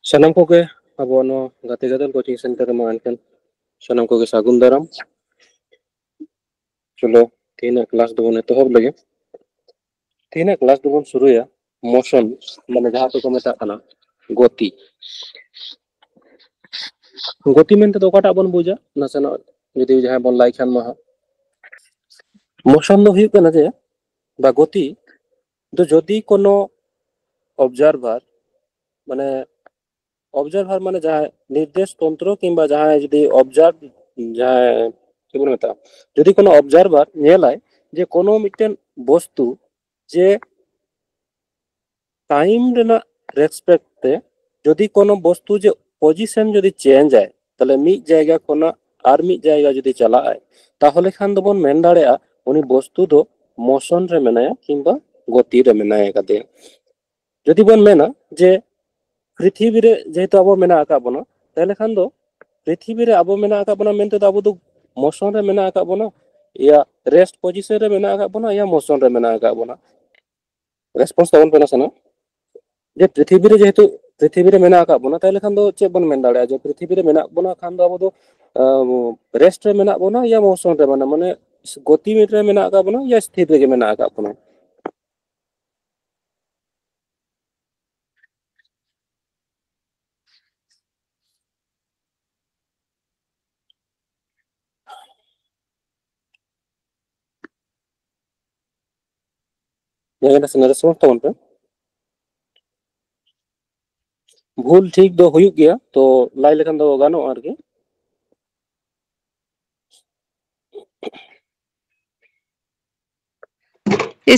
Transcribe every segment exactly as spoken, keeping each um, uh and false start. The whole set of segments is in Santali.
ᱥᱟᱱᱟᱢ ᱠᱚᱜᱮ ᱟᱵᱚ ᱱᱚᱣᱟ ᱜᱟᱛᱮ ᱜᱟᱫᱮᱞ ᱠᱳᱪᱤᱝ ᱥᱮᱱᱴᱟᱨ ᱨᱮᱢᱟ ᱮᱱᱠᱷᱟᱱ ᱥᱟᱱᱟᱢ ᱠᱚᱜᱮ ᱥᱟᱹᱜᱩᱱ ᱫᱟᱨᱟᱢ᱾ ᱪᱚᱞᱚ, ᱛᱮᱦᱮᱧᱟᱜ ᱠᱞᱟᱥ ᱫᱚᱵᱚᱱ ᱮᱛᱚᱦᱚᱵ ᱞᱮᱜᱮ᱾ ᱛᱮᱦᱮᱧᱟᱜ ᱠᱞᱟᱥ ᱫᱚᱵᱚᱱ ᱥᱩᱨᱩᱭᱟ ᱢᱳᱥᱚᱱ, ᱢᱟᱱᱮ ᱡᱟᱦᱟᱸ ᱫᱚᱠᱚ ᱢᱮᱛᱟᱜ ᱠᱟᱱᱟ ᱜᱚᱛᱤ᱾ ᱜᱚᱛᱤ ᱢᱮᱱᱛᱮ ᱫᱚ ᱚᱠᱟᱴᱟᱜ ᱵᱚᱱ ᱵᱩᱡᱟ? ᱱᱟᱥᱮᱱᱟᱜ ᱡᱩᱫᱤ ᱡᱟᱦᱟᱸᱭ ᱵᱚᱱ ᱞᱟᱹᱭ ᱠᱷᱟᱱ ᱢᱟ ᱦᱟᱸᱜ, ᱢᱳᱥᱚᱱ ᱫᱚ ᱦᱩᱭᱩᱜ ᱠᱟᱱᱟ ᱡᱮ, ᱵᱟ ᱜᱚᱛᱤ ᱫᱚ ᱡᱩᱫᱤ ᱠᱳᱱᱳ ᱚᱵᱡᱟᱨᱵᱷᱟᱨ, ᱢᱟᱱᱮ ᱚᱵᱡᱟᱨᱵᱷᱟᱨ ᱢᱟᱱᱮ ᱡᱟᱦᱟᱸᱭ ᱱᱤᱨᱫᱮᱥ ᱛᱚᱱᱛᱨᱚ ᱠᱤᱝᱵᱟ ᱡᱟᱦᱟᱸᱭ ᱡᱩᱫᱤ ᱚᱵᱡᱟᱨᱵᱷ, ᱡᱟᱦᱟᱸᱭ ᱪᱮᱫ ᱵᱚᱱ ᱢᱮᱛᱟᱜᱼᱟ, ᱡᱩᱫᱤ ᱠᱳᱱᱳ ᱚᱵᱡᱟᱨᱵᱷᱟᱨ ᱧᱮᱞᱟᱭ ᱡᱮ ᱠᱳᱱᱳ ᱢᱤᱫᱴᱮᱱ ᱵᱚᱥᱛᱩ ᱡᱮ ᱴᱟᱭᱤᱢ ᱨᱮᱱᱟᱜ ᱨᱮᱥᱯᱮᱠᱴ ᱛᱮ ᱡᱩᱫᱤ ᱠᱳᱱᱳ ᱵᱚᱥᱛᱩ ᱡᱮ ᱯᱚᱡᱤᱥᱚᱱ ᱡᱩᱫᱤ ᱪᱮᱧᱡᱽ ᱟᱭ, ᱛᱟᱦᱞᱮ ᱢᱤᱫ ᱡᱟᱭᱜᱟ ᱠᱷᱚᱱᱟᱜ ᱟᱨ ᱢᱤᱫ ᱡᱟᱭᱜᱟ ᱡᱩᱫᱤ ᱪᱟᱞᱟᱜ ᱟᱭ, ᱛᱟᱦᱚᱞᱮ ᱠᱷᱟᱱ ᱫᱚᱵᱚᱱ ᱢᱮᱱ ᱫᱟᱲᱮᱭᱟᱜᱼᱟ ᱩᱱᱤ ᱵᱚᱥᱛᱩ ᱫᱚ ᱢᱳᱥᱚᱱ ᱨᱮ ᱢᱮᱱᱟᱭᱟ ᱠᱤᱝᱵᱟ ᱜᱚᱛᱤ ᱨᱮ ᱢᱮᱱᱟᱭ ᱟᱠᱟᱫᱮᱭᱟ᱾ ᱡᱩᱫᱤ ᱵᱚᱱ ᱢᱮᱱᱟ ᱡᱮ ᱯᱨᱤᱛᱷᱤᱵᱤ ᱨᱮ ᱡᱮᱦᱮᱛᱩ ᱟᱵᱚ ᱢᱮᱱᱟᱜ ᱟᱠᱟᱫ ᱵᱚᱱᱟ, ᱛᱟᱦᱚᱞᱮ ᱠᱷᱟᱱ ᱫᱚ ᱯᱨᱤᱛᱷᱤᱵᱤ ᱨᱮ ᱟᱵᱚ ᱢᱮᱱᱟᱜ ᱟᱠᱟᱫ ᱵᱚᱱᱟ ᱢᱮᱱᱛᱮ ᱫᱚ ᱟᱵᱚ ᱫᱚ ᱢᱳᱥᱚᱱ ᱨᱮ ᱢᱮᱱᱟᱜ ᱟᱠᱟᱫ ᱵᱚᱱᱟ, ᱭᱟ ᱨᱮᱥᱴ ᱯᱚᱡᱤᱥᱚᱱ ᱨᱮ ᱢᱮᱱᱟᱜ ᱟᱠᱟᱫ ᱵᱚᱱᱟ, ᱭᱟ ᱢᱳᱥᱚᱱ ᱨᱮ ᱢᱮᱱᱟᱜ ᱟᱠᱟᱫ ᱵᱚᱱᱟ᱾ ᱨᱮᱥᱯᱚᱱᱥ ᱛᱟᱵᱚᱱ ᱯᱮ ᱱᱟᱥᱮᱱᱟᱜ᱾ ᱡᱮ ᱯᱨᱤᱛᱷᱤᱵᱤ ᱨᱮ ᱡᱮᱦᱮᱛᱩ ᱯᱨᱤᱛᱷᱤᱵᱤ ᱨᱮ ᱢᱮᱱᱟᱜ ᱟᱠᱟᱫ ᱵᱚᱱᱟ, ᱛᱟᱦᱚᱞᱮ ᱠᱷᱟᱱ ᱫᱚ ᱪᱮᱫ ᱵᱚᱱ ᱢᱮᱱ ᱫᱟᱲᱮᱭᱟᱜᱼᱟ? ᱡᱮ ᱯᱨᱤᱛᱷᱤᱵᱤ ᱨᱮ ᱢᱮᱱᱟᱜ ᱵᱚᱱᱟ ᱠᱷᱟᱱ ᱫᱚ ᱟᱵᱚ ᱫᱚ ᱨᱮᱥᱴ ᱨᱮ ᱢᱮᱱᱟᱜ ᱵᱚᱱᱟ ᱭᱟ ᱢᱳᱥᱚᱱ ᱨᱮ ᱢᱮᱱᱟᱜ, ᱢᱟᱱᱮ ᱜᱚᱛᱤ ᱨᱮ ᱢᱮᱱᱟᱜ ᱟᱠᱟᱫ ᱵᱚᱱᱟ ᱭᱟ ᱥᱛᱷᱤᱨ ᱨᱮᱜᱮ ᱢᱮᱱᱟᱜ ᱟᱠᱟᱫ ᱵᱚᱱᱟ? ᱡᱟᱦᱟᱸᱭ ᱱᱟᱥᱮ ᱱᱟᱥᱮ ᱥᱚᱢᱚᱥᱥᱟ ᱛᱟᱵᱚᱱ ᱯᱮ᱾ ᱵᱷᱩᱞ ᱴᱷᱤᱠ ᱫᱚ ᱦᱩᱭᱩᱜ ᱜᱮᱭᱟ, ᱛᱚ ᱞᱟᱹᱭ ᱞᱮᱠᱷᱟᱱ ᱫᱚ ᱜᱟᱱᱚᱜᱼᱟ ᱟᱨᱠᱤ᱾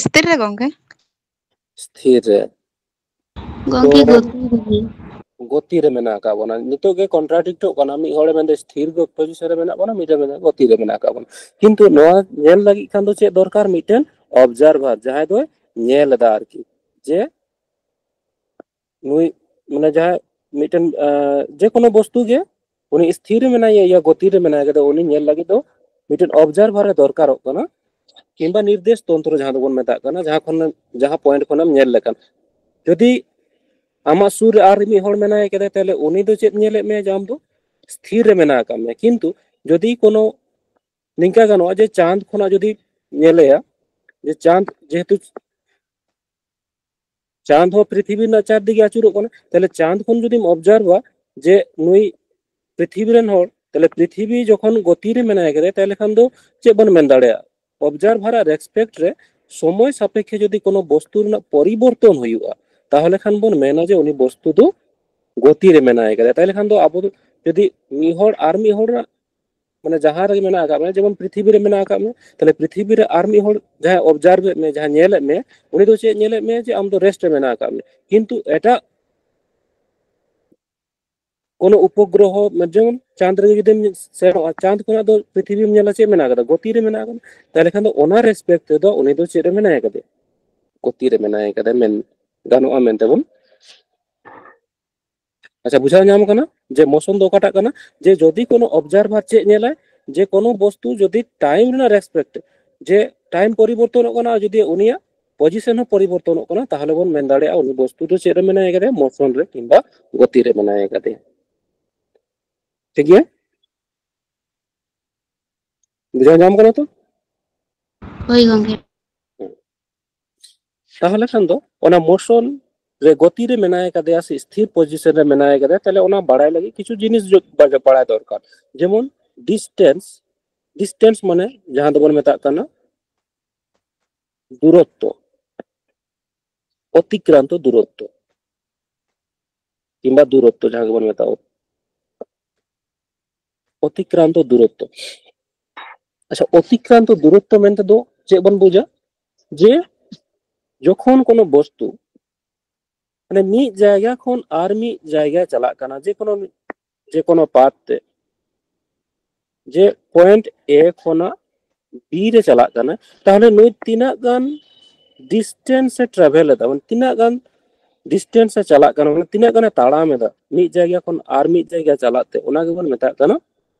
ᱥᱛᱷᱤᱨ ᱨᱮ ᱜᱚᱝᱠᱮ? ᱥᱛᱷᱤᱨ ᱨᱮ᱾ ᱜᱚᱝᱠᱮ, ᱛᱚ ᱜᱚᱛᱤ ᱨᱮᱜᱮ᱾ ᱜᱚᱛᱤ ᱨᱮ ᱢᱮᱱᱟᱜ ᱟᱠᱟᱫ ᱵᱚᱱᱟ᱾ ᱱᱤᱛᱚᱜ ᱜᱮ ᱠᱚᱱᱴᱨᱟᱰᱤᱠᱴᱚᱜ ᱠᱟᱱᱟ, ᱢᱤᱫ ᱦᱚᱲᱮ ᱢᱮᱱᱫᱟ ᱥᱛᱷᱤᱨ ᱜᱚ-, ᱯᱚᱡᱤᱥᱚᱱ ᱨᱮ ᱢᱮᱱᱟᱜ ᱵᱚᱱᱟ, ᱢᱤᱫ ᱦᱚᱲᱮ ᱢᱮᱱᱫᱟ ᱜᱚᱛᱤ ᱨᱮ ᱢᱮᱱᱟᱜ ᱟᱠᱟᱫ ᱵᱚᱱᱟ᱾ ᱠᱤᱱᱛᱩ ᱱᱚᱣᱟ ᱧᱮᱞ ᱞᱟᱹᱜᱤᱫ ᱠᱷᱟᱱ ᱫᱚ ᱪᱮᱫ ᱫᱚᱨᱠᱟᱨ? ᱢᱤᱫᱴᱮᱱ ᱚᱵᱡᱟᱨᱵᱷᱟᱨ, ᱡᱟᱦᱟᱸᱭ ᱫᱚᱭ ᱧᱮᱞ ᱮᱫᱟ ᱟᱨᱠᱤ, ᱡᱮ ᱱᱩᱭ ᱢᱟᱱᱮ ᱡᱟᱦᱟᱸᱭ ᱢᱤᱫᱴᱮᱱ, ᱟᱸ, ᱡᱮᱠᱳᱱᱳ ᱵᱚᱥᱛᱩ ᱜᱮ ᱩᱱᱤ ᱥᱛᱷᱤᱨ ᱨᱮ ᱢᱮᱱᱟᱭᱟ ᱭᱟ ᱜᱚᱛᱤ ᱨᱮ ᱢᱮᱱᱟᱭᱟ, ᱩᱱᱤ ᱧᱮᱞ ᱞᱟᱹᱜᱤᱫ ᱫᱚ ᱢᱤᱫᱴᱮᱱ ᱚᱵᱡᱟᱨᱵᱷᱟᱨ ᱮ ᱫᱚᱨᱠᱟᱨᱚᱜ ᱠᱟᱱᱟ, ᱠᱤᱝᱵᱟ ᱱᱤᱨᱫᱮᱥ ᱛᱚᱱᱛᱨᱚ ᱡᱟᱦᱟᱸ ᱫᱚᱵᱚᱱ ᱢᱮᱛᱟᱜ ᱠᱟᱱᱟ, ᱡᱟᱦᱟᱸ ᱠᱷᱚᱱ, ᱡᱟᱦᱟᱸ ᱯᱚᱭᱮᱱᱴ ᱠᱷᱚᱱᱮᱢ ᱧᱮᱞ ᱞᱮᱠᱷᱟᱱ᱾ ᱡᱩᱫᱤ ᱟᱢᱟᱜ ᱥᱩᱨ ᱨᱮ ᱟᱨ ᱢᱤᱫ ᱦᱚᱲ ᱢᱮᱱᱟᱭ ᱠᱟᱫᱮ, ᱛᱟᱦᱞᱮ ᱩᱱᱤ ᱫᱚ ᱪᱮᱫ ᱧᱮᱞᱮᱫ ᱢᱮᱭᱟ? ᱡᱮ ᱟᱢ ᱫᱚ ᱛᱷᱤᱨ ᱨᱮ ᱢᱮᱱᱟᱜ ᱟᱠᱟᱫ ᱢᱮᱭᱟ᱾ ᱠᱤᱱᱛᱩ ᱡᱩᱫᱤ ᱠᱳᱱᱳ, ᱱᱤᱝᱠᱟ ᱜᱟᱱᱚᱜᱼᱟ ᱡᱮ ᱪᱟᱸᱫ ᱠᱷᱚᱱᱟᱜ ᱡᱩᱫᱤ ᱧᱮᱞᱮᱭᱟ, ᱡᱮ ᱪᱟᱸᱫ ᱡᱮᱦᱮᱛᱩ ᱪᱟᱸᱫ ᱦᱚᱸ ᱯᱨᱤᱛᱷᱤᱵᱤ ᱨᱮᱱᱟᱜ ᱪᱟᱨ ᱫᱤᱠᱮ ᱟᱹᱪᱩᱨᱚᱜ ᱠᱟᱱᱟ, ᱛᱟᱦᱞᱮ ᱪᱟᱸᱫ ᱠᱷᱚᱱ ᱡᱩᱫᱤᱢ ᱚᱵᱡᱟᱨᱵᱷᱟ ᱡᱮ ᱱᱩᱭ ᱯᱨᱤᱛᱷᱤᱵᱤ ᱨᱮᱱ ᱦᱚᱲ, ᱛᱟᱦᱞᱮ ᱯᱨᱤᱛᱷᱤᱵᱤ ᱡᱚᱠᱷᱚᱱ ᱜᱚᱛᱤ ᱨᱮ ᱢᱮᱱᱟᱭ ᱠᱟᱫᱮ, ᱛᱟᱦᱞᱮ ᱠᱷᱟᱱ ᱫᱚ ᱪᱮᱫ ᱵᱚᱱ ᱢᱮᱱ ᱫᱟᱲᱮᱭᱟᱜᱼᱟ? ᱚᱵᱡᱟᱨᱵᱷᱟᱨ ᱟᱜ ᱨᱮᱥᱯᱮᱠᱴ ᱨᱮ ᱥᱚᱢᱚᱭ ᱥᱟᱯᱮᱠᱷᱮ ᱡᱩᱫᱤ ᱠᱳᱱᱳ ᱵᱚᱥᱛᱩ ᱨᱮᱱᱟᱜ ᱯᱚᱨᱤᱵᱚᱨᱛᱚᱱ ᱦᱩᱭᱩᱜᱼᱟ, ᱛᱟᱦᱞᱮ ᱠᱷᱟᱱ ᱵᱚᱱ ᱢᱮᱱᱟ ᱡᱮ ᱩᱱᱤ ᱵᱚᱥᱛᱩ ᱫᱚ ᱜᱚᱛᱤ ᱨᱮ ᱢᱮᱱᱟᱭ ᱠᱟᱫᱮ᱾ ᱛᱟᱦᱞᱮ ᱠᱷᱟᱱ ᱫᱚ ᱟᱵᱚ ᱫᱚ ᱡᱩᱫᱤ ᱢᱤᱫ ᱦᱚᱲ ᱟᱨ ᱢᱤᱫ ᱦᱚᱲ ᱨᱮᱱᱟᱜ, ᱢᱟᱱᱮ ᱡᱟᱦᱟᱸ ᱨᱮᱜᱮ ᱢᱮᱱᱟᱜ ᱟᱠᱟᱫ ᱢᱮᱭᱟ, ᱡᱮᱢᱚᱱ ᱯᱨᱤᱛᱷᱤᱵᱤ ᱨᱮ ᱢᱮᱱᱟᱜ ᱟᱠᱟᱫ ᱢᱮᱭᱟ, ᱛᱟᱦᱞᱮ ᱯᱨᱤᱛᱷᱤᱵᱤ ᱨᱮ ᱟᱨ ᱢᱤᱫ ᱦᱚᱲ ᱡᱟᱦᱟᱸᱭ ᱚᱵᱡᱟᱨᱵᱷ ᱮᱫ ᱢᱮᱭᱟ, ᱡᱟᱦᱟᱸᱭ ᱧᱮᱞᱮᱫ ᱢᱮᱭᱟ, ᱩᱱᱤ ᱫᱚ ᱪᱮᱫ ᱧᱮᱞᱮᱫ ᱢᱮᱭᱟ? ᱡᱮ ᱟᱢ ᱫᱚ ᱨᱮᱥᱴ ᱨᱮ ᱢᱮᱱᱟᱜ ᱟᱠᱟᱫ ᱢᱮᱭᱟ᱾ ᱠᱤᱱᱛᱩ ᱮᱴᱟᱜ ᱠᱳᱱᱳ ᱩᱯᱚᱜᱨᱚᱦᱚ, ᱡᱮᱢᱚᱱ ᱪᱟᱸᱫ ᱨᱮ ᱡᱩᱫᱤᱢ ᱥᱮᱱᱚᱜᱼᱟ, ᱪᱟᱸᱫ ᱠᱷᱚᱱᱟᱜ ᱫᱚ ᱯᱨᱤᱛᱷᱤᱵᱤᱢ ᱧᱮᱞᱟ, ᱪᱮᱫ ᱢᱮᱱᱟᱜ ᱟᱠᱟᱫᱟ? ᱜᱚᱛᱤ ᱨᱮ ᱢᱮᱱᱟᱜ ᱟᱠᱟᱫᱟ᱾ ᱛᱟᱦᱞᱮ ᱠᱷᱟᱱ ᱫᱚ ᱚᱱᱟ ᱨᱮᱥᱯᱮᱠᱴ ᱛᱮᱫᱚ ᱩᱱᱤ ᱫᱚ ᱪᱮᱫ ᱨᱮ ᱢᱮᱱᱟᱭ ᱟᱠᱟᱫᱮ? ᱜᱚᱛᱤ ᱨᱮ ᱢᱮᱱᱟᱭ ᱟᱠᱟᱫᱮ ᱢᱮᱱ ᱜᱟᱱᱚᱜᱼᱟ ᱢᱮᱱᱛᱮ ᱵᱚᱱ᱾ ᱟᱪᱪᱷᱟ, ᱵᱩᱡᱷᱟᱹᱣ ᱧᱟᱢ ᱠᱟᱱᱟ ᱡᱮ ᱢᱳᱥᱚᱱ ᱫᱚ ᱚᱠᱟᱴᱟᱜ ᱠᱟᱱᱟ? ᱡᱮ ᱡᱩᱫᱤ ᱠᱳᱱᱳ ᱚᱵᱡᱟᱨᱵᱷᱟᱨ ᱪᱮᱫ ᱧᱮᱞᱟᱭ, ᱡᱮ ᱠᱳᱱᱳ ᱵᱚᱥᱛᱩ ᱡᱩᱫᱤ ᱴᱟᱭᱤᱢ ᱨᱮᱱᱟᱜ ᱨᱮᱥᱯᱮᱠᱴ, ᱡᱮ ᱴᱟᱭᱤᱢ ᱯᱚᱨᱤᱵᱚᱨᱛᱚᱱᱚᱜ ᱠᱟᱱᱟ, ᱡᱩᱫᱤ ᱩᱱᱤᱭᱟᱜ ᱯᱚᱡᱤᱥᱚᱱ ᱦᱚᱸ ᱯᱚᱨᱤᱵᱚᱨᱛᱚᱱᱚᱜ ᱠᱟᱱᱟ, ᱛᱟᱦᱞᱮ ᱵᱚᱱ ᱢᱮᱱ ᱫᱟᱲᱮᱭᱟᱜᱼᱟ ᱩᱱᱤ ᱵᱚᱥᱛᱩ ᱫᱚ ᱪᱮᱫ ᱨᱮ ᱢᱮᱱᱟᱭ ᱠᱟᱫᱮᱭᱟ? ᱢᱳᱥᱚᱱ ᱨᱮ ᱠᱤᱝᱵᱟ ᱜᱚᱛᱤ ᱨᱮ ᱢᱮᱱᱟᱭ ᱠᱟᱫᱮᱭᱟ᱾ ᱴᱷᱤᱠ ᱜᱮᱭᱟ? ᱵᱩᱡᱷᱟᱹᱣ ᱧᱟᱢ ᱠᱟᱱᱟ ᱛᱚ? ᱦᱳᱭ ᱜᱚᱝᱠᱮ᱾ ᱛᱟᱦᱞᱮ ᱠᱷᱟᱱ ᱫᱚ ᱚᱱᱟ ᱢᱳᱥᱚᱱ ᱨᱮ, ᱜᱚᱛᱤ ᱨᱮ ᱢᱮᱱᱟᱭ ᱠᱟᱫᱮᱭᱟ ᱥᱮ ᱥᱛᱷᱤᱨ ᱯᱚᱡᱤᱥᱚᱱ ᱨᱮ ᱢᱮᱱᱟᱭ ᱠᱟᱫᱮᱭᱟ, ᱛᱟᱦᱞᱮ ᱚᱱᱟ ᱵᱟᱲᱟᱭ ᱞᱟᱹᱜᱤᱫ ᱠᱤᱪᱷᱩ ᱡᱤᱱᱤᱥ ᱡᱚ-, ᱵᱟ-, ᱵᱟᱲᱟᱭ ᱫᱚᱨᱠᱟᱨ᱾ ᱡᱮᱢᱚᱱ ᱰᱤᱥᱴᱮᱱᱥ, ᱰᱤᱥᱴᱮᱱᱥ ᱢᱟᱱᱮ ᱡᱟᱦᱟᱸ ᱫᱚᱵᱚᱱ ᱢᱮᱛᱟᱜ ᱠᱟᱱᱟ ᱫᱩᱨᱚᱛᱛᱚ, ᱚᱛᱤᱠᱨᱟᱱᱛᱚ ᱫᱩᱨᱚᱛᱛᱚ ᱠᱤᱝᱵᱟ ᱫᱩᱨᱚᱛᱛᱚ ᱡᱟᱦᱟᱸ ᱜᱮᱵᱚᱱ ᱢᱮᱛᱟᱜᱼᱟ, ᱚᱛᱤᱠᱨᱟᱱᱛᱚ ᱫᱩᱨᱚᱛᱛᱚ᱾ ᱟᱪᱪᱷᱟ, ᱚᱛᱤᱠᱨᱟᱱᱛᱚ ᱫᱩᱨᱚᱛᱛᱚ ᱢᱮᱱᱛᱮ ᱫᱚ ᱪᱮᱫ ᱵᱚᱱ ᱵᱩᱡᱟ? ᱡᱮ ᱡᱚᱠᱷᱚᱱ ᱠᱳᱱᱳ ᱵᱚᱥᱛᱩ, ᱢᱟᱱᱮ ᱢᱤᱫ ᱡᱟᱭᱜᱟ ᱠᱷᱚᱱ ᱟᱨ ᱢᱤᱫ ᱡᱟᱭᱜᱟ ᱪᱟᱞᱟᱜ ᱠᱟᱱᱟ, ᱡᱮ ᱠᱳᱱᱳ, ᱡᱮ ᱠᱳᱱᱳ ᱯᱟᱛᱷ ᱛᱮ, ᱡᱮ ᱯᱚᱭᱮᱱᱴ ᱮ ᱠᱷᱚᱱᱟᱜ ᱵᱤ ᱨᱮ ᱪᱟᱞᱟᱜ ᱠᱟᱱᱟ, ᱛᱟᱦᱞᱮ ᱱᱩᱭ ᱛᱤᱱᱟᱹᱜ ᱜᱟᱱ ᱰᱤᱥᱴᱮᱱᱥ ᱮ ᱴᱨᱟᱵᱷᱮᱞ ᱮᱫᱟ, ᱢᱟᱱᱮ ᱛᱤᱱᱟᱹᱜ ᱜᱟᱱ ᱰᱤᱥᱴᱮᱱᱥ ᱮ ᱪᱟᱞᱟᱜ ᱠᱟᱱᱟ, ᱢᱟᱱᱮ ᱛᱤᱱᱟᱹᱜ ᱜᱟᱱᱮ ᱛᱟᱲᱟᱢ ᱮᱫᱟ ᱢᱤᱫ ᱡᱟᱭᱜᱟ ᱠᱷᱚᱱ ᱟᱨ ᱢᱤᱫ ᱡᱟᱭᱜᱟ ᱪᱟᱞᱟᱜ ᱛᱮ, ᱚᱱᱟ ᱜᱮᱵᱚᱱ ᱢᱮᱛᱟᱜ ᱠᱟᱱᱟ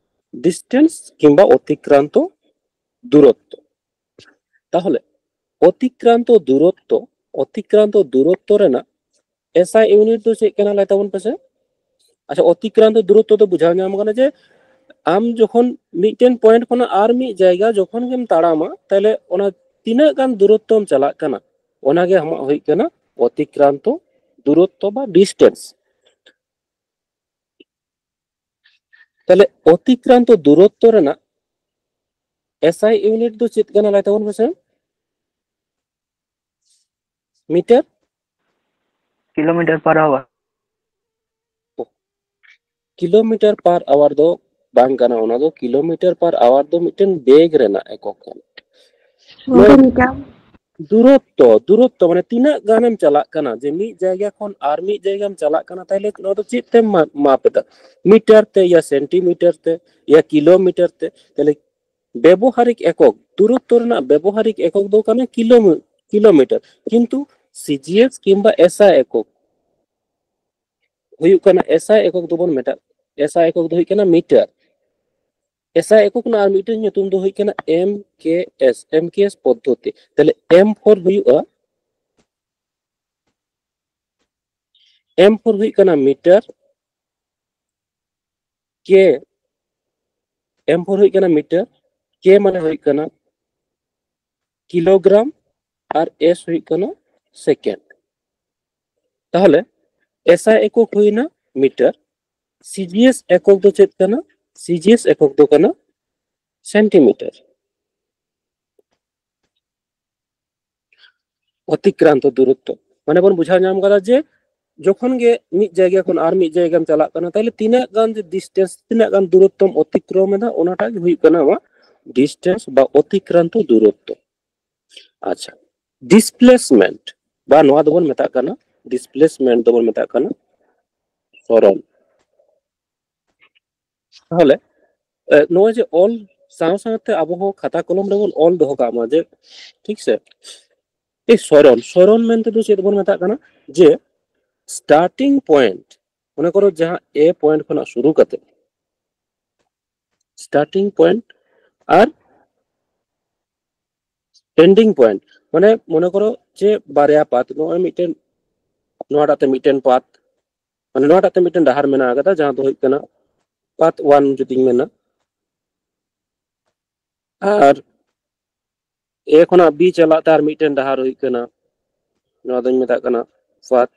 ᱰᱤᱥᱴᱮᱱᱥ ᱠᱤᱝᱵᱟ ᱚᱛᱤᱠᱨᱟᱱᱛᱚ ᱫᱩᱨᱚᱛᱛᱚ᱾ ᱛᱟᱦᱞᱮ ᱚᱛᱤᱠᱨᱟᱱᱛᱚ ᱫᱩᱨᱚᱛᱛᱚ, ᱚᱛᱤᱠᱨᱟᱱᱛᱚ ᱫᱩᱨᱚᱛᱛᱚ ᱨᱮᱱᱟᱜ ᱮᱥ ᱟᱭ ᱤᱭᱩᱱᱤᱴ ᱫᱚ ᱪᱮᱫ ᱠᱟᱱᱟ ᱞᱟᱹᱭ ᱛᱟᱵᱚᱱ ᱯᱮᱥᱮ? ᱟᱪᱪᱷᱟ, ᱚᱛᱤᱠᱨᱟᱱᱛᱚ ᱫᱩᱨᱚᱛᱛᱚ ᱫᱚ ᱵᱩᱡᱷᱟᱹᱣ ᱧᱟᱢ ᱠᱟᱱᱟ ᱡᱮ ᱟᱢ ᱡᱚᱠᱷᱚᱱ ᱢᱤᱫᱴᱮᱱ ᱯᱚᱭᱮᱱᱴ ᱠᱷᱚᱱᱟᱜ ᱟᱨ ᱢᱤᱫ ᱡᱟᱭᱜᱟ ᱡᱚᱠᱷᱚᱱ ᱜᱮᱢ ᱛᱟᱲᱟᱢᱟ, ᱛᱟᱦᱞᱮ ᱚᱱᱟ ᱛᱤᱱᱟᱹᱜ ᱜᱟᱱ ᱫᱩᱨᱚᱛᱛᱚᱢ ᱪᱟᱞᱟᱜ ᱠᱟᱱᱟ, ᱚᱱᱟᱜᱮ ᱟᱢᱟᱜ ᱦᱩᱭᱩᱜ ᱠᱟᱱᱟ ᱚᱛᱤᱠᱨᱟᱱᱛᱚ ᱫᱩᱨᱚᱛᱛᱚ ᱵᱟ ᱰᱤᱥᱴᱮᱱᱥ᱾ ᱛᱟᱦᱞᱮ ᱚᱛᱤᱠᱨᱟᱱᱛᱚ ᱫᱩᱨᱚᱛᱛᱚ ᱨᱮᱱᱟᱜ ᱮᱥ ᱟᱭ ᱤᱭᱩᱱᱤᱴ ᱫᱚ ᱪᱮᱫ ᱠᱟᱱᱟ ᱞᱟᱹᱭ ᱛᱟᱵᱚᱱ ᱢᱮᱥᱮ? ᱢᱤᱴᱟᱨ? ᱠᱤᱞᱳᱢᱤᱴᱟᱨ ᱯᱟᱨ ᱟᱣᱟᱨ᱾ ᱠᱤᱞᱳᱢᱤᱴᱟᱨ ᱯᱟᱨ ᱟᱣᱟᱨ ᱫᱚ ᱵᱟᱝ ᱠᱟᱱᱟ, ᱚᱱᱟ ᱫᱚ ᱠᱤᱞᱳᱢᱤᱴᱟᱨ ᱯᱟᱨ ᱟᱣᱟᱨ ᱫᱚ ᱢᱤᱫᱴᱮᱱ ᱵᱮᱜᱽ ᱨᱮᱱᱟᱜ ᱮᱠᱚᱠ ᱠᱟᱱᱟ᱾ ᱜᱚᱝᱠᱮ, ᱢᱤᱴᱟᱨ? ᱫᱩᱨᱚᱛᱛᱚ, ᱫᱩᱨᱚᱛᱛᱚ ᱢᱟᱱᱮ ᱛᱤᱱᱟᱹᱜ ᱜᱟᱱᱮᱢ ᱪᱟᱞᱟᱜ ᱠᱟᱱᱟ, ᱡᱮ ᱢᱤᱫ ᱡᱟᱭᱜᱟ ᱠᱷᱚᱱ ᱟᱨ ᱢᱤᱫ ᱡᱟᱭᱜᱟᱢ ᱪᱟᱞᱟᱜ ᱠᱟᱱᱟ, ᱛᱟᱦᱞᱮ ᱱᱚᱣᱟ ᱫᱚ ᱪᱮᱫ ᱛᱮᱢ ᱢᱟ-, ᱢᱟᱯ ᱮᱫᱟ? ᱢᱤᱴᱟᱨ ᱛᱮ ᱭᱟ ᱥᱮᱱᱴᱤᱢᱤᱴᱟᱨ ᱛᱮ ᱭᱟ ᱠᱤᱞᱳᱢᱤᱴᱟᱨ ᱛᱮ? ᱛᱟᱦᱞᱮ ᱵᱮᱵᱚᱦᱟᱨᱤᱠ ᱮᱠᱚᱠ, ᱫᱩᱨᱚᱛᱛᱚ ᱨᱮᱱᱟᱜ ᱵᱮᱵᱚᱦᱟᱨᱤᱠ ᱮᱠᱚᱠ ᱫᱚ ᱠᱟᱱᱟ ᱠᱤᱞᱳᱢᱤ-, ᱠᱤᱞᱳᱢᱤᱴᱟᱨ, ᱠᱤᱱᱛᱩ ᱥᱤᱡᱤᱮᱥ ᱠᱤᱝᱵᱟ ᱮᱥᱟᱭ ᱮᱠᱚᱠ ᱦᱩᱭᱩᱜ ᱠᱟᱱᱟ, ᱮᱥᱟᱭ ᱮᱠᱚᱠ ᱫᱚᱵᱚᱱ ᱢᱮᱛᱟᱜ, ᱮᱥᱟᱭ ᱮᱠᱚᱠ ᱫᱚ ᱦᱩᱭᱩᱜ ᱠᱟᱱᱟ ᱢᱤᱴᱟᱨ᱾ ᱮᱥᱟᱭ ᱮᱠᱚᱠ ᱨᱮᱱᱟᱜ ᱟᱨ ᱢᱤᱫᱴᱮᱱ ᱧᱩᱛᱩᱢ ᱫᱚ ᱦᱩᱭᱩᱜ ᱠᱟᱱᱟ ᱮᱢ ᱠᱮ ᱮᱥ, ᱮᱢ ᱠᱮ ᱮᱥ ᱯᱚᱫᱽᱫᱷᱚᱛᱤ᱾ ᱛᱟᱦᱞᱮ ᱮᱢ ᱯᱷᱚᱨ ᱦᱩᱭᱩᱜᱼᱟ, ᱮᱢ ᱯᱷᱚᱨ ᱦᱩᱭᱩᱜ ᱠᱟᱱᱟ ᱢᱤᱴᱟᱨ, ᱠᱮ, ᱮᱢ ᱯᱷᱚᱨ ᱦᱩᱭᱩᱜ ᱠᱟᱱᱟ ᱢᱤᱴᱟᱨ, ᱠᱮ ᱢᱟᱱᱮ ᱦᱩᱭᱩᱜ ᱠᱟᱱᱟ ᱠᱤᱞᱳᱜᱨᱟᱢ, ᱟᱨ ᱮᱥ ᱦᱩᱭᱩᱜ ᱠᱟᱱᱟ ᱥᱮᱠᱮᱱᱰ᱾ ᱛᱟᱦᱞᱮ ᱮᱥᱟᱭ ᱮᱠᱚᱠ ᱦᱩᱭᱱᱟ ᱢᱤᱴᱟᱨ, ᱥᱤᱡᱤᱮᱥ ᱮᱠᱚᱠ ᱫᱚ ᱪᱮᱫ ᱠᱟᱱᱟ? ᱥᱤᱡᱤᱮᱥ ᱮᱠᱚᱠ ᱫᱚ ᱠᱟᱱᱟ ᱥᱮᱱᱴᱤᱢᱤᱴᱟᱨ᱾ ᱚᱛᱤᱠᱨᱟᱱᱛᱚ ᱫᱩᱨᱚᱛᱛᱚ ᱢᱟᱱᱮ ᱵᱚᱱ ᱵᱩᱡᱷᱟᱹᱣ ᱧᱟᱢ ᱠᱟᱫᱟ ᱡᱮ ᱡᱚᱠᱷᱚᱱ ᱜᱮ ᱢᱤᱫ ᱡᱟᱭᱜᱟ ᱠᱷᱚᱱ ᱟᱨ ᱢᱤᱫ ᱡᱟᱭᱜᱟᱢ ᱪᱟᱞᱟᱜ ᱠᱟᱱᱟ, ᱛᱟᱦᱞᱮ ᱛᱤᱱᱟᱹᱜ ᱜᱟᱱ ᱡᱮ ᱰᱤᱥᱴᱮᱱᱥ, ᱛᱤᱱᱟᱹᱜ ᱜᱟᱱ ᱫᱩᱨᱚᱛᱛᱚᱢ ᱚᱛᱤᱠᱨᱚᱢ ᱮᱫᱟ, ᱚᱱᱟᱴᱟᱜ ᱜᱮ ᱦᱩᱭᱩᱜ ᱠᱟᱱᱟ ᱟᱢᱟᱜ ᱰᱤᱥᱴᱮᱱᱥ ᱵᱟ ᱚᱛᱤᱠᱨᱟᱱᱛᱚ ᱫᱩᱨᱚᱛᱛᱚ᱾ ᱟᱪᱪᱷᱟ, ᱰᱤᱥᱯᱞᱮᱥᱢᱮᱱᱴ ᱵᱟ ᱱᱚᱣᱟ ᱫᱚᱵᱚᱱ ᱢᱮᱛᱟᱜ ᱠᱟᱱᱟ ᱰᱤᱥᱯᱞᱮᱥᱢᱮᱱᱴ ᱫᱚᱵᱚᱱ ᱢᱮᱛᱟᱜ ᱠᱟᱱᱟ ᱥᱚᱨᱚᱱ᱾ ᱛᱟᱦᱞᱮ ᱮ, ᱱᱚᱜᱼᱚᱭ ᱡᱮ ᱚᱞ ᱥᱟᱶ ᱥᱟᱶᱛᱮ ᱟᱵᱚ ᱦᱚᱸ ᱠᱷᱟᱛᱟ ᱠᱚᱞᱚᱢ ᱨᱮᱵᱚᱱ ᱚᱞ ᱫᱚᱦᱚ ᱠᱟᱜ ᱢᱟ ᱡᱮ, ᱴᱷᱤᱠ ᱥᱮ? ᱮ, ᱥᱚᱨᱚᱱ, ᱥᱚᱨᱚᱱ ᱢᱮᱱᱛᱮ ᱫᱚ ᱪᱮᱫ ᱵᱚᱱ ᱢᱮᱛᱟᱜ ᱠᱟᱱᱟ? ᱡᱮ ᱥᱴᱟᱨᱴᱤᱝ ᱯᱚᱭᱮᱱᱴ, ᱢᱚᱱᱮ ᱠᱚᱨᱚ ᱡᱟᱦᱟᱸ ᱮ ᱯᱚᱭᱮᱱᱴ ᱠᱷᱚᱱᱟᱜ ᱥᱩᱨᱩ ᱠᱟᱛᱮ ᱥᱴᱟᱨᱴᱤᱝ ᱯᱚᱭᱮᱱᱴ ᱟᱨ ᱮᱱᱰᱤᱝ ᱯᱚᱭᱮᱱᱴ, ᱢᱟᱱᱮ ᱢᱚᱱᱮ ᱠᱚᱨᱚ ᱡᱮ ᱵᱟᱨᱭᱟ ᱯᱟᱛ, ᱱᱚᱜᱼᱚᱭ ᱢᱤᱫᱴᱮᱱ ᱱᱚᱣᱟᱴᱟᱜ ᱛᱮ ᱢᱤᱫᱴᱮᱱ ᱯᱟᱛᱷ, ᱢᱟᱱᱮ ᱱᱚᱣᱟᱴᱟᱜ ᱛᱮ ᱢᱤᱫᱴᱮᱱ ᱰᱟᱦᱟᱨ ᱢᱮᱱᱟᱜ ᱟᱠᱟᱫᱟ, ᱡᱟᱦᱟᱸ ᱫᱚ ᱦᱩᱭᱩᱜ ᱠᱟᱱᱟ ᱯᱟᱛᱷ ᱳᱣᱟᱱ ᱡᱩᱫᱤᱧ ᱢᱮᱱᱟ᱾ ᱟᱨ ᱮ ᱠᱷᱚᱱᱟᱜ ᱵᱤ ᱪᱟᱞᱟᱜ ᱛᱮ ᱟᱨ ᱢᱤᱫᱴᱮᱱ ᱰᱟᱦᱟᱨ ᱦᱩᱭᱩᱜ ᱠᱟᱱᱟ, ᱱᱚᱣᱟ ᱫᱚᱧ ᱢᱮᱛᱟᱜ ᱠᱟᱱᱟ ᱯᱟᱛᱷ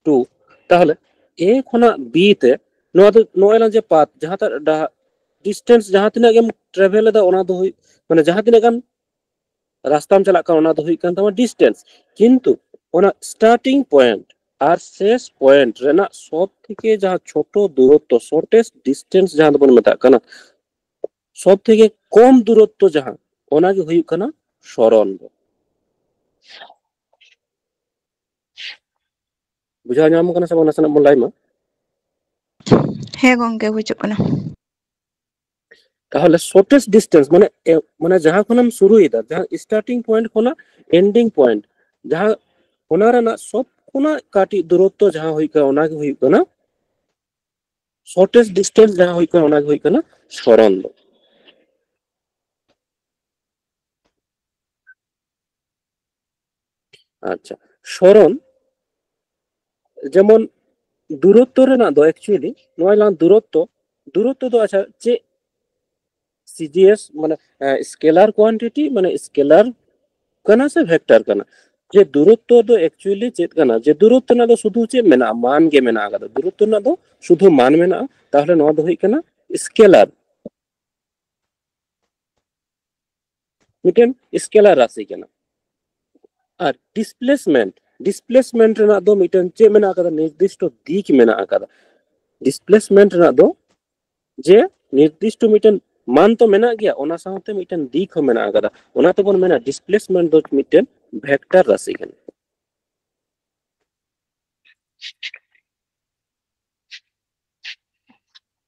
ᱴᱩ᱾ ᱛᱟᱦᱚᱞᱮ ᱮ ᱠᱷᱚᱱᱟᱜ ᱵᱤ ᱛᱮ ᱱᱚᱣᱟ ᱫᱚ ᱱᱚᱜᱼᱚᱭ ᱱᱟ ᱡᱮ ᱯᱟᱛᱷ, ᱡᱟᱦᱟᱸᱴᱟᱜ ᱰᱟᱦᱟᱨ, ᱰᱤᱥᱴᱮᱱᱥ ᱡᱟᱦᱟᱸ ᱛᱤᱱᱟᱹᱜ ᱜᱮᱢ ᱴᱨᱟᱵᱷᱮᱞ ᱮᱫᱟ, ᱚᱱᱟ ᱫᱚ ᱦᱩᱭᱩᱜ, ᱢᱟᱱᱮ ᱡᱟᱦᱟᱸ ᱛᱤᱱᱟᱹᱜ ᱜᱟᱱ ᱨᱟᱥᱛᱟᱢ ᱪᱟᱞᱟᱜ ᱠᱟᱱᱟ, ᱚᱱᱟ ᱫᱚ ᱦᱩᱭᱩᱜ ᱠᱟᱱ ᱛᱟᱢᱟ ᱰᱤᱥᱴᱮᱱᱥ᱾ ᱠᱤᱱᱛᱩ ᱚᱱᱟ ᱥᱴᱟᱨᱴᱤᱝ ᱯᱚᱭᱮᱱᱴ ᱟᱨ ᱥᱮᱥ ᱯᱚᱭᱮᱱᱴ ᱨᱮᱱᱟᱜ ᱥᱚᱵ ᱛᱷᱮᱠᱮ ᱡᱟᱦᱟᱸ ᱪᱷᱳᱴᱳ ᱫᱩᱨᱚᱛᱛᱚ, ᱥᱚᱨᱴᱮᱥᱴ ᱰᱤᱥᱴᱮᱱᱥ ᱡᱟᱦᱟᱸ ᱫᱚᱵᱚᱱ ᱢᱮᱛᱟᱜ ᱠᱟᱱᱟ, ᱥᱚᱵ ᱛᱷᱮᱠᱮ ᱠᱚᱢ ᱫᱩᱨᱚᱛᱛᱚ ᱡᱟᱦᱟᱸ, ᱚᱱᱟ ᱜᱮ ᱦᱩᱭᱩᱜ ᱠᱟᱱᱟ ᱥᱚᱨᱚᱱ ᱫᱚ᱾ ᱵᱩᱡᱷᱟᱹᱣ ᱧᱟᱢ ᱠᱟᱱᱟ ᱥᱮ ᱵᱟᱝ? ᱱᱟᱥᱮᱱᱟᱜ ᱵᱚᱱ ᱞᱟᱹᱭ ᱢᱟ᱾ ᱦᱮᱸ ᱜᱚᱝᱠᱮ, ᱵᱩᱡᱩᱜ ᱠᱟᱱᱟ᱾ ᱛᱟᱦᱚᱞᱮ ᱥᱚᱨᱴᱮᱥᱴ ᱰᱤᱥᱴᱮᱱᱥ ᱢᱟᱱᱮ ᱮ, ᱢᱟᱱᱮ ᱡᱟᱦᱟᱸ ᱠᱷᱚᱱᱮᱢ ᱥᱩᱨᱩᱭᱮᱫᱟ, ᱡᱟᱦᱟᱸ ᱥᱴᱟᱨᱴᱤᱝ ᱯᱚᱭᱮᱱᱴ ᱠᱷᱚᱱᱟᱜ ᱮᱱᱰᱤᱝ ᱯᱚᱭᱮᱱᱴ, ᱡᱟᱦᱟᱸ ᱚᱱᱟ ᱨᱮᱱᱟᱜ ᱥᱚᱵ ᱠᱷᱚᱱᱟᱜ ᱠᱟᱹᱴᱤᱡ ᱫᱩᱨᱚᱛᱛᱚ ᱡᱟᱦᱟᱸ ᱦᱩᱭᱩᱜ ᱠᱟᱱᱟ, ᱚᱱᱟ ᱜᱮ ᱦᱩᱭᱩᱜ ᱠᱟᱱᱟ ᱥᱚᱨᱴᱮᱥᱴ ᱰᱤᱥᱴᱮᱱᱥ, ᱡᱟᱦᱟᱸ ᱦᱩᱭᱩᱜ ᱠᱟᱱᱟ, ᱚᱱᱟ ᱜᱮ ᱦᱩᱭᱩᱜ ᱠᱟᱱᱟ ᱥᱚᱨᱚᱱ ᱫᱚ᱾ ᱟᱪᱪᱷᱟ, ᱥᱚᱨᱚᱱ ᱡᱮᱢᱚᱱ ᱫᱩᱨᱚᱛᱛᱚ ᱨᱮᱱᱟᱜ ᱫᱚ actually ᱱᱚᱣᱟ ᱞᱟᱝ ᱫᱩᱨᱚᱛᱛᱚ, ᱫᱩᱨᱚᱛᱛᱚ ᱫᱚ ᱟᱪᱪᱷᱟ ᱪᱮᱫ? ᱥᱤᱡᱤᱮᱥ ᱢᱟᱱᱮ ᱥᱠᱮᱞᱟᱨ ᱠᱳᱣᱟᱱᱴᱤᱴᱤ, ᱢᱟᱱᱮ ᱥᱠᱮᱞᱟᱨ ᱠᱟᱱᱟ ᱥᱮ ᱵᱷᱮᱠᱴᱟᱨ ᱠᱟᱱᱟ? ᱡᱮ ᱫᱩᱨᱚᱛᱛᱚ ᱫᱚ actually ᱪᱮᱫ ᱠᱟᱱᱟ? ᱡᱮ ᱫᱩᱨᱚᱛᱛᱚ ᱨᱮᱱᱟᱜ ᱫᱚ ᱥᱩᱫᱷᱩ ᱪᱮᱫ ᱢᱮᱱᱟᱜᱼᱟ? ᱢᱟᱱ ᱜᱮ ᱢᱮᱱᱟᱜ ᱟᱠᱟᱫᱟ᱾ ᱫᱩᱨᱚᱛᱛᱚ ᱨᱮᱱᱟᱜ ᱫᱚ ᱥᱩᱫᱷᱩ ᱢᱟᱱ ᱢᱮᱱᱟᱜᱼᱟ, ᱛᱟᱦᱚᱞᱮ ᱱᱚᱣᱟ ᱫᱚ ᱦᱩᱭᱩᱜ ᱠᱟᱱᱟ ᱥᱠᱮᱞᱟᱨ᱾ ᱢᱤᱫᱴᱮᱱ ᱥᱠᱮᱞᱟᱨ ᱨᱟᱥᱤ ᱠᱟᱱᱟ᱾ ᱟᱨ ᱰᱤᱥᱯᱞᱮᱥᱢᱮᱱᱴ, ᱰᱤᱥᱯᱞᱮᱥᱢᱮᱱᱴ ᱨᱮᱱᱟᱜ ᱫᱚ ᱢᱤᱫᱴᱮᱱ ᱪᱮᱫ ᱢᱮᱱᱟᱜ ᱟᱠᱟᱫᱟ? ᱱᱤᱨᱫᱤᱥᱴᱚ ᱫᱤᱠ ᱢᱮᱱᱟᱜ ᱟᱠᱟᱫᱟ᱾ ᱰᱤᱥᱯᱞᱮᱥᱢᱮᱱᱴ ᱨᱮᱱᱟᱜ ᱫᱚ ᱡᱮ ᱱᱤᱨᱫᱤᱥᱴᱚ ᱢᱤᱫᱴᱮᱱ ᱢᱟᱱ ᱛᱚ ᱢᱮᱱᱟᱜ ᱜᱮᱭᱟ, ᱚᱱᱟ ᱥᱟᱶᱛᱮ ᱢᱤᱫᱴᱮᱱ ᱫᱤᱠ ᱦᱚᱸ ᱢᱮᱱᱟᱜ ᱟᱠᱟᱫᱟ᱾ ᱚᱱᱟ ᱛᱮᱵᱚᱱ ᱢᱮᱱᱟ ᱰᱤᱥᱯᱞᱮᱥᱢᱮᱱᱴ ᱫᱚ ᱢᱤᱫᱴᱮᱱ ᱵᱷᱮᱠᱴᱟᱨ ᱨᱟᱥᱤ ᱠᱟᱱᱟ᱾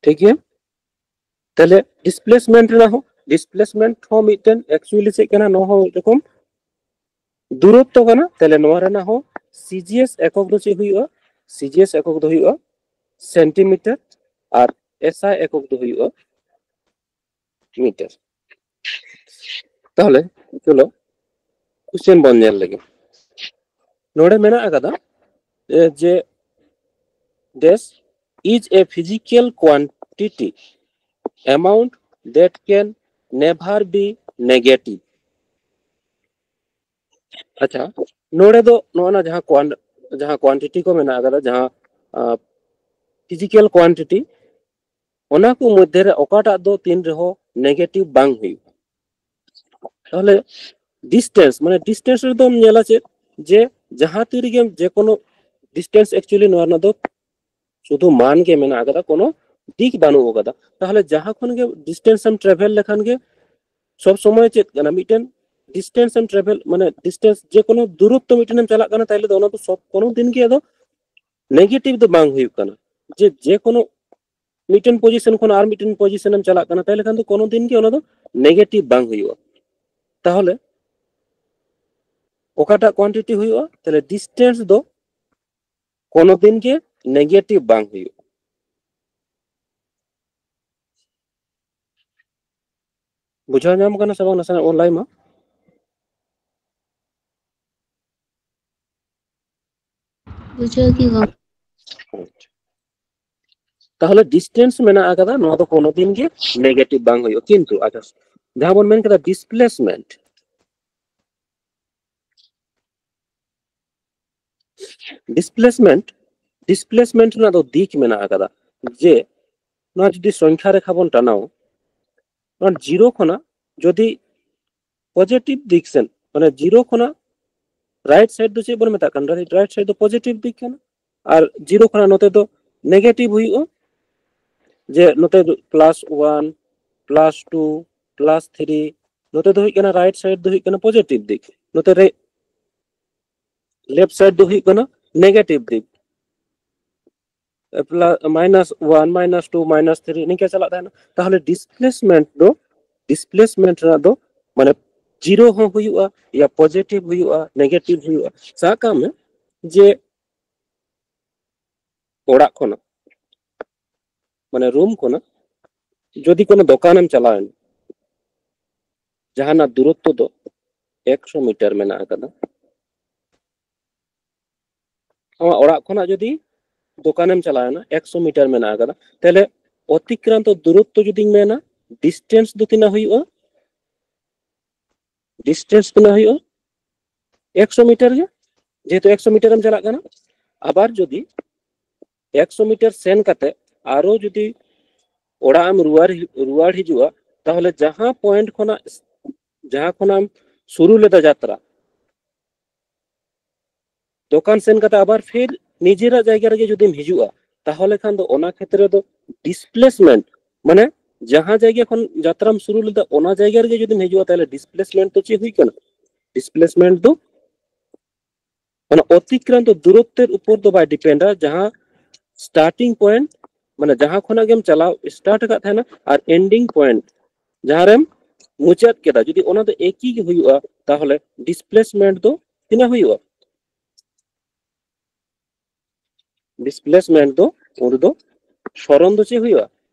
ᱴᱷᱤᱠ ᱜᱮᱭᱟ? ᱛᱟᱦᱞᱮ ᱰᱤᱥᱯᱞᱮᱥᱢᱮᱱᱴ ᱨᱮᱱᱟᱜ ᱦᱚᱸ, ᱰᱤᱥᱯᱞᱮᱥᱢᱮᱱᱴ ᱦᱚᱸ ᱢᱤᱫᱴᱮᱱ actually ᱪᱮᱫ ᱠᱟᱱᱟ? ᱱᱚᱣᱟ ᱦᱚᱸ ᱢᱤᱫ ᱨᱚᱠᱚᱢ ᱫᱩᱨᱚᱛᱛᱚ ᱠᱟᱱᱟ᱾ ᱛᱟᱦᱞᱮ ᱱᱚᱣᱟ ᱨᱮᱱᱟᱜ ᱦᱚᱸ ᱥᱤᱡᱤᱮᱥ ᱮᱠᱚᱠ ᱫᱚ ᱪᱮᱫ ᱦᱩᱭᱩᱜᱼᱟ? ᱥᱤᱡᱤᱮᱥ ᱮᱠᱚᱠ ᱫᱚ ᱦᱩᱭᱩᱜᱼᱟ ᱥᱮᱱᱴᱤᱢᱤᱴᱟᱨ, ᱟᱨ ᱮᱥᱟᱭ ᱮᱠᱚᱠ ᱫᱚ ᱦᱩᱭᱩᱜᱼᱟ ᱢᱤᱴᱟᱨ᱾ ᱛᱟᱦᱞᱮ ᱪᱚᱞᱚ ᱠᱚᱥᱪᱮᱱ ᱵᱚᱱ ᱧᱮᱞ ᱞᱮᱜᱮ᱾ ᱱᱚᱰᱮ ᱢᱮᱱᱟᱜ ᱟᱠᱟᱫᱟ ᱡᱮ dash is a physical quantity amount that can never be negative. ᱟᱪᱪᱷᱟ, ᱱᱚᱰᱮ ᱫᱚ ᱱᱚᱜᱼᱚ ᱱᱟ ᱡᱟᱦᱟᱸ ᱡᱟᱦᱟᱸ ᱠᱳᱣᱟᱱᱴᱤᱴᱤ ᱠᱚ ᱢᱮᱱᱟᱜ ᱟᱠᱟᱫᱟ, ᱡᱟᱦᱟᱸ ᱯᱷᱤᱡᱤᱠᱮᱞ ᱠᱳᱣᱟᱱᱴᱤᱴᱤ, ᱚᱱᱟ ᱠᱚ ᱢᱚᱫᱽᱫᱷᱮ ᱨᱮ ᱚᱠᱟᱴᱟᱜ ᱫᱚ ᱛᱤᱱ ᱨᱮᱦᱚᱸ ᱱᱮᱜᱮᱴᱤᱵᱷ ᱵᱟᱝ ᱦᱩᱭᱩᱜᱼᱟ᱾ ᱛᱟᱦᱚᱞᱮ ᱰᱤᱥᱴᱮᱱᱥ, ᱢᱟᱱᱮ ᱰᱤᱥᱴᱮᱱᱥ ᱨᱮᱫᱚᱢ ᱧᱮᱞᱟ ᱪᱮᱫ, ᱡᱮ ᱡᱟᱦᱟᱸ ᱛᱤ ᱨᱮᱜᱮ ᱡᱮ ᱠᱳᱱᱳ ᱰᱤᱥᱴᱮᱱᱥ, actually ᱱᱚᱣᱟ ᱨᱮᱱᱟᱜ ᱫᱚ ᱥᱩᱫᱷᱩ ᱢᱟᱱ ᱜᱮ ᱢᱮᱱᱟᱜ ᱟᱠᱟᱫᱟ, ᱠᱳᱱᱳ ᱫᱤᱠ ᱵᱟᱹᱱᱩᱜ ᱟᱠᱟᱫᱟ᱾ ᱛᱟᱦᱚᱞᱮ ᱡᱟᱦᱟᱸ ᱠᱷᱚᱱ ᱜᱮ ᱰᱤᱥᱴᱮᱱᱥ ᱮᱢ ᱴᱨᱟᱵᱷᱮᱞ ᱞᱮᱠᱷᱟᱱ ᱜᱮ ᱥᱚᱵ ᱥᱚᱢᱚᱭ ᱪᱮᱫ ᱠᱟᱱᱟ, ᱢᱤᱫᱴᱮᱱ ᱰᱤᱥᱴᱮᱱᱥ ᱮᱢ ᱴᱨᱟᱵᱷᱮᱞ, ᱢᱟᱱᱮ ᱰᱤᱥᱴᱮᱱᱥ ᱡᱮ ᱠᱳᱱᱳ ᱫᱩᱨᱚᱛᱛᱚ ᱢᱤᱫᱴᱮᱱ ᱮᱢ ᱪᱟᱞᱟᱜ ᱠᱟᱱᱟ, ᱛᱟᱦᱚᱞᱮ ᱫᱚ ᱚᱱᱟ ᱫᱚ ᱥᱚᱵ ᱠᱳᱱᱳ ᱫᱤᱱ ᱜᱮ ᱟᱫᱚ ᱱᱮᱜᱮᱴᱤᱵᱷ ᱫᱚ ᱵᱟᱝ ᱦᱩᱭᱩᱜ ᱠᱟᱱᱟ᱾ ᱡᱮ ᱡᱮ ᱠᱳᱱᱳ ᱢᱤᱫᱴᱮᱱ ᱯᱚᱡᱤᱥᱚᱱ ᱠᱷᱚᱱ ᱟᱨ ᱢᱤᱫᱴᱮᱱ ᱯᱚᱡᱤᱥᱚᱱ ᱮᱢ ᱪᱟᱞᱟᱜ ᱠᱟᱱᱟ, ᱛᱟᱦᱚᱞᱮ ᱠᱷᱟᱱ ᱫᱚ ᱠᱳᱱᱳ ᱫᱤᱱ ᱜᱮ ᱚᱱᱟ ᱫᱚ ᱱᱮᱜᱮᱴᱤᱵᱷ ᱵᱟᱝ ᱦᱩᱭᱩᱜᱼᱟ᱾ ᱛᱟᱦᱚᱞᱮ ᱚᱠᱟᱴᱟᱜ ᱠᱳᱣᱟᱱᱴᱤᱴᱤ ᱦᱩᱭᱩᱜᱼᱟ? ᱛᱟᱦᱚᱞᱮ ᱰᱤᱥᱴᱮᱱᱥ ᱫᱚ ᱠᱳᱱᱳ ᱫᱤᱱ ᱜᱮ ᱱᱮᱜᱮᱴᱤᱵᱷ ᱵᱟᱝ ᱦᱩᱭᱩᱜᱼᱟ᱾ ᱵᱩᱡᱷᱟᱹᱣ ᱧᱟᱢ ᱠᱟᱱᱟ ᱥᱮ ᱵᱟᱝ? ᱱᱟᱥᱮᱱᱟᱜ ᱵᱚᱱ ᱞᱟᱹᱭ ᱢᱟ᱾ ᱵᱩᱡᱷᱟᱹᱣ ᱜᱮ ᱜᱚᱢᱠᱮ᱾ ᱛᱟᱦᱚᱞᱮ ᱰᱤᱥᱴᱮᱱᱥ ᱢᱮᱱᱟᱜ ᱟᱠᱟᱫᱟ, ᱱᱚᱣᱟ ᱫᱚ ᱠᱳᱱᱳ ᱫᱤᱱ ᱜᱮ ᱱᱮᱜᱮᱴᱤᱵᱷ ᱵᱟᱝ ᱦᱩᱭᱩᱜᱼᱟ᱾ ᱠᱤᱱᱛᱩ ᱟᱪᱪᱷᱟ, ᱡᱟᱦᱟᱸ ᱵᱚᱱ ᱢᱮᱱ ᱠᱮᱫᱟ ᱰᱤᱥᱯᱞᱮᱥᱢᱮᱱᱴ, ᱰᱤᱥᱯᱞᱮᱥᱢᱮᱱᱴ, ᱰᱤᱥᱯᱞᱮᱥᱢᱮᱱᱴ ᱨᱮᱱᱟᱜ ᱫᱚ ᱫᱤᱠ ᱢᱮᱱᱟᱜ ᱟᱠᱟᱫᱟ, ᱡᱮ ᱱᱚᱣᱟ ᱡᱩᱫᱤ ᱥᱚᱝᱠᱷᱟ ᱨᱮᱠᱷᱟ ᱵᱚᱱ ᱴᱟᱱᱟᱣᱟ, ᱱᱚᱣᱟ ᱡᱤᱨᱳ ᱠᱷᱚᱱᱟᱜ ᱡᱩᱫᱤ ᱯᱚᱡᱮᱴᱤᱵᱷ ᱫᱤᱠ ᱥᱮᱱ, ᱢᱟᱱᱮ ᱡᱤᱨᱳ ᱠᱷᱚᱱᱟᱜ ᱨᱟᱭᱤᱴ ᱥᱟᱭᱤᱰ ᱫᱚ ᱪᱮᱫ ᱵᱚᱱ ᱢᱮᱛᱟᱜ ᱠᱟᱱᱟ? ᱨᱟᱭᱤᱴ ᱥᱟᱭᱤᱰ ᱫᱚ ᱯᱚᱡᱮᱴᱤᱵᱷ ᱫᱤᱠ ᱠᱟᱱᱟ, ᱟᱨ ᱡᱤᱨᱳ ᱠᱷᱚᱱᱟᱜ ᱱᱚᱛᱮ ᱫᱚ ᱱᱮᱜᱮᱴᱤᱵᱷ ᱦᱩᱭᱩᱜᱼᱟ᱾ ᱡᱮ ᱱᱚᱛᱮ plus one, plus two, plus three, ᱱᱚᱛᱮ ᱫᱚ ᱦᱩᱭᱩᱜ ᱠᱟᱱᱟ, ᱨᱟᱭᱤᱴ ᱥᱟᱭᱤᱰ ᱫᱚ ᱦᱩᱭᱩᱜ ᱠᱟᱱᱟ ᱯᱚᱡᱮᱴᱤᱵᱷ ᱫᱤᱠ, ᱱᱚᱛᱮ ᱨᱮ ᱞᱮᱯᱷᱴ ᱥᱟᱭᱤᱰ ᱫᱚ ᱦᱩᱭᱩᱜ ᱠᱟᱱᱟ ᱱᱮᱜᱮᱴᱤᱵᱷ ᱫᱤᱠ, minus one, minus two, minus three, ᱱᱤᱝᱠᱟ ᱪᱟᱞᱟᱜ ᱛᱟᱦᱮᱱᱟ᱾ ᱛᱟᱦᱚᱞᱮ ᱰᱤᱥᱯᱞᱮᱥᱢᱮᱱᱴ ᱫᱚ, ᱰᱤᱥᱯᱞᱮᱥᱢᱮᱱᱴ ᱨᱮᱱᱟᱜ ᱫᱚ ᱢᱟᱱᱮ ᱡᱤᱨᱳ ᱦᱚᱸ ᱦᱩᱭᱩᱜᱼᱟ, ᱭᱟ ᱯᱚᱡᱮᱴᱤᱵᱷ ᱦᱩᱭᱩᱜᱼᱟ, ᱱᱮᱜᱮᱴᱤᱵᱷ ᱦᱩᱭᱩᱜᱼᱟ᱾ ᱥᱟᱵ ᱠᱟᱜ ᱢᱮ ᱡᱮ ᱚᱲᱟᱜ ᱠᱷᱚᱱᱟᱜ, ᱢᱟᱱᱮ ᱨᱩᱢ ᱠᱷᱚᱱᱟᱜ ᱡᱩᱫᱤ ᱠᱳᱱᱳ ᱫᱚᱠᱟᱱᱮᱢ ᱪᱟᱞᱟᱣᱮᱱᱟ, ᱡᱟᱦᱟᱱᱟᱜ ᱫᱩᱨᱚᱛᱛᱚ ᱫᱚ ᱮᱠᱥᱚ ᱢᱤᱴᱟᱨ ᱢᱮᱱᱟᱜ ᱟᱠᱟᱫᱟ, ᱟᱢᱟᱜ ᱚᱲᱟᱜ ᱠᱷᱚᱱᱟᱜ ᱡᱩᱫᱤ ᱫᱚᱠᱟᱱᱮᱢ ᱪᱟᱞᱟᱣᱮᱱᱟ, ᱮᱠᱥᱚ ᱢᱤᱴᱟᱨ ᱢᱮᱱᱟᱜ ᱟᱠᱟᱫᱟ, ᱛᱟᱦᱞᱮ ᱚᱛᱤᱠᱨᱟᱱᱛᱚ ᱫᱩᱨᱚᱛᱛᱚ ᱡᱩᱫᱤᱧ ᱢᱮᱱᱟ, ᱰᱤᱥᱴᱮᱱᱥ ᱫᱚ ᱛᱤᱱᱟᱹᱜ ᱦᱩᱭᱩᱜᱼᱟ? ᱰᱤᱥᱴᱮᱱᱥ ᱛᱤᱱᱟᱹᱜ ᱦᱩᱭᱩᱜᱼᱟ? ᱮᱠᱥᱚ ᱢᱤᱴᱟᱨ ᱜᱮ, ᱡᱮᱦᱮᱛᱩ ᱮᱠᱥᱚ ᱢᱤᱴᱟᱨᱮᱢ ᱪᱟᱞᱟᱜ ᱠᱟᱱᱟ᱾ ᱟᱵᱟᱨ ᱡᱩᱫᱤ ᱮᱠᱥᱚ ᱢᱤᱴᱟᱨ ᱥᱮᱱ ᱠᱟᱛᱮ ᱟᱨᱚ ᱡᱩᱫᱤ ᱚᱲᱟᱜ ᱮᱢ ᱨᱩᱣᱟᱹᱲ, ᱨᱩᱣᱟᱹᱲ ᱦᱤᱡᱩᱜᱼᱟ, ᱛᱟᱦᱚᱞᱮ ᱡᱟᱦᱟᱸ ᱯᱚᱭᱮᱱᱴ ᱠᱷᱚᱱᱟᱜ, ᱡᱟᱦᱟᱸ ᱠᱷᱚᱱᱟᱜ ᱮᱢ ᱥᱩᱨᱩ ᱞᱮᱫᱟ ᱡᱟᱛᱨᱟ, ᱫᱚᱠᱟᱱ ᱥᱮᱱ ᱠᱟᱛᱮ ᱟᱵᱟᱨ ᱯᱷᱤᱨ ᱱᱤᱡᱮᱨᱟᱜ ᱡᱟᱭᱜᱟ ᱨᱮᱜᱮ ᱡᱩᱫᱤᱢ ᱦᱤᱡᱩᱜᱼᱟ, ᱛᱟᱦᱚᱞᱮ ᱠᱷᱟᱱ ᱫᱚ ᱚᱱᱟ ᱠᱷᱮᱛᱨᱮ ᱫᱚ ᱰᱤᱥᱯᱞᱮᱥᱢᱮᱱᱴ, ᱢᱟᱱᱮ ᱡᱟᱦᱟᱸ ᱡᱟᱭᱜᱟ ᱠᱷᱚᱱ ᱡᱟᱛᱨᱟᱢ ᱥᱩᱨᱩ ᱞᱮᱫᱟ, ᱚᱱᱟ ᱡᱟᱭᱜᱟ ᱨᱮᱜᱮ ᱡᱩᱫᱤᱢ ᱦᱤᱡᱩᱜᱼᱟ, ᱛᱟᱦᱚᱞᱮ ᱰᱤᱥᱯᱞᱮᱥᱢᱮᱱᱴ ᱫᱚ ᱪᱮᱫ ᱦᱩᱭ ᱠᱟᱱᱟ? ᱰᱤᱥᱯᱞᱮᱥᱢᱮᱱᱴ ᱫᱚ ᱚᱱᱟ ᱚᱛᱤᱠᱨᱟᱱᱛᱚ ᱫᱩᱨᱚᱛᱛᱮᱨ ᱩᱯᱚᱨ ᱫᱚ ᱵᱟᱭ ᱰᱤᱯᱮᱱᱰᱟ, ᱡᱟᱦᱟᱸ ᱥᱴᱟᱨᱴᱤᱝ ᱯᱚᱭᱮᱱᱴ, ᱢᱟᱱᱮ ᱡᱟᱦᱟᱸ ᱠᱷᱚᱱᱟᱜ ᱜᱮᱢ ᱪᱟᱞᱟᱣ ᱥᱴᱟᱨᱴ ᱟᱠᱟᱫ ᱛᱟᱦᱮᱱᱟ, ᱟᱨ ᱮᱱᱰᱤᱝ ᱯᱚᱭᱮᱱᱴ ᱡᱟᱦᱟᱸ ᱨᱮᱢ ᱢᱩᱪᱟᱹᱫ ᱠᱮᱫᱟ, ᱡᱩᱫᱤ ᱚᱱᱟ ᱫᱚ ᱮᱠᱤ ᱜᱮ ᱦᱩᱭᱩᱜᱼᱟ, ᱛᱟᱦᱚᱞᱮ ᱰᱤᱥᱯᱞᱮᱥᱢᱮᱱᱴ ᱫᱚ ᱛᱤᱱᱟᱹᱜ ᱦᱩᱭᱩᱜᱼᱟ? ᱰᱤᱥᱯᱞᱮᱥᱢᱮᱱᱴ ᱫᱚ ᱩᱱ ᱨᱮᱫᱚ ᱥᱚᱨᱚᱱ ᱫᱚ ᱪᱮᱫ ᱦᱩᱭᱩᱜᱼᱟ?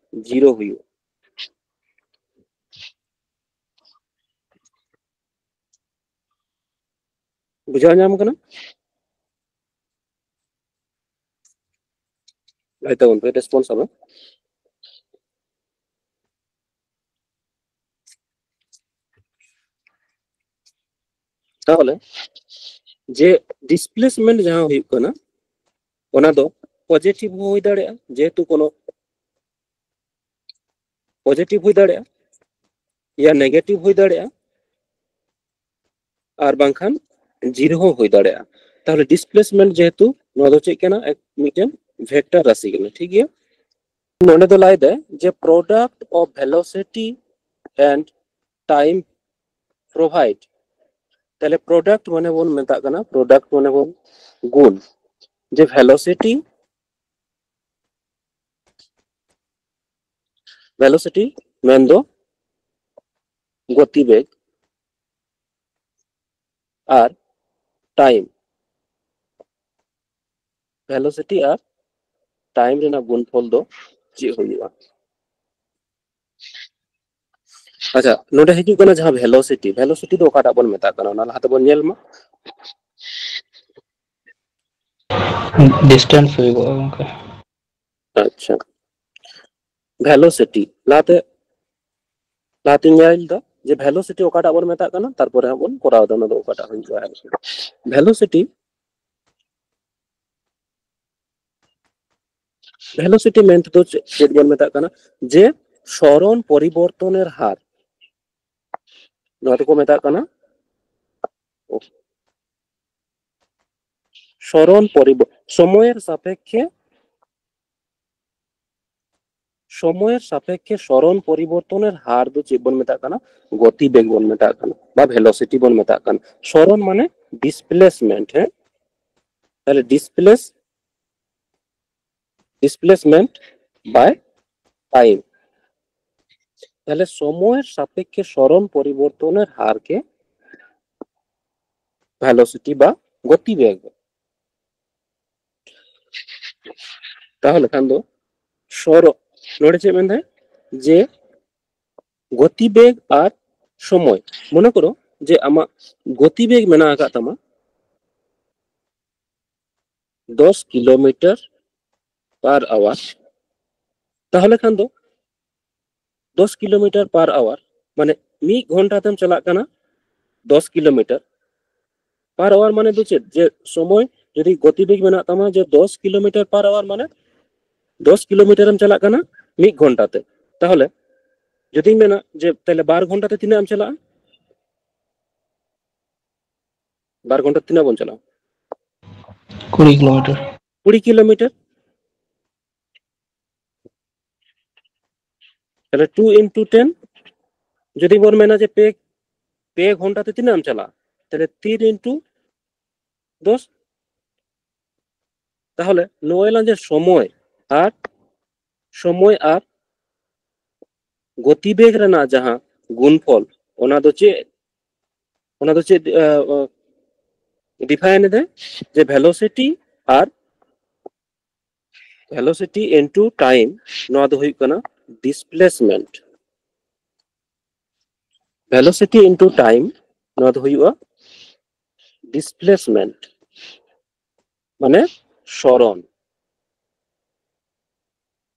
ᱡᱤᱨᱳ ᱦᱩᱭᱩᱜᱼᱟ᱾ ᱵᱩᱡᱷᱟᱹᱣ ᱧᱟᱢ ᱠᱟᱱᱟ? ᱞᱟᱹᱭ ᱛᱟᱵᱚᱱ ᱯᱮ, ᱨᱮᱥᱯᱚᱱᱥ ᱟᱵᱚᱱ᱾ ᱛᱟᱦᱚᱞᱮ ᱡᱮ ᱰᱤᱥᱯᱞᱮᱥᱢᱮᱱᱴ ᱡᱟᱦᱟᱸ ᱦᱩᱭᱩᱜ ᱠᱟᱱᱟ, ᱚᱱᱟ ᱫᱚ ᱯᱚᱡᱮᱴᱤᱵᱷ ᱦᱚᱸ ᱦᱩᱭ ᱫᱟᱲᱮᱭᱟᱜᱼᱟ, ᱡᱮᱦᱮᱛᱩ ᱠᱳᱱᱳ ᱯᱚᱡᱮᱴᱤᱵᱷ ᱦᱩᱭ ᱫᱟᱲᱮᱭᱟᱜᱼᱟ, ᱭᱟ ᱱᱮᱜᱮᱴᱤᱵᱷ ᱦᱩᱭ ᱫᱟᱲᱮᱭᱟᱜᱼᱟ, ᱟᱨ ᱵᱟᱝᱠᱷᱟᱱ ᱡᱤᱨᱳ ᱦᱚᱸ ᱦᱩᱭ ᱫᱟᱲᱮᱭᱟᱜᱼᱟ᱾ ᱛᱟᱦᱚᱞᱮ ᱰᱤᱥᱯᱞᱮᱥᱢᱮᱱᱴ ᱡᱮᱦᱮᱛᱩ ᱱᱚᱣᱟ ᱫᱚ ᱪᱮᱫ ᱠᱟᱱᱟ? ᱮᱠ-, ᱢᱤᱫᱴᱮᱱ ᱵᱷᱮᱠᱴᱟᱨ ᱨᱟᱥᱤ ᱠᱟᱱᱟ, ᱴᱷᱤᱠ ᱜᱮᱭᱟ? ᱱᱚᱰᱮ ᱫᱚ ᱞᱟᱹᱭ ᱫᱟᱭ ᱡᱮ product of velocity and time provide, ᱛᱟᱦᱞᱮ ᱯᱨᱚᱰᱟᱠᱴ ᱢᱟᱱᱮ ᱵᱚᱱ ᱢᱮᱛᱟᱜ ᱠᱟᱱᱟ, ᱯᱨᱚᱰᱟᱠᱴ ᱢᱟᱱᱮ ᱵᱚᱱ ᱜᱩᱱ, ᱡᱮ ᱵᱷᱮᱞᱳᱥᱤᱴᱤ, ᱵᱷᱮᱞᱳᱥᱤᱴᱤ ᱢᱮᱱᱫᱚ ᱜᱚᱛᱤ ᱵᱮᱜᱽ, ᱟᱨ ᱴᱟᱭᱤᱢ, ᱵᱷᱮᱞᱳᱥᱤᱴᱤ ᱟᱨ ᱴᱟᱭᱤᱢ ᱨᱮᱱᱟᱜ ᱜᱩᱱᱯᱷᱚᱞ ᱫᱚ ᱪᱮᱫ ᱦᱩᱭᱩᱜᱼᱟ? ᱟᱪᱪᱷᱟ, ᱱᱚᱰᱮ ᱦᱤᱡᱩᱜ ᱠᱟᱱᱟ ᱡᱟᱦᱟᱸ ᱵᱷᱮᱞᱳᱥᱤᱴᱤ, ᱵᱷᱮᱞᱳᱥᱤᱴᱤ ᱫᱚ ᱚᱠᱟᱴᱟᱜ ᱵᱚᱱ ᱢᱮᱛᱟᱜ ᱠᱟᱱᱟ, ᱚᱱᱟ ᱞᱟᱦᱟ ᱛᱮᱵᱚᱱ ᱧᱮᱞ ᱢᱟ᱾ ᱰᱤᱥᱴᱮᱱᱥ ᱦᱩᱭᱩᱜᱚᱜᱼᱟ ᱜᱚᱝᱠᱮ᱾ ᱟᱪᱪᱷᱟ, ᱵᱷᱮᱞᱳᱥᱤᱴᱤ ᱞᱟᱦᱟᱛᱮ ᱞᱟᱦᱟᱛᱮᱧ ᱧᱮᱞ ᱫᱟ ᱡᱮ ᱵᱷᱮᱞᱳᱥᱤᱴᱤ ᱚᱠᱟᱴᱟᱜ ᱵᱚᱱ ᱢᱮᱛᱟᱜ ᱠᱟᱱᱟ, ᱛᱟᱨᱯᱚᱨᱮ ᱦᱟᱸᱜ ᱵᱚᱱ ᱠᱚᱨᱟᱣ ᱫᱟ ᱚᱱᱟ ᱫᱚ ᱚᱠᱟᱴᱟᱜ ᱦᱩᱭᱩᱜᱼᱟ᱾ ᱵᱷᱮᱞᱳᱥᱤᱴᱤ ᱵᱷᱮᱞᱳᱥᱤᱴᱤ ᱢᱮᱱᱛᱮ ᱫᱚ ᱪᱮᱫ ᱪᱮᱫ ᱵᱚᱱ ᱢᱮᱛᱟᱜ ᱠᱟᱱᱟ? ᱡᱮ ᱥᱚᱨᱚᱱ ᱯᱚᱨᱤᱵᱚᱨᱛᱚᱱᱮᱨ ᱦᱟᱨ, ᱱᱚᱣᱟ ᱫᱚᱠᱚ ᱢᱮᱛᱟᱜ ᱠᱟᱱᱟ ᱥᱚᱨᱚᱱ ᱯᱚᱨᱤᱵᱚᱨᱛᱚᱱ, ᱥᱚᱢᱚᱭᱮᱨ ᱥᱟᱯᱮᱠᱠᱷᱮ ᱥᱚᱢᱚᱭᱮᱨ ᱥᱟᱯᱮᱠᱠᱷᱮ ᱥᱚᱨᱚᱱ ᱯᱚᱨᱤᱵᱚᱨᱛᱚᱱᱮᱨ ᱦᱟᱨ ᱫᱚ ᱪᱮᱫ ᱵᱚᱱ ᱢᱮᱛᱟᱜ ᱠᱟᱱᱟ? ᱜᱚᱛᱤ ᱵᱮᱜᱽ ᱵᱚᱱ ᱢᱮᱛᱟᱜ ᱠᱟᱱᱟ, ᱵᱟ ᱵᱷᱮᱞᱳᱥᱤᱴᱤ ᱵᱚᱱ ᱢᱮᱛᱟᱜ ᱠᱟᱱᱟ᱾ ᱥᱚᱨᱚᱱ ᱢᱟᱱᱮ ᱰᱤᱥᱯᱞᱮᱥᱢᱮᱱᱴ, ᱦᱮᱸ, ᱛᱟᱦᱞᱮ ᱰᱤᱥᱯᱞᱮᱥ ᱰᱤᱥᱯᱞᱮᱥᱢᱮᱱᱴ ᱵᱟᱭ ᱴᱟᱭᱤᱢ᱾ ᱛᱟᱦᱞᱮ ᱥᱚᱢᱚᱭᱮᱨ ᱥᱟᱯᱮᱠᱠᱷᱮ ᱥᱚᱨᱚᱱ ᱯᱚᱨᱤᱵᱚᱨᱛᱚᱱᱮᱨ ᱦᱟᱨ ᱜᱮ ᱵᱷᱮᱞᱳᱥᱤᱴᱤ ᱵᱟ ᱜᱚᱛᱤ ᱵᱮᱜᱽ᱾ ᱛᱟᱦᱞᱮ ᱠᱷᱟᱱ ᱫᱚ ᱥᱚᱨᱚ ᱱᱚᱰᱮ ᱪᱮᱫ ᱢᱮᱱᱫᱟᱭ? ᱡᱮ ᱜᱚᱛᱤ ᱵᱮᱜᱽ ᱟᱨ ᱥᱚᱢᱚᱭ, ᱢᱚᱱᱮ ᱠᱚᱨᱚ ᱡᱮ ᱟᱢᱟᱜ ᱜᱚᱛᱤ ᱵᱮᱜᱽ ᱢᱮᱱᱟᱜ ᱟᱠᱟᱫ ᱛᱟᱢᱟ ᱫᱚᱥ ᱠᱤᱞᱳᱢᱤᱴᱟᱨ ᱯᱟᱨ ᱟᱣᱟᱨ, ᱛᱟᱦᱚᱞᱮ ᱠᱷᱟᱱ ᱫᱚ ᱫᱚᱥ ᱠᱤᱞᱳᱢᱤᱴᱟᱨ ᱯᱟᱨ ᱟᱣᱟᱨ, ᱢᱟᱱᱮ ᱢᱤᱫ ᱜᱷᱚᱱᱴᱟ ᱛᱮᱢ ᱪᱟᱞᱟᱜ ᱠᱟᱱᱟ ᱫᱚᱥ ᱠᱤᱞᱳᱢᱤᱴᱟᱨ ᱯᱟᱨ ᱟᱣᱟᱨ᱾ ᱢᱟᱱᱮ ᱫᱚ ᱪᱮᱫ? ᱡᱮ ᱥᱚᱢᱚᱭ ᱡᱩᱫᱤ ᱜᱚᱛᱤ ᱵᱮᱜᱽ ᱢᱮᱱᱟᱜ ᱛᱟᱢᱟ ᱡᱮ ᱫᱚᱥ ᱠᱤᱞᱳᱢᱤᱴᱟᱨ ᱯᱟᱨ ᱟᱣᱟᱨ, ᱢᱟᱱᱮ ᱫᱚᱥ ᱠᱤᱞᱳᱢᱤᱴᱟᱨ ᱮᱢ ᱪᱟᱞᱟᱜ ᱠᱟᱱᱟ ᱢᱤᱫ ᱜᱷᱚᱱᱴᱟ ᱛᱮ, ᱛᱟᱦᱚᱞᱮ ᱡᱩᱫᱤᱧ ᱢᱮᱱᱟ ᱡᱮ ᱛᱟᱦᱚᱞᱮ ᱵᱟᱨ ᱜᱷᱚᱱᱴᱟ ᱛᱮ ᱛᱤᱱᱟᱹᱜ ᱮᱢ ᱪᱟᱞᱟᱜᱼᱟ? ᱵᱟᱨ ᱜᱷᱚᱱᱴᱟ ᱛᱤᱱᱟᱹᱜ ᱵᱚᱱ ᱪᱟᱞᱟᱜᱼᱟ? ᱠᱩᱲᱤ ᱠᱤᱞᱳᱢᱤᱴᱟᱨ᱾ ᱠᱩᱲᱤ ᱠᱤᱞᱳᱢᱤᱴᱟᱨ᱾ ᱛᱟᱦᱞᱮ two into ten, ᱡᱩᱫᱤ ᱵᱚᱱ ᱢᱮᱱᱟ ᱡᱮ ᱯᱮ ᱯᱮ ᱜᱷᱚᱱᱴᱟ ᱛᱮ ᱛᱤᱱᱟᱹᱜ ᱮᱢ ᱪᱟᱞᱟᱜᱼᱟ? ᱛᱟᱦᱞᱮ ᱛᱤᱱ into ᱫᱚᱥ᱾ ᱛᱟᱦᱚᱞᱮ ᱱᱚᱜᱼᱚᱭ ᱞᱟᱝ ᱡᱮ ᱥᱚᱢᱚᱭ ᱟᱨ ᱥᱚᱢᱚᱭ ᱟᱨ ᱜᱚᱛᱤᱵᱮᱜᱽ ᱨᱮᱱᱟᱜ ᱡᱟᱦᱟᱸ ᱜᱩᱱᱯᱷᱚᱞ, ᱚᱱᱟ ᱫᱚ ᱪᱮᱫ? ᱚᱱᱟ ᱫᱚ ᱪᱮᱫ ᱰᱤᱯᱷᱟᱭᱤᱱ ᱮᱫᱟᱭ? ᱡᱮ ᱵᱷᱮᱞᱳᱥᱤᱴᱤ ᱟᱨ ᱵᱷᱮᱞᱳᱥᱤᱴᱤ ᱤᱱᱴᱩ ᱴᱟᱭᱤᱢ, ᱱᱚᱣᱟ ᱫᱚ ᱦᱩᱭᱩᱜ ᱠᱟᱱᱟ ᱰᱤᱥᱯᱞᱮᱥᱢᱮᱱᱴ᱾ ᱵᱷᱮᱞᱳᱥᱤᱴᱤ ᱤᱱᱴᱩ ᱴᱟᱭᱤᱢ, ᱱᱚᱣᱟ ᱫᱚ ᱦᱩᱭᱩᱜᱼᱟ ᱰᱤᱥᱯᱞᱮᱥᱢᱮᱱᱴ᱾ ᱢᱟᱱᱮ ᱥᱚᱨᱚᱱ᱾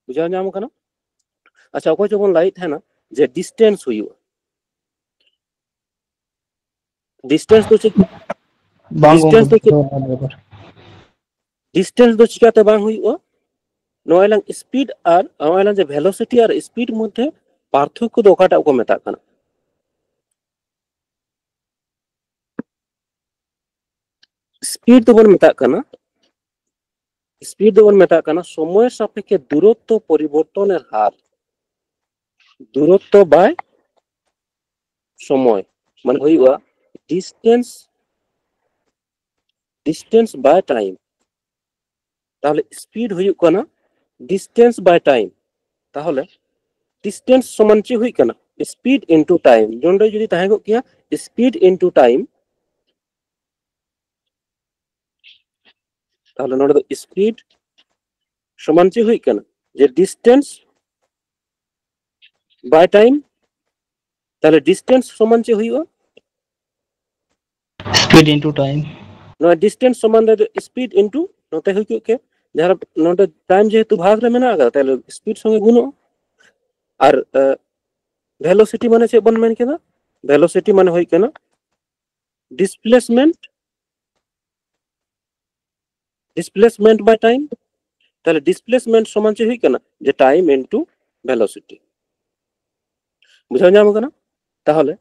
ᱵᱩᱡᱷᱟᱹᱣ ᱧᱟᱢ ᱠᱟᱱᱟ? ᱟᱪᱪᱷᱟ, ᱚᱠᱚᱭ ᱪᱚᱵᱚᱱ ᱞᱟᱹᱭᱮᱫ ᱛᱟᱦᱮᱱᱟ ᱡᱮ ᱰᱤᱥᱴᱮᱱᱥ ᱦᱩᱭᱩᱜᱼᱟ᱾ ᱰᱤᱥᱴᱮᱱᱥ ᱫᱚ ᱪᱮᱫ? ᱵᱟᱝ Distance ᱫᱚ ᱪᱮᱫ? ᱜᱚᱝᱠᱮ᱾ ᱰᱤᱥᱴᱮᱱᱥ ᱫᱚ ᱪᱤᱠᱟᱹᱛᱮ ᱵᱟᱝ ᱦᱩᱭᱩᱜᱼᱟ? ᱱᱚᱜᱼᱚᱭ ᱞᱟᱝ ᱥᱯᱤᱰ ᱟᱨ ᱱᱚᱜᱼᱚᱭ ᱞᱟᱝ ᱡᱮ ᱵᱷᱮᱞᱳᱥᱤᱴᱤ ᱟᱨ ᱥᱯᱤᱰ ᱢᱚᱫᱽᱫᱷᱮ ᱯᱟᱨᱛᱷᱚᱠᱠᱚ ᱫᱚ ᱚᱠᱟᱴᱟᱜ ᱠᱚ ᱢᱮᱛᱟᱜ ᱠᱟᱱᱟ? ᱥᱯᱤᱰ ᱫᱚᱵᱚᱱ ᱢᱮᱛᱟᱜ ᱠᱟᱱᱟ, ᱥᱯᱤᱰ ᱫᱚᱵᱚᱱ ᱢᱮᱛᱟᱜ ᱠᱟᱱᱟ ᱥᱚᱢᱚᱭ ᱥᱟᱯᱮᱠᱠᱷᱮ ᱫᱩᱨᱚᱛᱛᱚ ᱯᱚᱨᱤᱵᱚᱨᱛᱚᱱᱮᱨ ᱦᱟᱨ᱾ ᱫᱩᱨᱚᱛᱛᱚ ᱵᱟᱭ ᱥᱚᱢᱚᱭ, ᱢᱟᱱᱮ ᱦᱩᱭᱩᱜᱼᱟ distance, distance by time᱾ ᱛᱟᱦᱚᱞᱮ ᱥᱯᱤᱰ ᱦᱩᱭᱩᱜ ᱠᱟᱱᱟ distance by time᱾ ᱛᱟᱦᱚᱞᱮ ᱰᱤᱥᱴᱮᱱᱥ ᱥᱚᱢᱟᱱ ᱪᱮᱫ ᱦᱩᱭᱩᱜ ᱠᱟᱱᱟ? Speed into time. ᱱᱚᱰᱮ ᱡᱩᱫᱤ ᱛᱟᱦᱮᱸ ᱠᱚᱜ ᱠᱮᱭᱟ ᱥᱯᱤᱰ ᱤᱱᱴᱩ ᱴᱟᱭᱤᱢ, ᱛᱟᱦᱚᱞᱮ ᱱᱚᱰᱮ ᱫᱚ ᱥᱯᱤᱰ ᱥᱚᱢᱟᱱ ᱪᱮᱫ ᱦᱩᱭᱩᱜ ᱠᱟᱱᱟ? ᱡᱮ ᱰᱤᱥᱴᱮᱱᱥ ᱵᱟᱭ ᱴᱟᱭᱤᱢ᱾ ᱛᱟᱦᱚᱞᱮ ᱰᱤᱥᱴᱮᱱᱥ ᱥᱚᱢᱟᱱ ᱪᱮᱫ ᱦᱩᱭᱩᱜᱼᱟ? Speed into time. ᱱᱚᱣᱟ ᱰᱤᱥᱴᱮᱱᱥ ᱥᱚᱢᱟᱱ ᱨᱮ ᱥᱯᱤᱰ ᱤᱱᱴᱩ ᱱᱚᱛᱮ ᱦᱩᱭ ᱠᱚᱜ ᱠᱮ, ᱡᱟᱦᱟᱸ ᱱᱚᱰᱮ ᱴᱟᱭᱤᱢ ᱡᱮᱦᱮᱛᱩ ᱵᱷᱟᱜᱽ ᱨᱮ ᱢᱮᱱᱟᱜ ᱟᱠᱟᱫᱟ, ᱛᱟᱦᱚᱞᱮ ᱥᱯᱤᱰ ᱥᱚᱸᱜᱮ ᱜᱩᱱᱚᱜᱼᱟ᱾ ᱟᱨ ᱵᱷᱮᱞᱳᱥᱤᱴᱤ ᱢᱟᱱᱮ ᱪᱮᱫ ᱵᱚᱱ ᱢᱮᱱ ᱠᱮᱫᱟ? ᱵᱷᱮᱞᱳᱥᱤᱴᱤ ᱢᱟᱱᱮ ᱦᱩᱭᱩᱜ ᱠᱟᱱᱟ ᱰᱤᱥᱯᱞᱮᱥᱢᱮᱱᱴ, ᱰᱤᱥᱯᱞᱮᱥᱢᱮᱱᱴ ᱵᱟᱭ ᱴᱟᱭᱤᱢ᱾ ᱛᱟᱦᱚᱞᱮ ᱰᱤᱥᱯᱞᱮᱥᱢᱮᱱᱴ ᱥᱚᱢᱟᱱ ᱪᱮᱫ ᱦᱩᱭᱩᱜ ᱠᱟᱱᱟ? ᱡᱮ ᱴᱟᱭᱤᱢ ᱤᱱᱴᱩ ᱵᱷᱮᱞᱳᱥᱤᱴᱤ᱾ ᱵᱩᱡᱷᱟᱹᱣ ᱧᱟᱢ ᱠᱟᱱᱟ? ᱛᱟᱦᱚᱞᱮ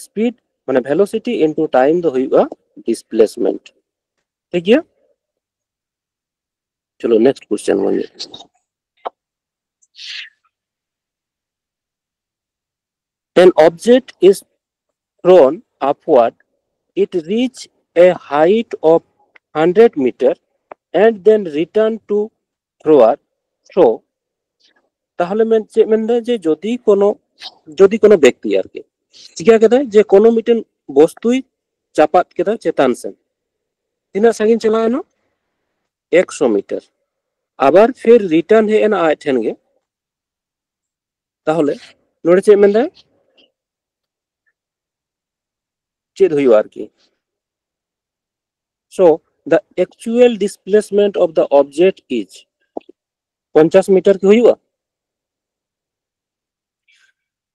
ᱥᱯᱤᱰ ᱢᱟᱱᱮ ᱵᱷᱮᱞᱳᱥᱤᱴᱤ ᱤᱱᱴᱩ ᱴᱟᱭᱤᱢ ᱫᱚ ᱦᱩᱭᱩᱜᱼᱟ ᱰᱤᱥᱯᱞᱮᱥᱢᱮᱱᱴ᱾ ᱴᱷᱤᱠ ᱜᱮᱭᱟ? ᱪᱚᱞᱚ ᱱᱮᱠᱥᱴ ᱠᱚᱥᱪᱮᱱ ᱵᱚᱱ ᱧᱮᱞ᱾ An object is thrown upward, it reach a height of hundred meter and then return to thrower. So, ᱛᱟᱦᱚᱞᱮ ᱢᱮᱱ ᱪᱮᱫ ᱢᱮᱱᱫᱟ ᱡᱮ ᱡᱩᱫᱤ ᱠᱳᱱᱳ, ᱡᱩᱫᱤ ᱠᱳᱱᱳ ᱵᱮᱠᱛᱤ ᱟᱨᱠᱤ ᱪᱤᱠᱟ ᱠᱮᱫᱟᱭ ᱡᱮ ᱠᱳᱱᱳ ᱢᱤᱫᱴᱮᱱ ᱵᱚᱥᱛᱩᱭ ᱪᱟᱯᱟᱫ ᱠᱮᱫᱟ ᱪᱮᱛᱟᱱ ᱥᱮᱱ, ᱛᱤᱱᱟᱹᱜ ᱥᱟᱺᱜᱤᱧ ᱪᱟᱞᱟᱣ ᱮᱱᱟ? ᱮᱠᱥᱚ ᱢᱤᱴᱟᱨ᱾ ᱟᱵᱟᱨ ᱯᱷᱤᱨ ᱨᱤᱴᱟᱨᱱ ᱦᱮᱡ ᱮᱱᱟ ᱟᱡ ᱴᱷᱮᱱ ᱜᱮ, ᱛᱟᱦᱚᱞᱮ ᱱᱚᱰᱮ ᱪᱮᱫ ᱢᱮᱱᱫᱟᱭ? ᱪᱮᱫ ᱦᱩᱭᱩᱜᱼᱟ ᱟᱨᱠᱤ? So, the actual displacement of the object is ᱯᱚᱧᱪᱟᱥ ᱢᱤᱴᱟᱨ ᱠᱤ ᱦᱩᱭᱩᱜᱼᱟ?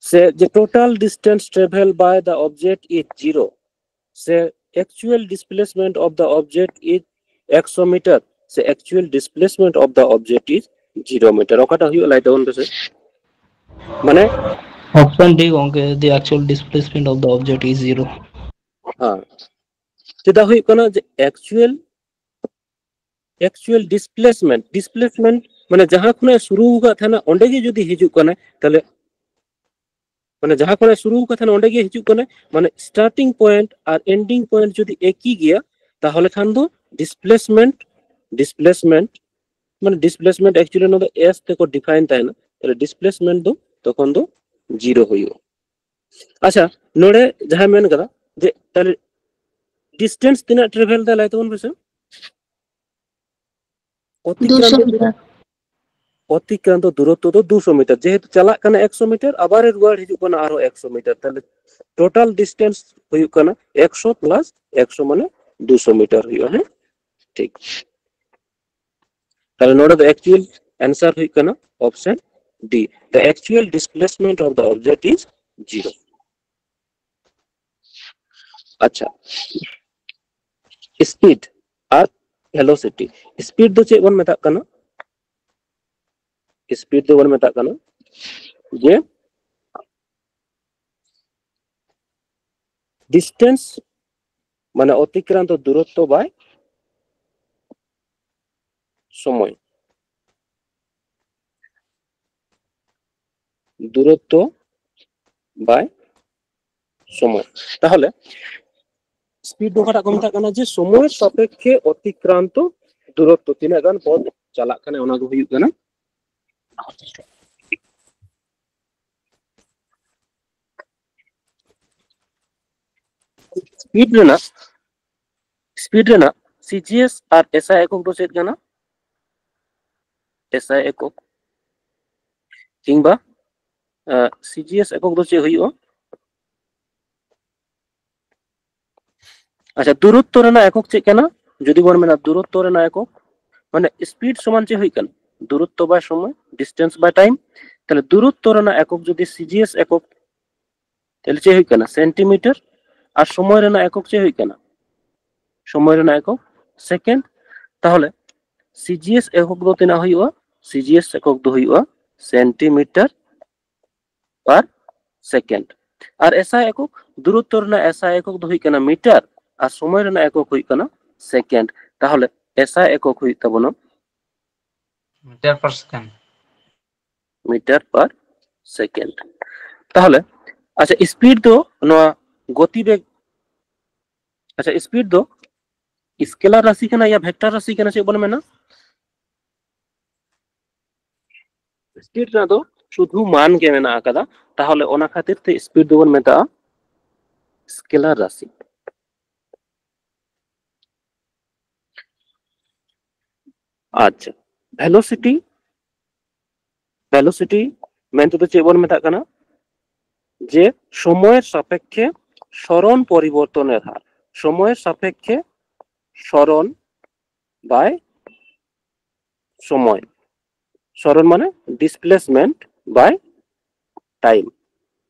ᱥᱮ ᱡᱮ total distance travel by the object is zero, ᱥᱮ actual displacement of the object is ᱮᱠᱥᱚ ᱢᱤᱴᱟᱨ, ᱥᱮ actual displacement of the object is zero meter? ᱚᱠᱟᱴᱟᱜ ᱦᱩᱭᱩᱜᱼᱟ, ᱞᱟᱹᱭ ᱛᱟᱵᱚᱱ ᱯᱮᱥᱮ᱾ ᱢᱟᱱᱮ Option D ᱜᱚᱝᱠᱮ, the actual displacement of the object is zero. ᱦᱮᱸ, ᱪᱮᱫᱟᱜ ᱦᱩᱭᱩᱜ ᱠᱟᱱᱟ ᱡᱮ actual actual displacement, displacement ᱢᱟᱱᱮ ᱡᱟᱦᱟᱸ ᱠᱷᱚᱱᱮ ᱥᱩᱨᱩ ᱟᱠᱟᱫ ᱛᱟᱦᱮᱱᱟ ᱚᱸᱰᱮ ᱜᱮ ᱡᱩᱫᱤ ᱦᱤᱡᱩᱜ ᱠᱟᱱᱟᱭ, ᱛᱟᱦᱞᱮ ᱢᱟᱱᱮ ᱡᱟᱦᱟᱸ ᱠᱷᱚᱱᱮ ᱥᱩᱨᱩ ᱟᱠᱟᱫ ᱛᱟᱦᱮᱱᱟ ᱚᱸᱰᱮ ᱜᱮ ᱦᱤᱡᱩᱜ ᱠᱟᱱᱟᱭ, ᱢᱟᱱᱮ starting point ᱟᱨ ending point ᱡᱩᱫᱤ ᱮᱠᱤ ᱜᱮᱭᱟ, ᱛᱟᱦᱚᱞᱮ ᱠᱷᱟᱱ ᱫᱚ displacement, displacement ᱢᱟᱱᱮ displacement actually ᱱᱚᱣᱟ ᱫᱚ S ᱛᱮᱠᱚ define ᱛᱟᱦᱮᱱᱟ, ᱛᱟᱦᱞᱮ displacement ᱫᱚ ᱛᱚᱠᱷᱚᱱ ᱫᱚ ᱡᱤᱨᱳ ᱦᱩᱭᱩᱜᱼᱟ᱾ ᱟᱪᱪᱷᱟ, ᱱᱚᱰᱮ ᱡᱟᱦᱟᱸ ᱢᱮᱱ ᱠᱟᱫᱟ ᱡᱮ ᱛᱟᱦᱞᱮ distance ᱛᱤᱱᱟᱹᱜ travel ᱫᱟ, ᱞᱟᱹᱭ ᱛᱟᱵᱚᱱ ᱯᱮᱥᱮ᱾ ᱫᱩᱥᱚ ᱚᱛᱤᱠᱨᱟᱱᱛᱚ ᱢᱤᱴᱟᱨ᱾ ᱚᱛᱤᱠᱨᱟᱱᱛᱚ ᱫᱩᱨᱚᱛᱛᱚ ᱫᱚ ᱫᱩᱥᱚ ᱢᱤᱴᱟᱨ, ᱡᱮᱦᱮᱛᱩ ᱪᱟᱞᱟᱜ ᱠᱟᱱᱟ ᱮᱠᱥᱚ ᱢᱤᱴᱟᱨ, ᱟᱵᱟᱨ ᱨᱩᱣᱟᱹᱲ ᱦᱤᱡᱩᱜ ᱠᱟᱱᱟ ᱟᱨᱦᱚᱸ ᱮᱠᱥᱚ ᱢᱤᱴᱟᱨ, ᱛᱟᱦᱞᱮ total distance ᱦᱩᱭᱩᱜ ᱠᱟᱱᱟ ᱮᱠᱥᱚ plus ᱮᱠᱥᱚ ᱢᱟᱱᱮ ᱫᱩᱥᱚ ᱢᱤᱴᱟᱨ ᱦᱩᱭᱩᱜᱼᱟ᱾ ᱦᱮᱸ, ᱴᱷᱤᱠ᱾ ᱛᱟᱦᱞᱮ ᱱᱚᱰᱮ ᱫᱚ actual answer ᱦᱩᱭᱩᱜ ᱠᱟᱱᱟ option D, the actual displacement of the object is zero. ᱟᱪᱪᱷᱟ, speed ᱟᱨ velocity, speed ᱫᱚ ᱪᱮᱫ ᱵᱚᱱ ᱢᱮᱛᱟᱜ ᱠᱟᱱᱟ? Speed ᱫᱚᱵᱚᱱ ᱢᱮᱛᱟᱜ ᱠᱟᱱᱟ ᱡᱮ distance ᱢᱟᱱᱮ ᱚᱛᱤᱠᱨᱟᱱᱛᱚ ᱫᱩᱨᱚᱛᱛᱚ by ᱥᱚᱢᱚᱭ, ᱫᱩᱨᱚᱛᱛᱚ by ᱥᱚᱢᱚᱭ᱾ ᱛᱟᱦᱚᱞᱮ speed ᱫᱚ ᱚᱠᱟᱴᱟᱜ ᱠᱚ ᱢᱮᱛᱟᱜ ᱠᱟᱱᱟ? ᱡᱮ ᱥᱚᱢᱚᱭ ᱥᱟᱯᱮᱠᱠᱷᱮ ᱚᱛᱤᱠᱨᱟᱱᱛᱚ ᱫᱩᱨᱚᱛᱛᱚ, ᱛᱤᱱᱟᱹᱜ ᱜᱟᱱ ᱯᱚᱫ ᱪᱟᱞᱟᱜ ᱠᱟᱱᱟ, ᱚᱱᱟ ᱜᱮ ᱦᱩᱭᱩᱜ ᱠᱟᱱᱟ speed ᱨᱮᱱᱟᱜ, speed ᱨᱮᱱᱟᱜ ᱥᱤᱡᱤᱮᱥ ᱟᱨ ᱮᱥᱟᱭ ᱮᱠᱚᱠ ᱫᱚ ᱪᱮᱫ ᱠᱟᱱᱟ? ᱮᱥᱟᱭ ᱮᱠᱚᱠ᱾ ᱠᱤᱝᱵᱟ ᱥᱤᱡᱤᱮᱥ ᱮᱠᱚᱠ ᱫᱚ ᱪᱮᱫ ᱦᱩᱭᱩᱜᱼᱟ? ᱟᱪᱪᱷᱟ, ᱫᱩᱨᱚᱛᱛᱚ ᱨᱮᱱᱟᱜ ᱮᱠᱚᱠ ᱪᱮᱫ ᱠᱟᱱᱟ? ᱡᱩᱫᱤ ᱵᱚᱱ ᱢᱮᱱᱟ ᱫᱩᱨᱚᱛᱛᱚ ᱨᱮᱱᱟᱜ ᱮᱠᱚᱠ, ᱢᱟᱱᱮ ᱥᱯᱤᱰ ᱥᱚᱢᱟᱱ ᱪᱮᱫ ᱦᱩᱭᱩᱜ ᱠᱟᱱᱟ? ᱫᱩᱨᱚᱛᱛᱚ ᱵᱟᱭ ᱥᱚᱢᱚᱭ, ᱰᱤᱥᱴᱮᱱᱥ ᱵᱟᱭ ᱴᱟᱭᱤᱢ᱾ ᱛᱟᱦᱞᱮ ᱫᱩᱨᱚᱛᱛᱚ ᱨᱮᱱᱟᱜ ᱮᱠᱚᱠ ᱡᱩᱫᱤ ᱥᱤᱡᱤᱮᱥ ᱮᱠᱚᱠ, ᱛᱟᱦᱞᱮ ᱪᱮᱫ ᱦᱩᱭᱩᱜ ᱠᱟᱱᱟ? ᱥᱮᱱᱴᱤᱢᱤᱴᱟᱨ᱾ ᱟᱨ ᱥᱚᱢᱚᱭ ᱨᱮᱱᱟᱜ ᱮᱠᱚᱠ ᱪᱮᱫ ᱦᱩᱭᱩᱜ ᱠᱟᱱᱟ? ᱥᱚᱢᱚᱭ ᱨᱮᱱᱟᱜ ᱮᱠᱚᱠ ᱥᱮᱠᱮᱱᱰ᱾ ᱛᱟᱦᱚᱞᱮ ᱥᱤᱡᱤᱮᱥ ᱮᱠᱚᱠ ᱫᱚ ᱛᱤᱱᱟᱹᱜ ᱦᱩᱭᱩᱜᱼᱟ? ᱥᱤᱡᱤᱮᱥ ᱮᱠᱚᱠ ᱫᱚ ᱦᱩᱭᱩᱜᱼᱟ ᱥᱮᱱᱴᱤᱢᱤᱴᱟᱨ ᱯᱟᱨ ᱥᱮᱠᱮᱱᱰ᱾ ᱟᱨ ᱮᱥᱟᱭ ᱮᱠᱚᱠ, ᱫᱩᱨᱚᱛᱛᱚ ᱨᱮᱱᱟᱜ ᱮᱥᱟᱭ ᱮᱠᱚᱠ ᱫᱚ ᱦᱩᱭᱩᱜ ᱠᱟᱱᱟ ᱢᱤᱴᱟᱨ, ᱟᱨ ᱥᱚᱢᱚᱭ ᱨᱮᱱᱟᱜ ᱮᱠᱚᱠ ᱦᱩᱭᱩᱜ ᱠᱟᱱᱟ ᱥᱮᱠᱮᱱᱰ᱾ ᱛᱟᱦᱚᱞᱮ ᱮᱥᱟᱭ ᱮᱠᱚᱠ ᱦᱩᱭᱩᱜ ᱛᱟᱵᱚᱱᱟ meter per second. Metre per second. ᱛᱟᱦᱚᱞᱮ ᱟᱪᱪᱷᱟ, ᱥᱯᱤᱰ ᱫᱚ ᱱᱚᱣᱟ ᱜᱚᱛᱤ ᱵᱮᱜᱽ, ᱟᱪᱪᱷᱟ, ᱥᱯᱤᱰ ᱫᱚ ᱥᱠᱮᱞᱟᱨ ᱨᱟᱥᱤ ᱠᱟᱱᱟ ᱭᱟ ᱵᱷᱮᱠᱴᱟᱨ ᱨᱟᱥᱤ ᱠᱟᱱᱟ, ᱪᱮᱫ ᱵᱚᱱ ᱢᱮᱱᱟ? ᱥᱯᱤᱰ ᱨᱮᱱᱟᱜ ᱫᱚ ᱥᱩᱫᱷᱩ ᱢᱟᱱ ᱜᱮ ᱢᱮᱱᱟᱜ ᱟᱠᱟᱫᱟ, ᱛᱟᱦᱚᱞᱮ ᱚᱱᱟ ᱠᱷᱟᱹᱛᱤᱨ ᱛᱮ ᱥᱯᱤᱰ ᱫᱚᱵᱚᱱ ᱢᱮᱛᱟᱜᱼᱟ ᱥᱠᱮᱞᱟᱨ ᱨᱟᱥᱤ᱾ ᱟᱪᱪᱷᱟ, ᱵᱷᱮᱞᱳᱥᱤᱴᱤ, ᱵᱷᱮᱞᱳᱥᱤᱴᱤ ᱢᱮᱱᱛᱮ ᱫᱚ ᱪᱮᱫ ᱵᱚᱱ ᱢᱮᱛᱟᱜ ᱠᱟᱱᱟ? ᱡᱮ ᱥᱚᱢᱚᱭ ᱥᱟᱯᱮᱠᱠᱷᱮ ᱥᱚᱨᱚᱱ ᱯᱚᱨᱤᱵᱚᱨᱛᱚᱱᱮᱨ ᱦᱟᱨ, ᱥᱚᱢᱚᱭ ᱥᱟᱯᱮᱠᱠᱷᱮ ᱥᱚᱨᱚᱱ ᱵᱟᱭ ᱥᱚᱢᱚᱭ, ᱥᱚᱨᱚᱱ ᱢᱟᱱᱮ displacement by time᱾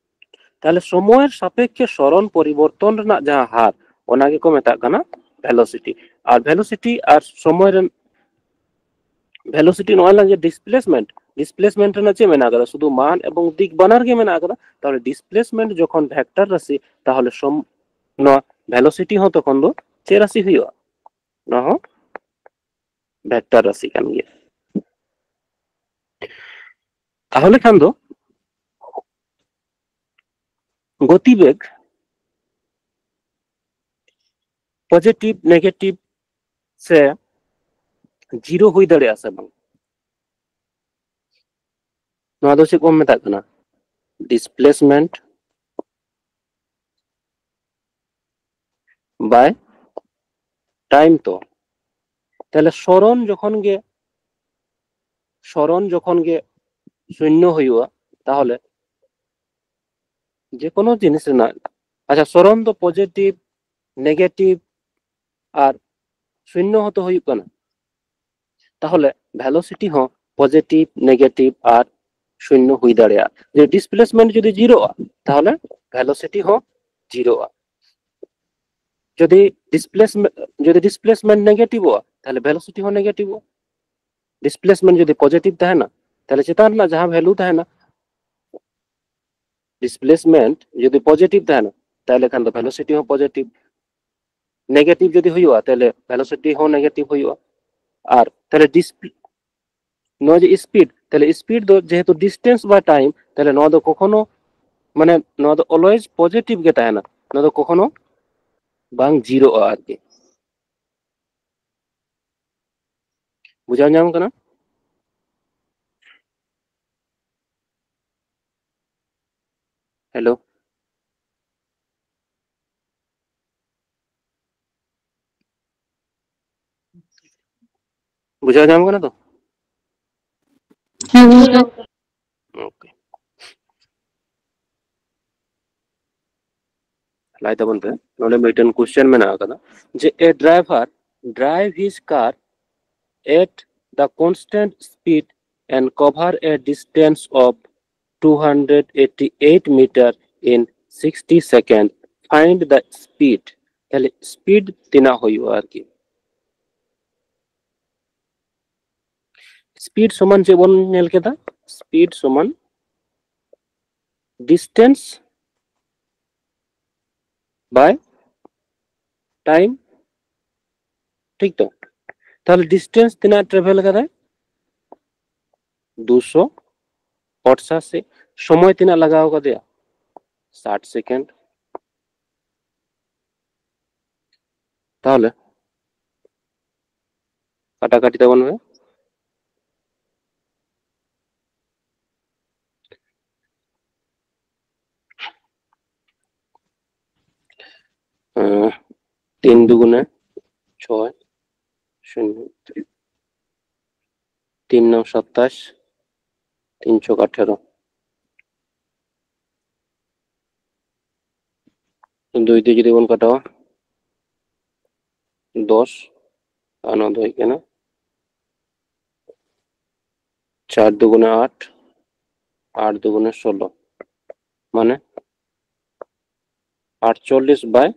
ᱛᱟᱦᱞᱮ ᱥᱚᱢᱚᱭ ᱥᱟᱯᱮᱠᱠᱷᱮ ᱥᱚᱨᱚᱱ ᱯᱚᱨᱤᱵᱚᱨᱛᱚᱱ ᱨᱮᱱᱟᱜ ᱡᱟᱦᱟᱸ ᱦᱟᱨ, ᱚᱱᱟ ᱜᱮᱠᱚ ᱢᱮᱛᱟᱜ ᱠᱟᱱᱟ ᱵᱷᱮᱞᱳᱥᱤᱴᱤ᱾ ᱟᱨ ᱵᱷᱮᱞᱳᱥᱤᱴᱤ ᱟᱨ ᱥᱚᱢᱚᱭ ᱨᱮᱱ ᱵᱷᱮᱞᱳᱥᱤᱴᱤ ᱱᱚᱜᱼᱚᱭ ᱞᱟᱝ ᱡᱮ ᱰᱤᱥᱯᱞᱮᱥᱢᱮᱱᱴ, ᱰᱤᱥᱯᱞᱮᱥᱢᱮᱱᱴ ᱨᱮᱱᱟᱜ ᱪᱮᱫ ᱢᱮᱱᱟᱜ ᱟᱠᱟᱫᱟ? ᱥᱩᱫᱷᱩ ᱢᱟᱱ ᱮᱵᱚᱝ ᱫᱤᱠ ᱵᱟᱱᱟᱨ ᱜᱮ ᱢᱮᱱᱟᱜ ᱟᱠᱟᱫᱟ᱾ ᱛᱟᱦᱞᱮ ᱰᱤᱥᱯᱞᱮᱥᱢᱮᱱᱴ ᱡᱚᱠᱷᱚᱱ ᱵᱷᱮᱠᱴᱟᱨ ᱨᱟᱥᱤ, ᱛᱟᱦᱚᱞᱮ ᱥᱚᱢ-, ᱱᱚᱣᱟ ᱵᱷᱮᱞᱳᱥᱤᱴᱤ ᱦᱚᱸ ᱛᱚᱠᱷᱚᱱ ᱫᱚ ᱪᱮᱫ ᱨᱟᱥᱤ ᱦᱩᱭᱩᱜᱼᱟ? ᱱᱚᱣᱟ ᱦᱚᱸ ᱵᱷᱮᱠᱴᱟᱨ ᱨᱟᱥᱤ ᱠᱟᱱ ᱜᱮᱭᱟ᱾ ᱛᱟᱦᱚᱞᱮ ᱠᱷᱟᱱ ᱫᱚ ᱜᱚᱛᱤ ᱵᱮᱜᱽ ᱯᱚᱡᱤᱴᱤᱵᱷ, ᱱᱮᱜᱮᱴᱤᱵᱷ ᱥᱮ ᱡᱤᱨᱳ ᱦᱩᱭ ᱫᱟᱲᱮᱭᱟᱜᱼᱟ ᱥᱮ ᱵᱟᱝ? ᱱᱚᱣᱟ ᱫᱚ ᱪᱮᱫ ᱵᱚᱱ ᱢᱮᱛᱟᱜ ᱠᱟᱱᱟ? ᱰᱤᱥᱯᱞᱮᱥᱢᱮᱱᱴ ᱵᱟᱭ ᱴᱟᱭᱤᱢ᱾ ᱛᱚ ᱛᱟᱦᱞᱮ ᱥᱚᱨᱚᱱ ᱡᱚᱠᱷᱚᱱ ᱜᱮ, ᱥᱚᱨᱚᱱ ᱡᱚᱠᱷᱚᱱ ᱜᱮ ᱥᱩᱱᱱᱚ ᱦᱩᱭᱩᱜᱼᱟ, ᱛᱟᱦᱚᱞᱮ ᱡᱮ ᱠᱳᱱᱳ ᱡᱤᱱᱤᱥ ᱨᱮᱱᱟᱜ, ᱟᱪᱪᱷᱟ, ᱥᱚᱨᱚᱱ ᱫᱚ ᱯᱚᱡᱤᱴᱤᱵᱷ, ᱱᱮᱜᱮᱴᱤᱵᱷ ᱟᱨ ᱥᱩᱱᱱᱚ ᱦᱚᱸᱛᱚ ᱦᱩᱭᱩᱜ ᱠᱟᱱᱟ᱾ ᱛᱟᱦᱚᱞᱮ ᱵᱷᱮᱞᱳᱥᱤᱴᱤ ᱦᱚᱸ ᱯᱚᱡᱤᱴᱤᱵᱷ, ᱱᱮᱜᱮᱴᱤᱵᱷ ᱟᱨ ᱥᱩᱱᱱᱚ ᱦᱩᱭ ᱫᱟᱲᱮᱭᱟᱜᱼᱟ᱾ ᱡᱩᱫᱤ ᱰᱤᱥᱯᱞᱮᱥᱢᱮᱱᱴ ᱡᱩᱫᱤ ᱡᱤᱨᱳᱜᱼᱟ, ᱛᱟᱦᱚᱞᱮ ᱵᱷᱮᱞᱳᱥᱤᱴᱤ ᱦᱚᱸ ᱡᱤᱨᱳᱜᱼᱟ᱾ ᱡᱩᱫᱤ ᱰᱤᱥᱯᱞᱮᱥᱢᱮᱱᱴ ᱡᱩᱫᱤ ᱰᱤᱥᱯᱞᱮᱥᱢᱮᱱᱴ ᱱᱮᱜᱮᱴᱤᱵᱷᱚᱜᱼᱟ, ᱛᱟᱦᱚᱞᱮ ᱵᱷᱮᱞᱳᱥᱤᱴᱤ ᱦᱚᱸ ᱱᱮᱜᱮᱴᱤᱵᱷᱚᱜᱼᱟ᱾ ᱰᱤᱥᱯᱞᱮᱥᱢᱮᱱᱴ ᱡᱩᱫᱤ ᱯᱚᱡᱤᱴᱤᱵᱷ ᱛᱟᱦᱮᱱᱟ, ᱛᱟᱦᱚᱞᱮ ᱪᱮᱛᱟᱱ ᱨᱮᱱᱟᱜ ᱡᱟᱦᱟᱸ ᱵᱷᱮᱞᱩ ᱛᱟᱦᱮᱱᱟ, ᱰᱤᱥᱯᱞᱮᱥᱢᱮᱱᱴ ᱡᱩᱫᱤ ᱯᱚᱡᱤᱴᱤᱵᱷ ᱛᱟᱦᱮᱱᱟ, ᱛᱟᱦᱚᱞᱮ ᱠᱷᱟᱱ ᱫᱚ ᱵᱷᱮᱞᱳᱥᱤᱴᱤ ᱦᱚᱸ ᱯᱚᱡᱤᱴᱤᱵᱷ᱾ ᱱᱮᱜᱮᱴᱤᱵᱷ ᱡᱩᱫᱤ ᱦᱩᱭᱩᱜᱼᱟ, ᱛᱟᱦᱚᱞᱮ ᱵᱷᱮᱞᱳᱥᱤᱴᱤ ᱦᱚᱸ ᱱᱮᱜᱮᱴᱤᱵᱷ ᱦᱩᱭᱩᱜᱼᱟ᱾ ᱟᱨ ᱛᱟᱦᱚᱞᱮ ᱰᱤᱥ ᱱᱚᱣᱟ ᱡᱮ ᱥᱯᱤᱰ, ᱛᱟᱦᱚᱞᱮ ᱥᱯᱤᱰ ᱫᱚ ᱡᱮᱦᱮᱛᱩ ᱰᱤᱥᱴᱮᱱᱥ ᱵᱟᱭ ᱴᱟᱭᱤᱢ, ᱛᱟᱦᱚᱞᱮ ᱱᱚᱣᱟ ᱫᱚ ᱠᱚᱠᱷᱚᱱᱳ, ᱢᱟᱱᱮ ᱱᱚᱣᱟ ᱫᱚ ᱚᱞᱣᱮᱡ ᱯᱚᱡᱤᱴᱤᱵᱷ ᱜᱮ ᱛᱟᱦᱮᱱᱟ, ᱱᱚᱣᱟ ᱫᱚ ᱠᱚᱠᱷᱚᱱᱳ ᱵᱟᱝ ᱡᱤᱨᱳᱜᱼᱟ ᱟᱨᱠᱤ᱾ ᱵᱩᱡᱷᱟᱹᱣ ᱧᱟᱢ ᱠᱟᱱᱟ? ᱦᱮᱞᱳ? ᱵᱩᱡᱷᱟᱹᱣ ᱧᱟᱢ ᱠᱟᱱᱟ ᱛᱚ? ᱦᱮᱸ, ᱜᱚᱝᱠᱮ᱾ ᱳᱠᱮ᱾ ᱞᱟᱹᱭ ᱛᱟᱵᱚᱱ ᱯᱮ, ᱱᱚᱰᱮ ᱢᱤᱫᱴᱮᱱ ᱠᱚᱥᱪᱮᱱ ᱢᱮᱱᱟᱜ ᱟᱠᱟᱫᱟ ᱡᱮ, a driver drive his car at the constant speed and cover a distance of two hundred eighty-eight meter in sixty second, find the speed. ᱛᱟᱦᱞᱮ ᱥᱯᱤᱰ ᱛᱤᱱᱟᱹᱜ ᱦᱩᱭᱩᱜᱼᱟ ᱟᱨᱠᱤ? ᱥᱯᱤᱰ ᱥᱚᱢᱟᱱ ᱪᱮᱫ ᱵᱚᱱ ᱧᱮᱞ ᱠᱮᱫᱟ? ᱥᱯᱤᱰ ᱥᱚᱢᱟᱱ distance by time, ᱴᱷᱤᱠ ᱛᱚ? ᱛᱟᱦᱞᱮ ᱰᱤᱥᱴᱮᱱᱥ ᱛᱤᱱᱟᱹᱜ ᱴᱨᱟᱵᱷᱮᱞ ᱠᱟᱫᱟᱭ? ᱫᱩᱥᱚ ᱟᱴᱥᱟᱥᱤ᱾ ᱥᱚᱢᱚᱭ ᱛᱤᱱᱟᱹᱜ ᱞᱟᱜᱟᱣ ᱠᱟᱫᱮᱭᱟ? ᱥᱟᱴ ᱥᱮᱠᱮᱱᱰ᱾ ᱛᱟᱦᱞᱮ ᱠᱟᱴᱟᱠᱟᱴᱤ ᱛᱟᱵᱚᱱ ᱢᱮ᱾ ᱟᱸ, ᱛᱤᱱ ᱫᱩᱜᱩᱱᱮ ᱪᱷᱚᱭ, ᱥᱩᱱᱱᱚ, ᱛᱤᱱ ᱱᱚ ᱥᱟᱛᱟᱥ, ᱛᱤᱱ ᱪᱷᱚᱠ ᱟᱴᱷᱮᱨᱚ᱾ ᱫᱩᱭ ᱫᱩᱭ ᱡᱩᱫᱤ ᱵᱚᱱ ᱠᱟᱴᱟᱣᱟ, ᱫᱚᱥ, ᱟᱨ ᱱᱚᱣᱟ ᱫᱚ ᱦᱩᱭᱩᱜ ᱠᱟᱱᱟ ᱪᱟᱨ ᱫᱩᱜᱩᱱᱮ ᱟᱴ, ᱟᱴ ᱫᱩᱜᱩᱱᱮ ᱥᱳᱞᱳ, ᱢᱟᱱᱮ ᱟᱴᱪᱚᱞᱞᱤᱥ ᱵᱟᱭ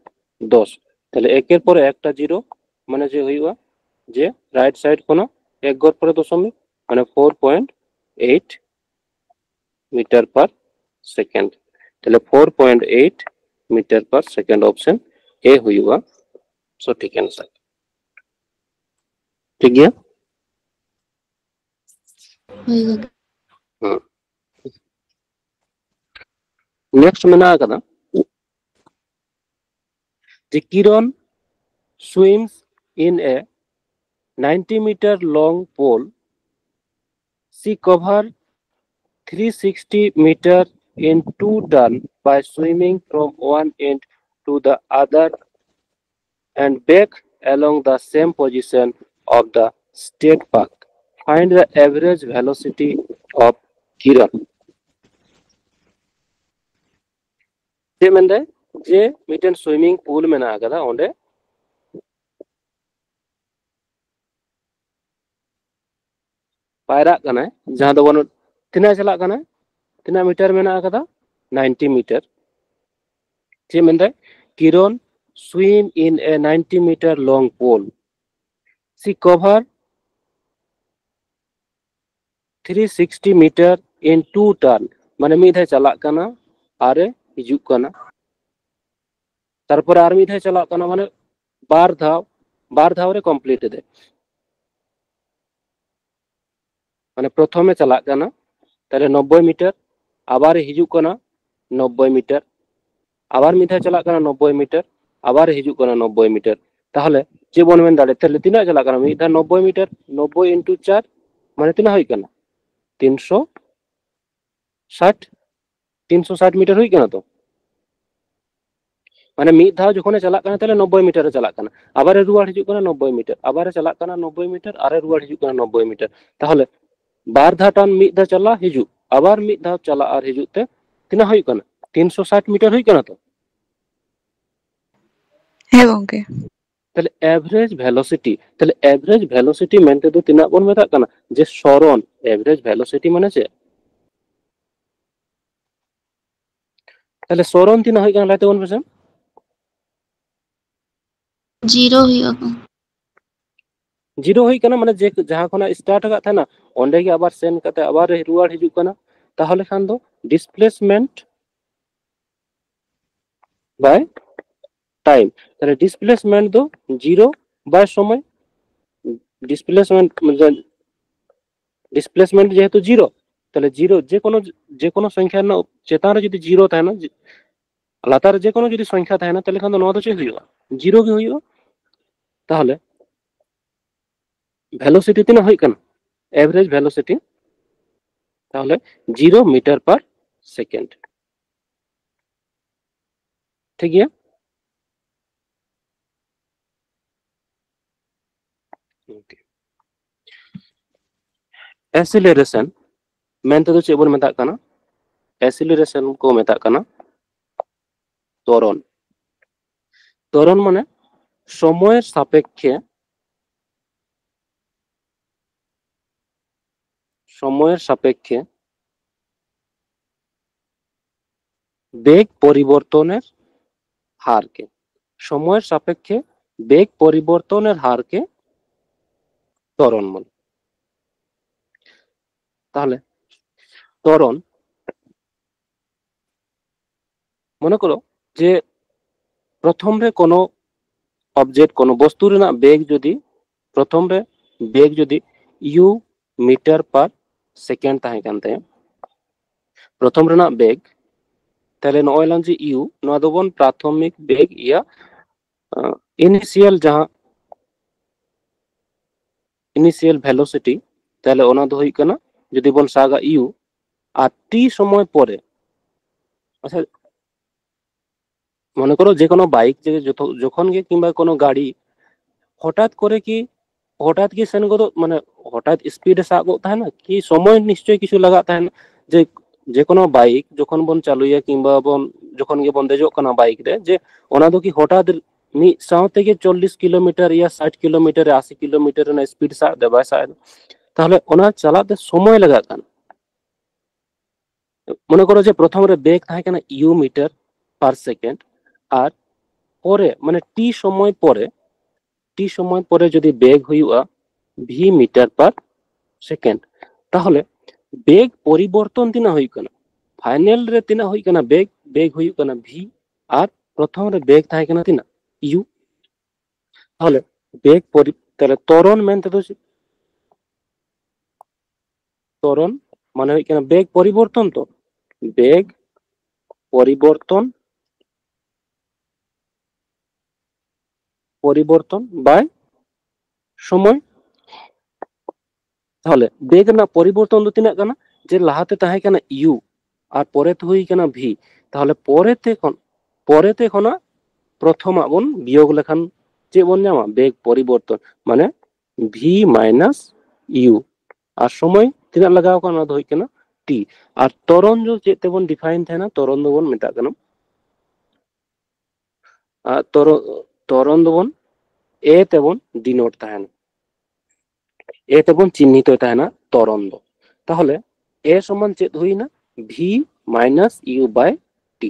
ᱫᱚᱥ᱾ ᱛᱟᱦᱞᱮ ᱮᱠᱮᱨ ᱯᱚᱨᱮ ᱮᱠᱴᱟ ᱡᱤᱨᱳ, ᱢᱟᱱᱮ ᱪᱮᱫ ᱦᱩᱭᱩᱜᱼᱟ? ᱡᱮ ᱨᱟᱭᱤᱴ ᱥᱟᱭᱤᱰ ᱠᱷᱚᱱᱟᱜ ᱮᱠ ᱜᱷᱚᱨ ᱯᱚᱨᱮ ᱫᱚᱥᱚᱢᱤᱠ, ᱢᱟᱱᱮ four point eight meter per second᱾ ᱛᱟᱦᱞᱮ four point eight meter per second, option A ᱦᱩᱭᱩᱜᱼᱟ ᱥᱚᱴᱷᱤᱠ answer᱾ ᱴᱷᱤᱠ ᱜᱮᱭᱟ᱾ ᱦᱳᱭ ᱜᱚᱢᱠᱮ᱾ ᱦᱮᱸ᱾ ᱱᱮᱠᱥᱴ ᱢᱮᱱᱟᱜ ᱟᱠᱟᱫᱟ, ᱡᱮ ᱠᱤᱨᱚᱱ swims in a ninety meter long pool. She covered three sixty meter in two turn by swimming from one end to the other and back along the same position of the state park. Find the average velocity of Kiran. ᱪᱮᱫ ᱢᱮᱱᱫᱟᱭ? ᱡᱮ ᱢᱤᱫᱴᱮᱱ ᱥᱩᱭᱢᱤᱝ ᱯᱩᱞ ᱢᱮᱱᱟᱜ ᱟᱠᱟᱫᱟ, ᱚᱸᱰᱮ ᱯᱟᱭᱨᱟᱜ ᱠᱟᱱᱟᱭ, ᱡᱟᱦᱟᱸ ᱫᱚ ᱵᱚᱱ, ᱛᱤᱱᱟᱹᱜ ᱪᱟᱞᱟᱜ ᱠᱟᱱᱟ, ᱛᱤᱱᱟᱹᱜ ᱢᱤᱴᱟᱨ ᱢᱮᱱᱟᱜ ᱟᱠᱟᱫᱟ? Ninety metre. ᱪᱮᱫ ᱢᱮᱱᱫᱟᱭ? Kiran swim in a ninety meter long pool. She cover three sixty meter in two turn. ᱢᱟᱱᱮ ᱢᱤᱫ ᱫᱷᱟᱣ ᱪᱟᱞᱟᱜ ᱠᱟᱱᱟ, ᱟᱨᱮ ᱦᱤᱡᱩᱜ ᱠᱟᱱᱟ, ᱛᱟᱨᱯᱚᱨᱮ ᱟᱨ ᱢᱤᱫ ᱫᱷᱟᱣ ᱪᱟᱞᱟᱜ ᱠᱟᱱᱟ, ᱢᱟᱱᱮ ᱵᱟᱨ ᱫᱷᱟᱣ, ᱵᱟᱨ ᱫᱷᱟᱣ ᱨᱮ ᱠᱚᱢᱯᱞᱤᱴ ᱮᱫᱟᱭ᱾ ᱢᱟᱱᱮ ᱯᱨᱚᱛᱷᱚᱢᱮ ᱪᱟᱞᱟᱜ ᱠᱟᱱᱟ, ᱛᱟᱦᱞᱮ ᱱᱚᱵᱵᱳᱭ ᱢᱤᱴᱟᱨ, ᱟᱵᱟᱨ ᱦᱤᱡᱩᱜ ᱠᱟᱱᱟ ᱱᱚᱵᱵᱳᱭ ᱢᱤᱴᱟᱨ, ᱟᱵᱟᱨ ᱢᱤᱫ ᱫᱷᱟᱣ ᱪᱟᱞᱟᱜ ᱠᱟᱱᱟ ᱱᱚᱵᱵᱳᱭ ᱢᱤᱴᱟᱨ, ᱟᱵᱟᱨ ᱦᱤᱡᱩᱜ ᱠᱟᱱᱟ ᱱᱚᱵᱵᱳᱭ ᱢᱤᱴᱟᱨ᱾ ᱛᱟᱦᱞᱮ ᱪᱮᱫ ᱵᱚᱱ ᱢᱮᱱ ᱫᱟᱲᱮᱭᱟᱜᱼᱟ? ᱛᱟᱦᱞᱮ ᱛᱤᱱᱟᱹᱜ ᱪᱟᱞᱟᱜ ᱠᱟᱱᱟ? ᱢᱤᱫ ᱫᱷᱟᱣ ᱱᱚᱵᱵᱳᱭ ᱢᱤᱴᱟᱨ, ᱱᱚᱵᱵᱳᱭ into ᱪᱟᱨ, ᱢᱟᱱᱮ ᱛᱤᱱᱟᱹᱜ ᱦᱩᱭᱩᱜ ᱠᱟᱱᱟ? ᱛᱤᱱᱥᱚ ᱥᱟᱴ, ᱛᱤᱱᱥᱚ ᱥᱟᱴ ᱢᱤᱴᱟᱨ ᱦᱩᱭᱩᱜ ᱠᱟᱱᱟ ᱛᱚ᱾ ᱢᱟᱱᱮ ᱢᱤᱫ ᱫᱷᱟᱣ ᱡᱚᱠᱷᱚᱱᱮ ᱪᱟᱞᱟᱜ ᱠᱟᱱᱟ, ᱛᱟᱦᱞᱮ ᱱᱚᱵᱵᱳᱭ ᱢᱤᱴᱟᱨ ᱮ ᱪᱟᱞᱟᱜ ᱠᱟᱱᱟ, ᱟᱵᱟᱨᱮ ᱨᱩᱣᱟᱹᱲ ᱦᱤᱡᱩᱜ ᱠᱟᱱᱟ ᱱᱚᱵᱵᱳᱭ ᱢᱤᱴᱟᱨ, ᱟᱵᱟᱨᱮ ᱪᱟᱞᱟᱜ ᱠᱟᱱᱟ ᱱᱚᱵᱵᱳᱭ ᱢᱤᱴᱟᱨ, ᱟᱨᱮ ᱨᱩᱣᱟᱹᱲ ᱦᱤᱡᱩᱜ ᱠᱟᱱᱟ ᱱᱚᱵᱵᱳᱭ ᱢᱤᱴᱟᱨ᱾ ᱛᱟᱦᱞᱮ ᱵᱟᱨ ᱫᱷᱟᱣ ᱴᱟᱱ ᱢᱤᱫ ᱫᱷᱟᱣ ᱪᱟᱞᱟᱜ ᱦᱤᱡᱩᱜ, ᱟᱵᱟᱨ ᱢᱤᱫ ᱫᱷᱟᱣ ᱪᱟᱞᱟᱜ ᱟᱨ ᱦᱤᱡᱩᱜ ᱛᱮ ᱛᱤᱱᱟᱹᱜ ᱦᱩᱭᱩᱜ ᱠᱟᱱᱟ? ᱛᱤᱱᱥᱚ ᱥᱟᱴ ᱢᱤᱴᱟᱨ ᱦᱩᱭᱩᱜ ᱠᱟᱱᱟ ᱛᱚ? ᱦᱮᱸ ᱜᱚᱝᱠᱮ᱾ ᱛᱟᱦᱞᱮ ᱮᱵᱷᱨᱮᱡᱽ ᱵᱷᱮᱞᱳᱥᱤᱴᱤ, ᱛᱟᱦᱞᱮ ᱮᱵᱷᱨᱮᱡᱽ ᱵᱷᱮᱞᱳᱥᱤᱴᱤ ᱢᱮᱱᱛᱮ ᱫᱚ ᱛᱤᱱᱟᱹᱜ ᱵᱚᱱ ᱢᱮᱛᱟᱜ ᱠᱟᱱᱟ? ᱡᱮ ᱥᱚᱨᱚᱱ, ᱮᱵᱷᱨᱮᱡᱽ ᱵᱷᱮᱞᱳᱥᱤᱴᱤ ᱢᱟᱱᱮ ᱪᱮᱫ? ᱛᱟᱦᱞᱮ ᱥᱚᱨᱚᱱ ᱛᱤᱱᱟᱹᱜ ᱦᱩᱭᱩᱜ ᱠᱟᱱᱟ, ᱞᱟᱹᱭ ᱛᱟᱵᱚᱱ ᱯᱮᱥᱮ᱾ ᱡᱤᱨᱳ ᱦᱩᱭᱩᱜᱼᱟ᱾ ᱡᱤᱨᱳ ᱦᱩᱭᱩᱜ ᱠᱟᱱᱟ, ᱢᱟᱱᱮ ᱡᱮ ᱡᱟᱦᱟᱸ ᱠᱷᱚᱱᱟᱜ ᱥᱴᱟᱨᱴ ᱟᱠᱟᱫ ᱛᱟᱦᱮᱱᱟ, ᱚᱸᱰᱮ ᱜᱮ ᱟᱵᱟᱨ ᱥᱮᱱ ᱠᱟᱛᱮ ᱟᱵᱟᱨ ᱨᱩᱣᱟᱹᱲ ᱦᱤᱡᱩᱜ ᱠᱟᱱᱟ᱾ ᱛᱟᱦᱚᱞᱮ ᱠᱷᱟᱱ ᱫᱚ ᱰᱤᱥᱯᱞᱮᱥᱢᱮᱱᱴ ᱵᱟᱭ ᱴᱟᱭᱤᱢ᱾ ᱛᱟᱦᱞᱮ ᱰᱤᱥᱯᱞᱮᱥᱢᱮᱱᱴ ᱫᱚ ᱡᱤᱨᱳ ᱵᱟᱭ ᱥᱚᱢᱚᱭ, ᱰᱤᱥᱯᱞᱮᱥᱢᱮᱱᱴ, ᱰᱤᱥᱯᱞᱮᱥᱢᱮᱱᱴ ᱡᱮᱦᱮᱛᱩ ᱡᱤᱨᱳ, ᱛᱟᱦᱞᱮ ᱡᱤᱨᱳ, ᱡᱮ ᱠᱳᱱᱳ, ᱡᱮ ᱠᱳᱱᱳ ᱥᱚᱝᱠᱷᱟ ᱨᱮᱱᱟᱜ ᱪᱮᱛᱟᱱ ᱨᱮ ᱡᱩᱫᱤ ᱡᱤᱨᱳ ᱛᱟᱦᱮᱱᱟ, ᱡᱮ-, ᱞᱟᱛᱟᱨ ᱨᱮ ᱡᱮ ᱠᱳᱱᱳ ᱡᱩᱫᱤ ᱥᱚᱝᱠᱷᱟ ᱛᱟᱦᱮᱱᱟ, ᱛᱟᱦᱞᱮ ᱠᱷᱟᱱ ᱫᱚ ᱱᱚᱣᱟ ᱫᱚ ᱪᱮᱫ ᱦᱩᱭᱩᱜᱼᱟ? ᱡᱤᱨᱳ ᱜᱮ ᱦᱩᱭᱩᱜᱼᱟ᱾ ᱛᱟᱦᱞᱮ ᱵᱷᱮᱞᱳᱥᱤᱴᱤ ᱛᱤᱱᱟᱹᱜ ᱦᱩᱭᱩᱜ ᱠᱟᱱᱟ? ᱮᱵᱷᱨᱮᱡᱽ ᱵᱷᱮᱞᱳᱥᱤᱴᱤ ᱛᱟᱦᱞᱮ ᱡᱤᱨᱳ ᱢᱤᱴᱟᱨ ᱯᱟᱨ ᱥᱮᱠᱮᱱᱰ᱾ ᱴᱷᱤᱠ ᱜᱮᱭᱟ? ᱮᱥᱤᱞᱟᱨᱮᱥᱚᱱ ᱢᱮᱱᱛᱮ ᱫᱚ ᱪᱮᱫ ᱵᱚᱱ ᱢᱮᱛᱟᱜ ᱠᱟᱱᱟ? ᱮᱥᱤᱞᱟᱨᱮᱥᱚᱱ ᱠᱚ ᱢᱮᱛᱟᱜ ᱠᱟᱱᱟ ᱛᱚᱨᱚᱱ᱾ ᱛᱚᱨᱚᱱ ᱢᱟᱱᱮ ᱥᱚᱢᱚᱭ ᱥᱟᱯᱮᱠᱠᱷᱮ, ᱥᱚᱢᱚᱭ ᱥᱟᱯᱮᱠᱠᱷᱮ ᱵᱮᱜᱽ ᱯᱚᱨᱤᱵᱚᱨᱛᱚᱱᱮᱨ ᱦᱟᱨ ᱠᱮ, ᱥᱚᱢᱚᱭ ᱥᱟᱯᱮᱠᱠᱷᱮ ᱵᱮᱜᱽ ᱯᱚᱨᱤᱵᱚᱨᱛᱚᱱᱮᱨ ᱦᱟᱨ ᱠᱮ ᱛᱚᱨᱚᱱ ᱢᱟᱱᱮ᱾ ᱛᱟᱦᱞᱮ ᱛᱚᱨᱚᱱ, ᱢᱚᱱᱮ ᱠᱚᱨᱚ ᱡᱮ ᱯᱨᱚᱛᱷᱚᱢ ᱨᱮ ᱠᱳᱱᱳ ᱚᱵᱡᱮᱠᱴ, ᱠᱳᱱᱳ ᱵᱚᱥᱛᱩ ᱨᱮᱱᱟᱜ ᱵᱮᱜᱽ ᱡᱩᱫᱤ, ᱯᱨᱚᱛᱷᱚᱢ ᱨᱮ ᱵᱮᱜᱽ ᱡᱩᱫᱤ ᱤᱭᱩ ᱢᱤᱴᱟᱨ ᱯᱟᱨ ᱥᱮᱠᱮᱱᱰ ᱛᱟᱦᱮᱸ ᱠᱟᱱ ᱛᱟᱭᱟ, ᱯᱨᱚᱛᱷᱚᱢ ᱨᱮᱱᱟᱜ ᱵᱮᱜᱽ, ᱛᱟᱦᱞᱮ ᱱᱚᱜᱼᱚᱭ ᱞᱟᱝ ᱡᱮ ᱤᱭᱩ, ᱱᱚᱣᱟ ᱫᱚᱵᱚᱱ ᱯᱨᱟᱛᱷᱚᱢᱤᱠ ᱵᱮᱜᱽ ᱤᱭᱟ, ᱤᱱᱤᱥᱤᱭᱟᱞ ᱡᱟᱦᱟᱸ ᱤᱱᱤᱥᱤᱭᱟᱞ ᱵᱷᱮᱞᱳᱥᱤᱴᱤ, ᱛᱟᱦᱞᱮ ᱚᱱᱟ ᱫᱚ ᱦᱩᱭᱩᱜ ᱠᱟᱱᱟ, ᱡᱩᱫᱤ ᱵᱚᱱ ᱥᱟᱜᱟ ᱤᱭᱩ ᱟᱨ ᱴᱤ ᱥᱚᱢᱚᱭ ᱯᱚᱨᱮ, ᱟᱪᱪᱷᱟ, ᱢᱚᱱᱮ ᱠᱚᱨᱚ ᱡᱮ ᱠᱳᱱᱳ ᱵᱟᱭᱤᱠ ᱡᱮ ᱡᱚᱛᱚ, ᱡᱚᱠᱷᱚᱱ ᱜᱮ ᱠᱤᱝᱵᱟ ᱠᱳᱱᱳ ᱜᱟᱹᱰᱤ ᱦᱚᱴᱟᱛ ᱠᱚᱨᱮ ᱠᱤ, ᱦᱚᱴᱟᱛ ᱜᱮ ᱥᱮᱱ ᱜᱚᱫᱚᱜ, ᱢᱟᱱᱮ ᱦᱚᱴᱟᱛ ᱥᱯᱤᱰ ᱮ ᱥᱟᱵ ᱜᱚᱫ ᱛᱟᱦᱮᱱᱟ ᱠᱤ? ᱥᱚᱢᱚᱭ ᱱᱤᱥᱪᱚᱭ ᱠᱤᱪᱷᱩ ᱞᱟᱜᱟᱜ ᱛᱟᱦᱮᱱᱟ᱾ ᱡᱮ, ᱡᱮ ᱠᱳᱱᱳ ᱵᱟᱭᱤᱠ ᱡᱚᱠᱷᱚᱱ ᱵᱚᱱ ᱪᱟᱹᱞᱩᱭᱟ ᱠᱤᱝᱵᱟ ᱵᱚᱱ, ᱡᱚᱠᱷᱚᱱ ᱜᱮᱵᱚᱱ ᱫᱮᱡᱚᱜ ᱠᱟᱱᱟ ᱵᱟᱭᱤᱠ ᱨᱮ, ᱡᱮ ᱚᱱᱟ ᱫᱚ ᱠᱤ ᱦᱚᱴᱟᱛ ᱢᱤᱫ ᱥᱟᱶ ᱛᱮᱜᱮ ᱪᱚᱞᱞᱤᱥ ᱠᱤᱞᱳᱢᱤᱴᱟᱨ ᱭᱟ ᱥᱟᱴ ᱠᱤᱞᱳᱢᱤᱴᱟᱨ ᱨᱮ ᱟᱥᱤ ᱠᱤᱞᱳᱢᱤᱴᱟᱨ ᱨᱮᱱᱟᱜ ᱥᱯᱤᱰ ᱥᱟᱵ ᱮᱫᱟ, ᱵᱟᱭ ᱥᱟᱵ ᱮᱫᱟ, ᱛᱟᱦᱚᱞᱮ ᱚᱱᱟ ᱪᱟᱞᱟᱜ ᱛᱮ ᱥᱚᱢᱚᱭ ᱞᱟᱜᱟᱜ ᱠᱟᱱᱟ᱾ ᱢᱚᱱᱮ ᱠᱚᱨᱚ ᱡᱮ ᱯᱨᱚᱛᱷᱚᱢ ᱨᱮ ᱵᱮᱜᱽ ᱛᱟᱦᱮᱸ ᱠᱟᱱᱟ ᱤᱭᱩ ᱢᱤᱴᱟᱨ ᱯᱟᱨ ᱥᱮᱠᱮᱱᱰ, ᱟᱨ ᱯᱚᱨᱮ ᱢᱟᱱᱮ ᱴᱤ ᱥᱚᱢᱚᱭ ᱯᱚᱨᱮ, ᱴᱤ ᱥᱚᱢᱚᱭ ᱯᱚᱨᱮ ᱡᱩᱫᱤ ᱵᱮᱜᱽ ᱦᱩᱭᱩᱜᱼᱟ ᱵᱷᱤ ᱢᱤᱴᱟᱨ ᱯᱟᱨ ᱥᱮᱠᱮᱱᱰ, ᱛᱟᱦᱚᱞᱮ ᱵᱮᱜᱽ ᱯᱚᱨᱤᱵᱚᱨᱛᱚᱱ ᱛᱤᱱᱟᱹᱜ ᱦᱩᱭᱩᱜ ᱠᱟᱱᱟ? ᱯᱷᱟᱭᱱᱮᱞ ᱨᱮ ᱛᱤᱱᱟᱹᱜ ᱦᱩᱭᱩᱜ ᱠᱟᱱᱟ ᱵᱮᱜᱽ? ᱵᱮᱜᱽ ᱦᱩᱭᱩᱜ ᱠᱟᱱᱟ ᱵᱷᱤ, ᱟᱨ ᱯᱨᱚᱛᱷᱚᱢ ᱨᱮ ᱵᱮᱜᱽ ᱛᱟᱦᱮᱸ ᱠᱟᱱᱟ ᱛᱤᱱᱟᱹᱜ? ᱤᱭᱩ᱾ ᱛᱟᱦᱚᱞᱮ ᱵᱮᱜᱽ ᱯᱚᱨᱤ-, ᱛᱟᱦᱚᱞᱮ ᱛᱚᱨᱚᱱ ᱢᱮᱱᱛᱮ ᱫᱚ ᱪᱮᱫ? ᱛᱚᱨᱚᱱ ᱢᱟᱱᱮ ᱦᱩᱭᱩᱜ ᱠᱟᱱᱟ ᱵᱮᱜᱽ ᱯᱚᱨᱤᱵᱚᱨᱛᱚᱱ᱾ ᱛᱚ ᱵᱮᱜᱽ ᱯᱚᱨᱤᱵᱚᱨᱛᱚᱱ, ᱯᱚᱨᱤᱵᱚᱨᱛᱚᱱ ᱵᱟᱭ ᱥᱚᱢᱚᱭ᱾ ᱛᱟᱦᱚᱞᱮ ᱵᱮᱜᱽ ᱨᱮᱱᱟᱜ ᱯᱚᱨᱤᱵᱚᱨᱛᱚᱱ ᱫᱚ ᱛᱤᱱᱟᱹᱜ ᱠᱟᱱᱟ? ᱡᱮ ᱞᱟᱦᱟᱛᱮ ᱛᱟᱦᱮᱸ ᱠᱟᱱᱟ ᱤᱭᱩ ᱟᱨ ᱯᱚᱨᱮᱛᱮ ᱦᱩᱭ ᱠᱟᱱᱟ ᱵᱷᱤ, ᱛᱟᱦᱚᱞᱮ ᱯᱚᱨᱮᱛᱮ ᱠᱷᱚᱱ, ᱯᱚᱨᱮᱛᱮ ᱠᱷᱚᱱᱟᱜ ᱯᱨᱚᱛᱷᱚᱢᱟᱜ ᱵᱚᱱ ᱵᱤᱭᱳᱜᱽ ᱞᱮᱠᱷᱟᱱ ᱪᱮᱫ ᱵᱚᱱ ᱧᱟᱢᱟ? ᱵᱮᱜᱽ ᱯᱚᱨᱤᱵᱚᱨᱛᱚᱱ, ᱢᱟᱱᱮ ᱵᱷᱤ ᱢᱟᱭᱱᱟᱥ ᱤᱭᱩ᱾ ᱟᱨ ᱥᱚᱢᱚᱭ ᱛᱤᱱᱟᱹᱜ ᱞᱟᱜᱟᱣ ᱠᱟᱱᱟ? ᱚᱱᱟ ᱫᱚ ᱦᱩᱭᱩᱜ ᱠᱟᱱᱟ ᱴᱤ᱾ ᱟᱨ ᱛᱚᱨᱚᱱ ᱫᱚ ᱪᱮᱫ ᱛᱮᱵᱚᱱ ᱰᱤᱯᱷᱟᱭᱤᱱ ᱛᱟᱦᱮᱱᱟ? ᱛᱚᱨᱚᱱ ᱫᱚᱵᱚᱱ ᱢᱮᱛᱟᱜ ᱠᱟᱱᱟ, ᱟᱨ ᱛᱚᱨᱚ-, ᱛᱚᱨᱚᱱ ᱫᱚᱵᱚᱱ ᱮ ᱛᱮᱵᱚᱱ ᱰᱤᱱᱳᱴ ᱛᱟᱦᱮᱱᱟ, ᱮ ᱛᱮᱵᱚᱱ ᱪᱤᱱᱦᱤᱛᱚᱭ ᱛᱟᱦᱮᱱᱟ ᱛᱚᱨᱚᱱ ᱫᱚ᱾ ᱛᱟᱦᱚᱞᱮ ᱮ ᱥᱚᱢᱟᱱ ᱪᱮᱫ ᱦᱩᱭᱱᱟ? ᱵᱷᱤ ᱢᱟᱭᱱᱟᱥ ᱤᱭᱩ ᱵᱟᱭ ᱴᱤ᱾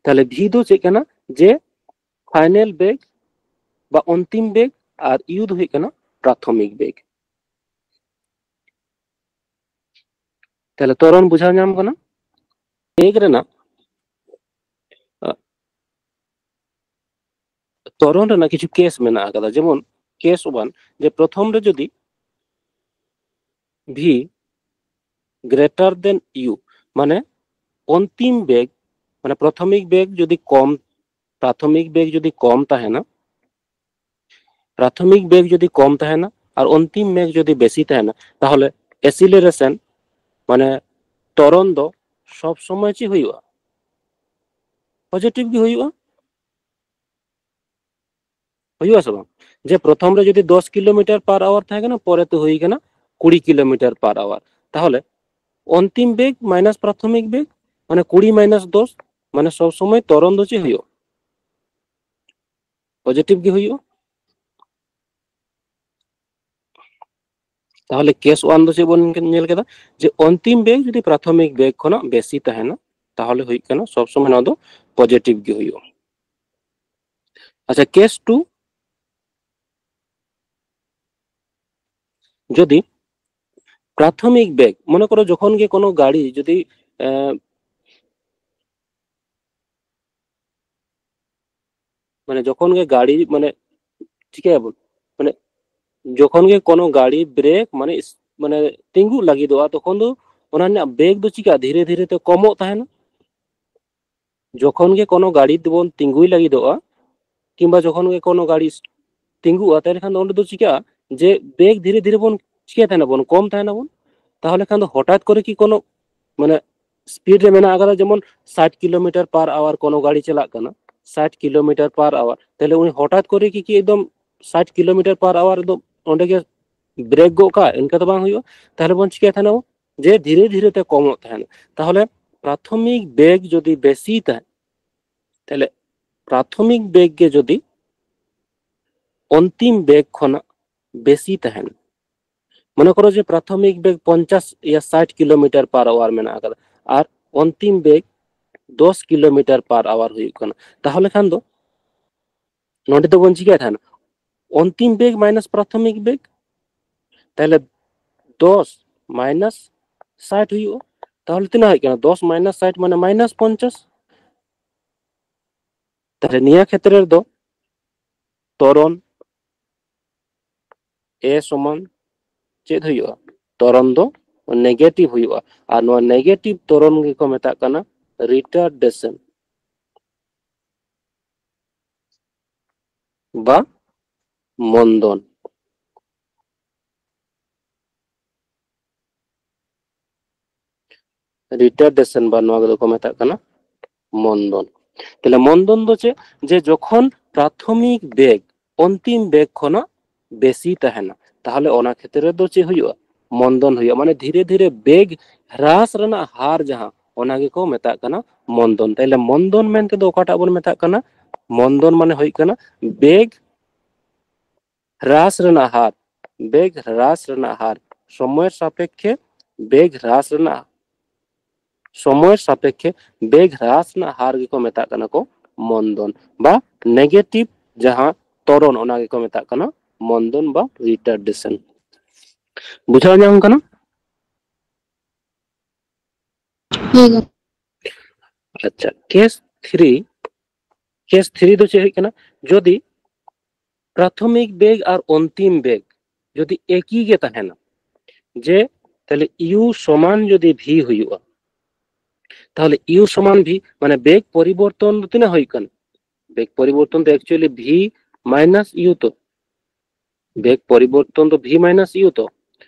ᱛᱟᱦᱚᱞᱮ ᱵᱷᱤ ᱫᱚ ᱪᱮᱫ ᱠᱟᱱᱟ? ᱡᱮ ᱯᱷᱟᱭᱱᱮᱞ ᱵᱮᱜᱽ ᱵᱟ ᱚᱱᱛᱤᱢ ᱵᱮᱜᱽ, ᱟᱨ ᱤᱭᱩ ᱫᱚ ᱦᱩᱭᱩᱜ ᱠᱟᱱᱟ ᱯᱨᱟᱛᱷᱚᱢᱤᱠ ᱵᱮᱜᱽ᱾ ᱛᱟᱦᱚᱞᱮ ᱛᱚᱨᱚᱱ ᱵᱩᱡᱷᱟᱹᱣ ᱧᱟᱢ ᱠᱟᱱᱟ? ᱵᱮᱜᱽ ᱨᱮᱱᱟᱜ, ᱟ, ᱛᱚᱨᱚᱱ ᱨᱮᱱᱟᱜ ᱠᱤᱪᱷᱩ ᱠᱮᱥ ᱢᱮᱱᱟᱜ ᱟᱠᱟᱫᱟ, ᱡᱮᱢᱚᱱ ᱠᱮᱥ ᱳᱣᱟᱱ, ᱡᱮ ᱯᱨᱚᱛᱷᱚᱢ ᱨᱮ ᱡᱩᱫᱤ ᱵᱷᱤ greater than ᱤᱭᱩ, ᱢᱟᱱᱮ ᱚᱱᱛᱤᱢ ᱵᱮᱜᱽ, ᱢᱟᱱᱮ ᱯᱨᱟᱛᱷᱚᱢᱤᱠ ᱵᱮᱜᱽ ᱡᱩᱫᱤ ᱠᱚᱢ, ᱯᱨᱟᱛᱷᱚᱢᱤᱠ ᱵᱮᱜᱽ ᱡᱩᱫᱤ ᱠᱚᱢ ᱛᱟᱦᱮᱱᱟ, ᱯᱨᱟᱛᱷᱚᱢᱤᱠ ᱵᱮᱜᱽ ᱡᱩᱫᱤ ᱠᱚᱢ ᱛᱟᱦᱮᱱᱟ ᱟᱨ ᱚᱱᱛᱤᱢ ᱵᱮᱜᱽ ᱡᱩᱫᱤ ᱵᱮᱥᱤ ᱛᱟᱦᱮᱱᱟ, ᱛᱟᱦᱚᱞᱮ ᱮᱥᱤᱞᱟᱨᱮᱥᱚᱱ, ᱢᱟᱱᱮ ᱛᱚᱨᱚᱱ ᱫᱚ ᱥᱚᱵ ᱥᱚᱢᱚᱭ ᱪᱮᱫ ᱦᱩᱭᱩᱜᱼᱟ? ᱯᱚᱡᱮᱴᱤᱵᱷ ᱜᱮ ᱦᱩᱭᱩᱜᱼᱟ᱾ ᱦᱩᱭᱩᱜᱼᱟ ᱥᱮ ᱵᱟᱝ? ᱡᱮ ᱯᱨᱚᱛᱷᱚᱢ ᱨᱮ ᱡᱩᱫᱤ ᱫᱚᱥ ᱠᱤᱞᱳᱢᱤᱴᱟᱨ ᱯᱟᱨ ᱟᱣᱟᱨ ᱛᱟᱦᱮᱸ ᱠᱟᱱᱟ, ᱯᱚᱨᱮᱛᱮ ᱦᱩᱭ ᱠᱟᱱᱟ ᱠᱩᱲᱤ ᱠᱤᱞᱳᱢᱤᱴᱟᱨ ᱯᱟᱨ ᱟᱣᱟᱨ, ᱛᱟᱦᱚᱞᱮ ᱚᱱᱛᱤᱢ ᱵᱮᱜᱽ ᱢᱟᱭᱱᱟᱥ ᱯᱨᱟᱛᱷᱚᱢᱤᱠ ᱵᱮᱜᱽ, ᱢᱟᱱᱮ ᱠᱩᱲᱤ ᱢᱟᱭᱱᱟᱥ ᱫᱚᱥ, ᱢᱟᱱᱮ ᱥᱚᱵ ᱥᱚᱢᱚᱭ ᱛᱚᱨᱚᱱ ᱫᱚ ᱪᱮᱫ ᱦᱩᱭᱩᱜᱼᱟ? ᱯᱚᱡᱮᱴᱤᱵᱷ ᱜᱮ ᱦᱩᱭᱩᱜᱼᱟ᱾ ᱛᱟᱦᱚᱞᱮ ᱠᱮᱥ ᱚᱣᱟᱱ ᱫᱚ ᱪᱮᱫ ᱵᱚᱱ ᱧᱮᱞ ᱠᱮᱫᱟ? ᱡᱮ ᱚᱱᱛᱤᱢ ᱵᱮᱜᱽ ᱡᱩᱫᱤ ᱯᱨᱟᱛᱷᱚᱢᱤᱠ ᱵᱮᱜᱽ ᱠᱷᱚᱱᱟᱜ ᱵᱮᱥᱤ ᱛᱟᱦᱮᱱᱟ, ᱛᱟᱦᱚᱞᱮ ᱦᱩᱭᱩᱜ ᱠᱟᱱᱟ ᱥᱚᱵ ᱥᱚᱢᱚᱭ ᱱᱚᱣᱟ ᱫᱚ ᱯᱚᱡᱮᱴᱤᱵᱷ ᱜᱮ ᱦᱩᱭᱩᱜᱼᱟ᱾ ᱟᱪᱪᱷᱟ, ᱠᱮᱥ ᱴᱩ, ᱡᱩᱫᱤ ᱯᱨᱟᱛᱷᱚᱢᱤᱠ ᱵᱮᱜᱽ, ᱢᱚᱱᱮ ᱠᱚᱨᱚ ᱡᱚᱠᱷᱚᱱ ᱜᱮ ᱠᱳᱱᱳ ᱜᱟᱹᱲᱤ ᱡᱩᱫᱤ ᱮ, ᱢᱟᱱᱮ ᱡᱚᱠᱷᱚᱱ ᱜᱮ ᱜᱟᱹᱲᱤ ᱢᱟᱱᱮ ᱪᱤᱠᱟᱹᱭᱟᱵᱚᱱ, ᱢᱟᱱᱮ ᱡᱚᱠᱷᱚᱱ ᱜᱮ ᱠᱳᱱᱳ ᱜᱟᱹᱲᱤ ᱵᱨᱮᱠ ᱢᱟᱱᱮ ᱢᱟᱱᱮ ᱛᱤᱸᱜᱩ ᱞᱟᱹᱜᱤᱫᱚᱜᱼᱟ, ᱛᱚᱠᱷᱚᱱ ᱫᱚ ᱚᱱᱟ ᱨᱮᱱᱟᱜ ᱵᱮᱜᱽ ᱫᱚ ᱪᱤᱠᱟ ᱫᱷᱤᱨᱮ ᱫᱷᱤᱨᱮ ᱛᱮ ᱠᱚᱢᱚᱜ ᱛᱟᱦᱮᱱᱟ᱾ ᱡᱚᱠᱷᱚᱱ ᱜᱮ ᱠᱳᱱᱳ ᱜᱟᱹᱲᱤ ᱛᱮᱵᱚᱱ ᱛᱤᱸᱜᱩᱭ ᱞᱟᱹᱜᱤᱫᱚᱜᱼᱟ, ᱠᱤᱝᱵᱟ ᱡᱚᱠᱷᱚᱱ ᱜᱮ ᱠᱳᱱᱳ ᱜᱟᱹᱲᱤ ᱛᱤᱸᱜᱩᱜᱼᱟ, ᱛᱟᱦᱚᱞᱮ ᱠᱷᱟᱱ ᱫᱚ ᱚᱸᱰᱮ ᱫᱚ ᱪᱤᱠᱟᱹᱜᱼᱟ ᱡᱮ ᱵᱮᱜᱽ ᱫᱷᱤᱨᱮ ᱫᱷᱤᱨᱮ ᱵᱚᱱ ᱪᱤᱠᱟᱹ ᱛᱟᱦᱮᱱᱟᱵᱚᱱ, ᱠᱚᱢ ᱛᱟᱦᱮᱱᱟᱵᱚᱱ᱾ ᱛᱟᱦᱚᱞᱮ ᱠᱷᱟᱱ ᱫᱚ ᱦᱚᱴᱟᱛ ᱠᱚᱨᱮ ᱠᱤ ᱠᱳᱱᱳ ᱢᱟᱱᱮ ᱥᱯᱤᱰ ᱨᱮ ᱢᱮᱱᱟᱜ ᱟᱠᱟᱫᱟ, ᱡᱮᱢᱚᱱ ᱥᱟᱴ ᱠᱤᱞᱳᱢᱤᱴᱟᱨ ᱯᱟᱨ ᱟᱣᱟᱨ ᱠᱳᱱᱳ ᱜᱟᱹᱲᱤ ᱪᱟᱞᱟᱜ ᱠᱟᱱᱟ, ᱥᱟᱴ ᱠᱤᱞᱳᱢᱤᱴᱟᱨ ᱯᱟᱨ ᱟᱣᱟᱨ, ᱛᱟᱦᱚᱞᱮ ᱩᱱᱤ ᱦᱚᱴᱟᱛ ᱠᱚᱨᱮ ᱠᱤ ᱠᱤ ᱮᱠᱫᱚᱢ ᱥᱟᱴ ᱠᱤᱞᱳᱢᱤᱴᱟᱨ ᱯᱟᱨ ᱟᱣᱟᱨ ᱮᱠᱫᱚᱢ ᱚᱸᱰᱮ ᱜᱮ ᱵᱨᱮᱠ ᱜᱚᱫ ᱠᱟᱜᱼᱟ? ᱚᱱᱠᱟ ᱫᱚ ᱵᱟᱝ ᱦᱩᱭᱩᱜᱼᱟ᱾ ᱛᱟᱦᱚᱞᱮ ᱵᱚᱱ ᱪᱤᱠᱟᱹᱭ ᱛᱟᱦᱮᱱᱟ ᱡᱮ ᱫᱷᱤᱨᱮ ᱫᱷᱤᱨᱮ ᱛᱮ ᱠᱚᱢᱚᱜ ᱛᱟᱦᱮᱱᱟ᱾ ᱛᱟᱦᱚᱞᱮ ᱯᱨᱟᱛᱷᱚᱢᱤᱠ ᱵᱮᱜᱽ ᱡᱩᱫᱤ ᱵᱮᱥᱤ ᱛᱟᱦᱮᱸ, ᱛᱟᱦᱚᱞᱮ ᱯᱨᱟᱛᱷᱚᱢᱤᱠ ᱵᱮᱜᱽ ᱜᱮ ᱡᱩᱫᱤ ᱚᱱᱛᱤᱢ ᱵᱮᱜᱽ ᱠᱷᱚᱱᱟᱜ ᱵᱮᱥᱤ ᱛᱟᱦᱮᱱ, ᱢᱚᱱᱮ ᱠᱚᱨᱚ ᱡᱮ ᱯᱨᱟᱛᱷᱚᱢᱤᱠ ᱵᱮᱜᱽ ᱯᱚᱧᱪᱟᱥ ᱭᱟ ᱥᱟᱴ ᱠᱤᱞᱳᱢᱤᱴᱟᱨ ᱯᱟᱨ ᱟᱣᱟᱨ ᱢᱮᱱᱟᱜ ᱟᱠᱟᱫᱟ ᱟᱨ ᱚᱱᱛᱤᱢ ᱵᱮᱜᱽ ᱫᱚᱥ ᱠᱤᱞᱳᱢᱤᱴᱟᱨ ᱯᱟᱨ ᱟᱣᱟᱨ ᱦᱩᱭᱩᱜ ᱠᱟᱱᱟ, ᱛᱟᱦᱚᱞᱮ ᱠᱷᱟᱱ ᱫᱚ ᱱᱚᱰᱮ ᱫᱚᱵᱚᱱ ᱪᱤᱠᱟᱹᱭ ᱛᱟᱦᱮᱱᱟ, ᱚᱱᱛᱤᱢ ᱵᱮᱜᱽ ᱢᱟᱭᱱᱟᱥ ᱯᱨᱟᱛᱷᱚᱢᱤᱠ ᱵᱮᱜᱽ, ᱛᱟᱦᱚᱞᱮ ᱫᱚᱥ ᱢᱟᱭᱱᱟᱥ ᱥᱟᱴ ᱦᱩᱭᱩᱜᱼᱟ᱾ ᱛᱟᱦᱚᱞᱮ ᱛᱤᱱᱟᱹᱜ ᱦᱩᱭᱩᱜ ᱠᱟᱱᱟ? ᱫᱚᱥ ᱢᱟᱭᱱᱟᱥ ᱥᱟᱴ ᱢᱟᱱᱮ ᱢᱟᱭᱱᱟᱥ ᱯᱚᱧᱪᱟᱥ᱾ ᱛᱟᱦᱚᱞᱮ ᱱᱤᱭᱟᱹ ᱠᱷᱮᱛᱨᱮ ᱨᱮᱫᱚ ᱛᱚᱨᱚᱱ ᱮ ᱥᱚᱢᱟᱱ ᱪᱮᱫ ᱦᱩᱭᱩᱜᱼᱟ? ᱛᱚᱨᱚᱱ ᱫᱚ ᱱᱮᱜᱮᱴᱤᱵᱷ ᱦᱩᱭᱩᱜᱼᱟ᱾ ᱟᱨ ᱱᱚᱣᱟ ᱱᱮᱜᱮᱴᱤᱵᱷ ᱛᱚᱨᱚᱱ ᱜᱮᱠᱚ ᱢᱮᱛᱟᱜ ᱠᱟᱱᱟ ᱨᱤᱴᱟᱨᱰᱮᱥᱚᱱ ᱵᱟ ᱢᱚᱱᱫᱚᱱ᱾ ᱨᱤᱴᱟᱨᱰᱮᱥᱚᱱ ᱵᱟ ᱱᱚᱣᱟ ᱫᱚᱠᱚ ᱢᱮᱛᱟᱜ ᱠᱟᱱᱟ ᱢᱚᱱᱫᱚᱱ᱾ ᱛᱟᱦᱞᱮ ᱢᱚᱱᱫᱚᱱ ᱫᱚ ᱪᱮᱫ? ᱡᱮ ᱡᱚᱠᱷᱚᱱ ᱯᱨᱟᱛᱷᱚᱢᱤᱠ ᱵᱮᱜᱽ ᱚᱱᱛᱤᱢ ᱵᱮᱜᱽ ᱠᱷᱚᱱᱟᱜ ᱵᱮᱥᱤ ᱛᱟᱦᱮᱱᱟ, ᱛᱟᱦᱚᱞᱮ ᱚᱱᱟ ᱠᱷᱮᱛᱨᱮ ᱨᱮᱫᱚ ᱪᱮᱫ ᱦᱩᱭᱩᱜᱼᱟ? ᱢᱚᱱᱫᱚᱱ ᱦᱩᱭᱩᱜᱼᱟ᱾ ᱢᱟᱱᱮ ᱫᱷᱤᱨᱮ ᱫᱷᱤᱨᱮ ᱵᱮᱜᱽ ᱦᱨᱟᱥ ᱨᱮᱱᱟᱜ ᱦᱟᱨ ᱡᱟᱦᱟᱸ, ᱚᱱᱟ ᱜᱮᱠᱚ ᱢᱮᱛᱟᱜ ᱠᱟᱱᱟ ᱢᱚᱱᱫᱚᱱ᱾ ᱛᱟᱦᱞᱮ ᱢᱚᱱᱫᱚᱱ ᱢᱮᱱᱛᱮ ᱫᱚ ᱚᱠᱟᱴᱟᱜ ᱵᱚᱱ ᱢᱮᱛᱟᱜ ᱠᱟᱱᱟ? ᱢᱚᱱᱫᱚᱱ ᱢᱟᱱᱮ ᱦᱩᱭᱩᱜ ᱠᱟᱱᱟ ᱵᱮᱜᱽ ᱦᱨᱟᱥ ᱨᱮᱱᱟᱜ ᱦᱟᱨ, ᱵᱮᱜᱽ ᱦᱨᱟᱥ ᱨᱮᱱᱟᱜ ᱦᱟᱨ, ᱥᱚᱢᱚᱭ ᱥᱟᱯᱮᱠᱠᱷᱮ ᱵᱮᱜᱽ ᱦᱨᱟᱥ ᱨᱮᱱᱟᱜ, ᱥᱚᱢᱚᱭ ᱥᱟᱯᱮᱠᱠᱷᱮ ᱵᱮᱜᱽ ᱦᱨᱟᱥ ᱨᱮᱱᱟᱜ ᱦᱟᱨ ᱜᱮᱠᱚ ᱢᱮᱛᱟᱜ ᱠᱟᱱᱟ ᱠᱚ ᱢᱚᱱᱫᱚᱱ, ᱵᱟ ᱱᱮᱜᱮᱴᱤᱵᱷ ᱡᱟᱦᱟᱸ ᱛᱚᱨᱚᱱ, ᱚᱱᱟ ᱜᱮᱠᱚ ᱢᱮᱛᱟᱜ ᱠᱟᱱᱟ ᱢᱚᱱᱫᱚᱱ ᱵᱟ ᱨᱤᱴᱟᱨᱰᱮᱥᱚᱱ᱾ ᱵᱩᱡᱷᱟᱹᱣ ᱧᱟᱢ ᱠᱟᱱᱟ? ᱦᱳᱭ ᱜᱚᱢᱠᱮ᱾ ᱟᱪᱪᱷᱟ, ᱠᱮᱥ ᱛᱷᱨᱤ, ᱠᱮᱥ ᱛᱷᱨᱤ ᱫᱚ ᱪᱮᱫ ᱦᱩᱭᱩᱜ ᱠᱟᱱᱟ? ᱡᱩᱫᱤ ᱯᱨᱟᱛᱷᱚᱢᱤᱠ ᱵᱮᱜᱽ ᱟᱨ ᱚᱱᱛᱤᱢ ᱵᱮᱜᱽ ᱡᱩᱫᱤ ᱮᱠᱤ ᱜᱮ ᱛᱟᱦᱮᱱᱟ, ᱡᱮ ᱛᱟᱦᱞᱮ ᱤᱭᱩ ᱥᱚᱢᱟᱱ ᱡᱩᱫᱤ ᱵᱷᱤ ᱦᱩᱭᱩᱜᱼᱟ, ᱛᱟᱦᱞᱮ ᱤᱭᱩ ᱥᱚᱢᱟᱱ ᱵᱷᱤ, ᱢᱟᱱᱮ ᱵᱮᱜᱽ ᱯᱚᱨᱤᱵᱚᱨᱛᱚᱱ ᱫᱚ ᱛᱤᱱᱟᱹᱜ ᱦᱩᱭᱩᱜ ᱠᱟᱱᱟ? ᱵᱮᱜᱽ ᱯᱚᱨᱤᱵᱚᱨᱛᱚᱱ ᱫᱚ actually ᱵᱷᱤ ᱢᱟᱭᱱᱟᱥ ᱤᱭᱩ ᱛᱚ᱾ ᱵᱮᱜᱽ ᱯᱚᱨᱤᱵᱚᱨᱛᱚᱱ ᱫᱚ ᱵᱷᱤ ᱢᱟᱭᱱᱟᱥ ᱤᱭᱩ ᱛᱚ᱾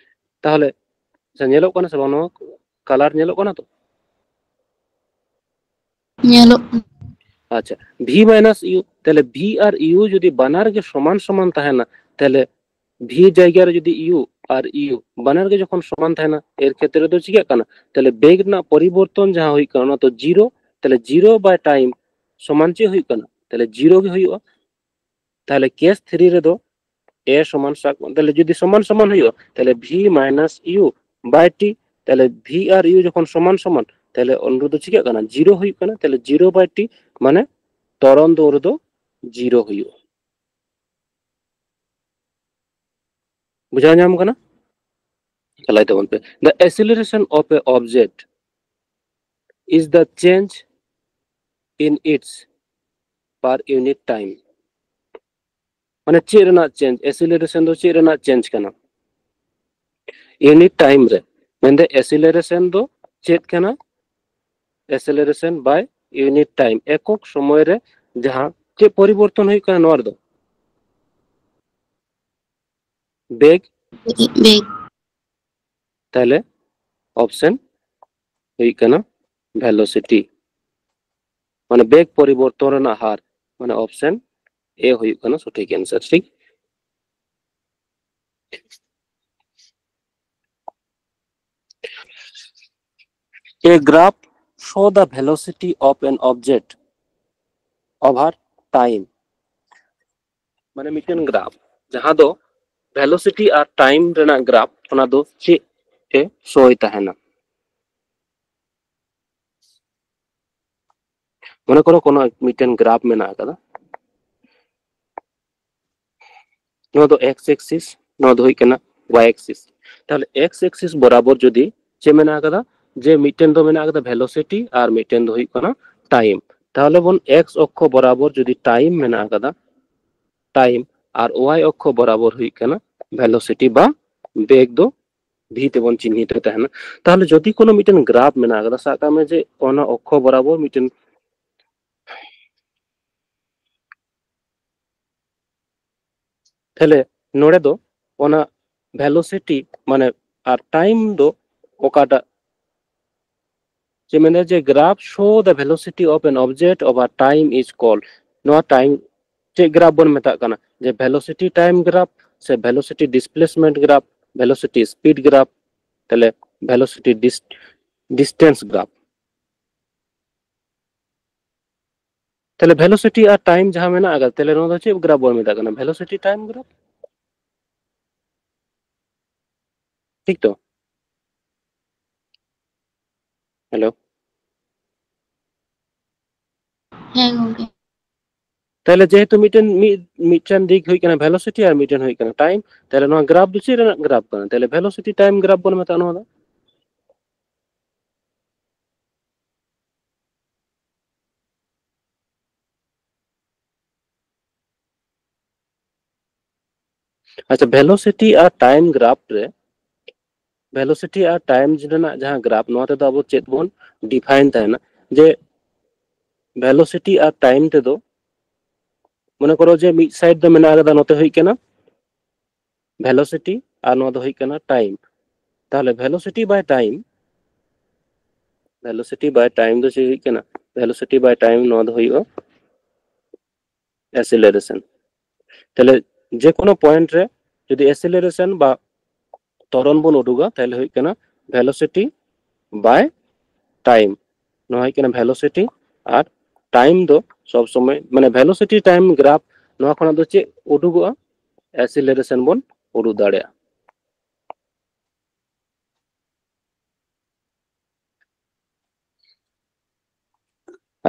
ᱛᱟᱦᱞᱮ ᱟᱪᱪᱷᱟ, ᱧᱮᱞᱚᱜ ᱠᱟᱱᱟ ᱥᱮ ᱵᱟᱝ? ᱱᱚᱣᱟ ᱠᱟᱞᱟᱨ ᱧᱮᱞᱚᱜ ᱠᱟᱱᱟ ᱛᱚ? ᱧᱮᱞᱚᱜ ᱠᱟᱱᱟ᱾ ᱟᱪᱪᱷᱟ, ᱵᱷᱤ ᱢᱟᱭᱱᱟᱥ ᱤᱭᱩ, ᱛᱟᱦᱞᱮ ᱵᱷᱤ ᱟᱨ ᱤᱭᱩ ᱡᱩᱫᱤ ᱵᱟᱱᱟᱨ ᱜᱮ ᱥᱚᱢᱟᱱ ᱥᱚᱢᱟᱱ ᱛᱟᱦᱮᱱᱟ, ᱛᱟᱦᱞᱮ ᱵᱷᱤ ᱡᱟᱭᱜᱟ ᱨᱮ ᱡᱩᱫᱤ ᱤᱭᱩ ᱟᱨ ᱤᱭᱩ ᱵᱟᱱᱟᱨ ᱜᱮ ᱡᱚᱠᱷᱚᱱ ᱥᱚᱢᱟᱱ ᱛᱟᱦᱮᱱᱟ, ᱮᱨ ᱠᱷᱮᱛᱨᱮ ᱫᱚ ᱪᱤᱠᱟᱹᱜ ᱠᱟᱱᱟ? ᱛᱟᱦᱞᱮ ᱵᱮᱜᱽ ᱨᱮᱱᱟᱜ ᱯᱚᱨᱤᱵᱚᱨᱛᱚᱱ ᱡᱟᱦᱟᱸ ᱦᱩᱭᱩᱜ ᱠᱟᱱᱟ, ᱚᱱᱟ ᱫᱚ ᱡᱤᱨᱳ, ᱛᱟᱦᱞᱮ ᱡᱤᱨᱳ ᱵᱟᱭ ᱴᱟᱭᱤᱢ ᱥᱚᱢᱟᱱ ᱪᱮᱫ ᱦᱩᱭᱩᱜ ᱠᱟᱱᱟ? ᱛᱟᱦᱞᱮ ᱡᱤᱨᱳ ᱜᱮ ᱦᱩᱭᱩᱜᱼᱟ᱾ ᱛᱟᱦᱞᱮ ᱠᱮᱥ ᱛᱷᱨᱤ ᱨᱮᱫᱚ ᱮ ᱥᱚᱢᱟᱱ, ᱥᱟᱵ ᱠᱟᱜ, ᱛᱟᱦᱞᱮ ᱡᱩᱫᱤ ᱥᱚᱢᱟᱱ ᱥᱚᱢᱟᱱ ᱦᱩᱭᱩᱜᱼᱟ, ᱛᱟᱦᱞᱮ ᱵᱷᱤ ᱢᱟᱭᱱᱟᱥ ᱤᱭᱩ ᱵᱟᱭ ᱴᱤ, ᱛᱟᱦᱞᱮ ᱵᱷᱤ ᱟᱨ ᱤᱭᱩ ᱡᱚᱠᱷᱚᱱ ᱥᱚᱢᱟᱱ ᱥᱚᱢᱟᱱ, ᱛᱟᱦᱞᱮ ᱩᱱ ᱨᱮᱫᱚ ᱪᱤᱠᱟᱹᱜ ᱠᱟᱱᱟ? ᱡᱤᱨᱳ ᱦᱩᱭᱩᱜ ᱠᱟᱱᱟ᱾ ᱛᱟᱦᱞᱮ ᱡᱤᱨᱳ ᱵᱟᱭ ᱴᱤ ᱢᱟᱱᱮ ᱛᱚᱨᱚᱱ ᱫᱚ ᱩᱱ ᱨᱮᱫᱚ ᱡᱤᱨᱳ ᱦᱩᱭᱩᱜᱼᱟ᱾ ᱵᱩᱡᱷᱟᱹᱣ ᱧᱟᱢ ᱠᱟᱱᱟ? ᱪᱟᱞᱟᱭ ᱛᱟᱵᱚᱱ ᱯᱮ᱾ The acceleration of a object is the change in its per unit time. ᱢᱟᱱᱮ ᱪᱮᱫ ᱨᱮᱱᱟᱜ ᱪᱮᱧᱡᱽ? ᱮᱥᱤᱞᱟᱨᱮᱥᱚᱱ ᱫᱚ ᱪᱮᱫ ᱨᱮᱱᱟᱜ ᱪᱮᱧᱡᱽ ᱠᱟᱱᱟ? ᱤᱭᱩᱱᱤᱴ ᱴᱟᱭᱤᱢ ᱨᱮ᱾ ᱢᱮᱱᱫᱚ ᱮᱥᱤᱞᱟᱨᱮᱥᱚᱱ ᱫᱚ ᱪᱮᱫ ᱠᱟᱱᱟ? ᱮᱥᱤᱞᱟᱨᱮᱥᱚᱱ ᱵᱟᱭ ᱤᱭᱩᱱᱤᱴ ᱴᱟᱭᱤᱢ, ᱮᱠᱚᱠ ᱥᱚᱢᱚᱭ ᱨᱮ ᱡᱟᱦᱟᱸ ᱪᱮᱫ ᱯᱚᱨᱤᱵᱚᱨᱛᱚᱱ ᱦᱩᱭᱩᱜ ᱠᱟᱱᱟ ᱱᱚᱣᱟ ᱨᱮᱫᱚ? ᱵᱮᱜᱽ᱾ ᱵᱮᱜᱽ᱾ ᱛᱟᱦᱞᱮ ᱚᱯᱥᱮᱱ ᱦᱩᱭᱩᱜ ᱠᱟᱱᱟ ᱵᱷᱮᱞᱳᱥᱤᱴᱤ, ᱢᱟᱱᱮ ᱵᱮᱜᱽ ᱯᱚᱨᱤᱵᱚᱨᱛᱚᱱ ᱨᱮᱱᱟᱜ ᱦᱟᱨ, ᱢᱟᱱᱮ ᱚᱯᱥᱮᱱ ᱮ ᱦᱩᱭᱩᱜ ᱠᱟᱱᱟ ᱥᱚᱴᱷᱤᱠ ᱮᱱᱥᱟᱨ᱾ ᱴᱷᱤᱠ? A graph show the velocity of an object over time, ᱢᱟᱱᱮ ᱢᱤᱫᱴᱮᱱ ᱜᱨᱟᱯᱷ ᱡᱟᱦᱟᱸ ᱫᱚ ᱵᱷᱮᱞᱳᱥᱤᱴᱤ ᱟᱨ ᱴᱟᱭᱤᱢ ᱨᱮᱱᱟᱜ ᱜᱨᱟᱯᱷ, ᱚᱱᱟ ᱫᱚ ᱪᱮᱫ ᱮ ᱥᱳᱭ ᱛᱟᱦᱮᱱᱟ? ᱢᱚᱱᱮ ᱠᱚᱨᱚ ᱠᱳᱱᱳ ᱢᱤᱫᱴᱮᱱ ᱜᱨᱟᱯᱷ ᱢᱮᱱᱟᱜ ᱟᱠᱟᱫᱟ, ᱱᱚᱣᱟ ᱫᱚ ᱮᱠᱥ ᱮᱠᱥᱤᱥ, ᱱᱚᱣᱟ ᱫᱚ ᱦᱩᱭᱩᱜ ᱠᱟᱱᱟ ᱣᱟᱭ ᱮᱠᱥᱤᱥ᱾ ᱛᱟᱦᱚᱞᱮ ᱮᱠᱥ ᱮᱠᱥᱤᱥ ᱵᱚᱨᱟᱵᱚᱨ ᱡᱩᱫᱤ ᱪᱮᱫ ᱢᱮᱱᱟᱜ ᱟᱠᱟᱫᱟ, ᱡᱮ ᱢᱤᱫᱴᱮᱱ ᱫᱚ ᱢᱮᱱᱟᱜ ᱟᱠᱟᱫᱟ ᱵᱷᱮᱞᱳᱥᱤᱴᱤ ᱟᱨ ᱢᱤᱫᱴᱮᱱ ᱫᱚ ᱦᱩᱭᱩᱜ ᱠᱟᱱᱟ ᱴᱟᱭᱤᱢ, ᱛᱟᱦᱚᱞᱮ ᱵᱚᱱ ᱮᱠᱥ ᱚᱠᱠᱷᱚ ᱵᱚᱨᱟᱵᱚᱨ ᱡᱩᱫᱤ ᱴᱟᱭᱤᱢ ᱢᱮᱱᱟᱜ ᱟᱠᱟᱫᱟ, ᱴᱟᱭᱤᱢ, ᱟᱨ ᱣᱟᱭ ᱚᱠᱠᱷᱚ ᱵᱚᱨᱟᱵᱚᱨ ᱦᱩᱭᱩᱜ ᱠᱟᱱᱟ ᱵᱷᱮᱞᱳᱥᱤᱴᱤ ᱵᱟ ᱵᱮᱜᱽ ᱫᱚ ᱵᱷᱤ ᱛᱮᱵᱚᱱ ᱪᱤᱱᱦᱤᱛ ᱛᱟᱦᱮᱱᱟ᱾ ᱛᱟᱦᱚᱞᱮ ᱡᱩᱫᱤ ᱠᱳᱱᱳ ᱢᱤᱫᱴᱮᱱ ᱜᱨᱟᱯᱷ ᱢᱮᱱᱟᱜ ᱟᱠᱟᱫᱟ, ᱥᱟᱵ ᱠᱟᱜ ᱢᱮ ᱡᱮ ᱚᱱᱟ ᱚᱠᱠᱷᱚ ᱵᱚᱨᱟᱵᱚᱨ ᱢᱤᱫᱴᱮᱱ, ᱛᱟᱦᱞᱮ ᱱᱚᱰᱮ ᱫᱚ ᱚᱱᱟ ᱵᱷᱮᱞᱳᱥᱤᱴᱤ ᱢᱟᱱᱮ ᱟᱨ ᱴᱟᱭᱤᱢ ᱫᱚ ᱚᱠᱟᱴᱟᱜ ᱪᱮᱫ ᱢᱮᱱᱟ ᱡᱮ graph show the velocity of an object over time is called, ᱱᱚᱣᱟ ᱴᱟᱭᱤᱢ ᱪᱮᱫ ᱜᱨᱟᱯᱷ ᱵᱚᱱ ᱢᱮᱛᱟᱜ ᱠᱟᱱᱟ? ᱡᱮ velocity time graph ᱥᱮ velocity displacement graph, velocity speed graph, ᱛᱟᱦᱞᱮ velocity distance graph᱾ ᱛᱟᱦᱞᱮ velocity ᱟᱨ time ᱡᱟᱦᱟᱸ ᱢᱮᱱᱟᱜ ᱟᱠᱟᱫᱟ, ᱛᱟᱦᱞᱮ ᱱᱚᱣᱟ ᱫᱚ ᱪᱮᱫ ᱜᱨᱟᱯᱷ ᱵᱚᱱ ᱢᱮᱛᱟᱜ ᱠᱟᱱᱟ? Velocity time graph᱾ ᱴᱷᱤᱠ ᱛᱚ? ᱦᱮᱞᱳ᱾ ᱦᱮᱸ ᱜᱚᱝᱠᱮ᱾ ᱛᱟᱦᱞᱮ ᱡᱮᱦᱮᱛᱩ ᱢᱤᱫᱴᱮᱱ ᱢᱤᱫ ᱢᱤᱫᱴᱮᱱ ᱫᱤᱠ ᱦᱩᱭᱩᱜ ᱠᱟᱱᱟ velocity ᱟᱨ ᱢᱤᱫᱴᱮᱱ ᱦᱩᱭᱩᱜ ᱠᱟᱱᱟ time, ᱛᱟᱦᱞᱮ ᱱᱚᱣᱟ ᱜᱨᱟᱯᱷ ᱫᱚ ᱪᱮᱫ ᱨᱮᱱᱟᱜ ᱜᱨᱟᱯᱷ ᱠᱟᱱᱟ? ᱛᱟᱦᱞᱮ velocity time graph ᱵᱚᱱ ᱢᱮᱛᱟᱜᱼᱟ ᱱᱚᱣᱟ ᱫᱚ᱾ ᱟᱪᱪᱷᱟ, velocity ᱟᱨ time graph ᱨᱮ velocity ᱟᱨ time ᱨᱮᱱᱟᱜ ᱡᱟᱦᱟᱸ ᱜᱨᱟᱯᱷ, ᱱᱚᱣᱟ ᱛᱮᱫᱚ ᱟᱵᱚ ᱪᱮᱫ ᱵᱚᱱ define ᱛᱟᱦᱮᱱᱟ? ᱡᱮ velocity ᱟᱨ time ᱛᱮᱫᱚ ᱢᱚᱱᱮ ᱠᱚᱨᱚ ᱡᱮ ᱢᱤᱫ side ᱫᱚ ᱢᱮᱱᱟᱜ ᱟᱠᱟᱫᱟ, ᱱᱚᱛᱮ ᱦᱩᱭᱩᱜ ᱠᱟᱱᱟ velocity ᱟᱨ ᱱᱚᱣᱟ ᱫᱚ ᱦᱩᱭᱩᱜ ᱠᱟᱱᱟ time᱾ ᱛᱟᱦᱚᱞᱮ velocity by time, velocity by time ᱫᱚ ᱪᱮᱫ ᱦᱩᱭᱩᱜ ᱠᱟᱱᱟ? Velocity by time ᱱᱚᱣᱟ ᱫᱚ ᱦᱩᱭᱩᱜᱼᱟ acceleration᱾ ᱛᱟᱦᱞᱮ ᱡᱮ ᱠᱳᱱᱳ point ᱨᱮ ᱡᱩᱫᱤ acceleration ᱵᱟ ᱛᱚᱨᱚᱱ ᱵᱚᱱ ᱩᱰᱩᱠᱟ, ᱛᱟᱦᱞᱮ ᱦᱩᱭᱩᱜ ᱠᱟᱱᱟ velocity by time᱾ ᱱᱚᱣᱟ ᱦᱩᱭᱩᱜ ᱠᱟᱱᱟ velocity ᱟᱨ ᱴᱟᱭᱤᱢ ᱫᱚ ᱥᱚᱵ ᱥᱚᱢᱚᱭ, ᱢᱟᱱᱮ ᱵᱷᱮᱞᱳᱥᱤᱴᱤ ᱴᱟᱭᱤᱢ ᱜᱨᱟᱯᱷ, ᱱᱚᱣᱟ ᱠᱷᱚᱱᱟᱜ ᱫᱚ ᱪᱮᱫ ᱩᱰᱩᱠᱚᱜᱼᱟ? ᱮᱥᱤᱞᱟᱨᱮᱥᱚᱱ ᱵᱚᱱ ᱩᱰᱩᱠ ᱫᱟᱲᱮᱭᱟᱜᱼᱟ᱾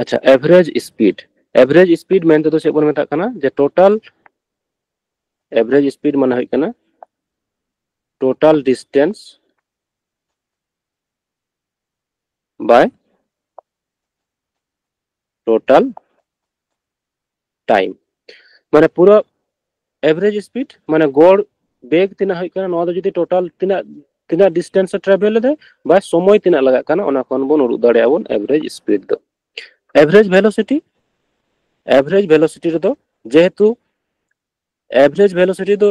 ᱟᱪᱪᱷᱟ, ᱮᱵᱷᱟᱨᱮᱡᱽ ᱥᱯᱤᱰ, ᱮᱵᱷᱟᱨᱮᱡᱽ ᱥᱯᱤᱰ ᱢᱮᱱᱛᱮ ᱫᱚ ᱪᱮᱫ ᱵᱚᱱ ᱢᱮᱛᱟᱜ ᱠᱟᱱᱟ? ᱡᱮ ᱴᱳᱴᱟᱞ, ᱮᱵᱷᱟᱨᱮᱡᱽ ᱥᱯᱤᱰ ᱢᱟᱱᱮ ᱦᱩᱭᱩᱜ ᱠᱟᱱᱟ ᱴᱳᱴᱟᱞ ᱰᱤᱥᱴᱮᱱᱥ ᱵᱟᱭ ᱴᱳᱴᱟᱞ ᱴᱟᱭᱤᱢ, ᱢᱟᱱᱮ ᱯᱩᱨᱟᱹ ᱮᱵᱷᱟᱨᱮᱡᱽ ᱥᱯᱤᱰ, ᱢᱟᱱᱮ ᱜᱚᱲ ᱵᱮᱜᱽ ᱛᱤᱱᱟᱹᱜ ᱦᱩᱭᱩᱜ ᱠᱟᱱᱟ, ᱱᱚᱣᱟ ᱫᱚ ᱡᱩᱫᱤ ᱴᱳᱴᱟᱞ ᱛᱤᱱᱟᱹᱜ, ᱛᱤᱱᱟᱹᱜ ᱰᱤᱥᱴᱮᱱᱥ ᱮ ᱴᱨᱟᱵᱷᱮᱞ ᱮᱫᱟᱭ, ᱵᱟ ᱥᱚᱢᱚᱭ ᱛᱤᱱᱟᱹᱜ ᱞᱟᱜᱟᱜ ᱠᱟᱱᱟ, ᱚᱱᱟ ᱠᱷᱚᱱ ᱵᱚᱱ ᱩᱰᱩᱠ ᱫᱟᱲᱮᱭᱟᱜᱼᱟ ᱵᱚᱱ ᱮᱵᱷᱟᱨᱮᱡᱽ ᱥᱯᱤᱰ ᱫᱚ᱾ ᱮᱵᱷᱟᱨᱮᱡᱽ ᱵᱷᱮᱞᱳᱥᱤᱴᱤ, ᱮᱵᱷᱟᱨᱮᱡᱽ ᱵᱷᱮᱞᱳᱥᱤᱴᱤ ᱨᱮᱫᱚ ᱡᱮᱦᱮᱛᱩ ᱮᱵᱷᱟᱨᱮᱡᱽ ᱵᱷᱮᱞᱳᱥᱤᱴᱤ ᱫᱚ,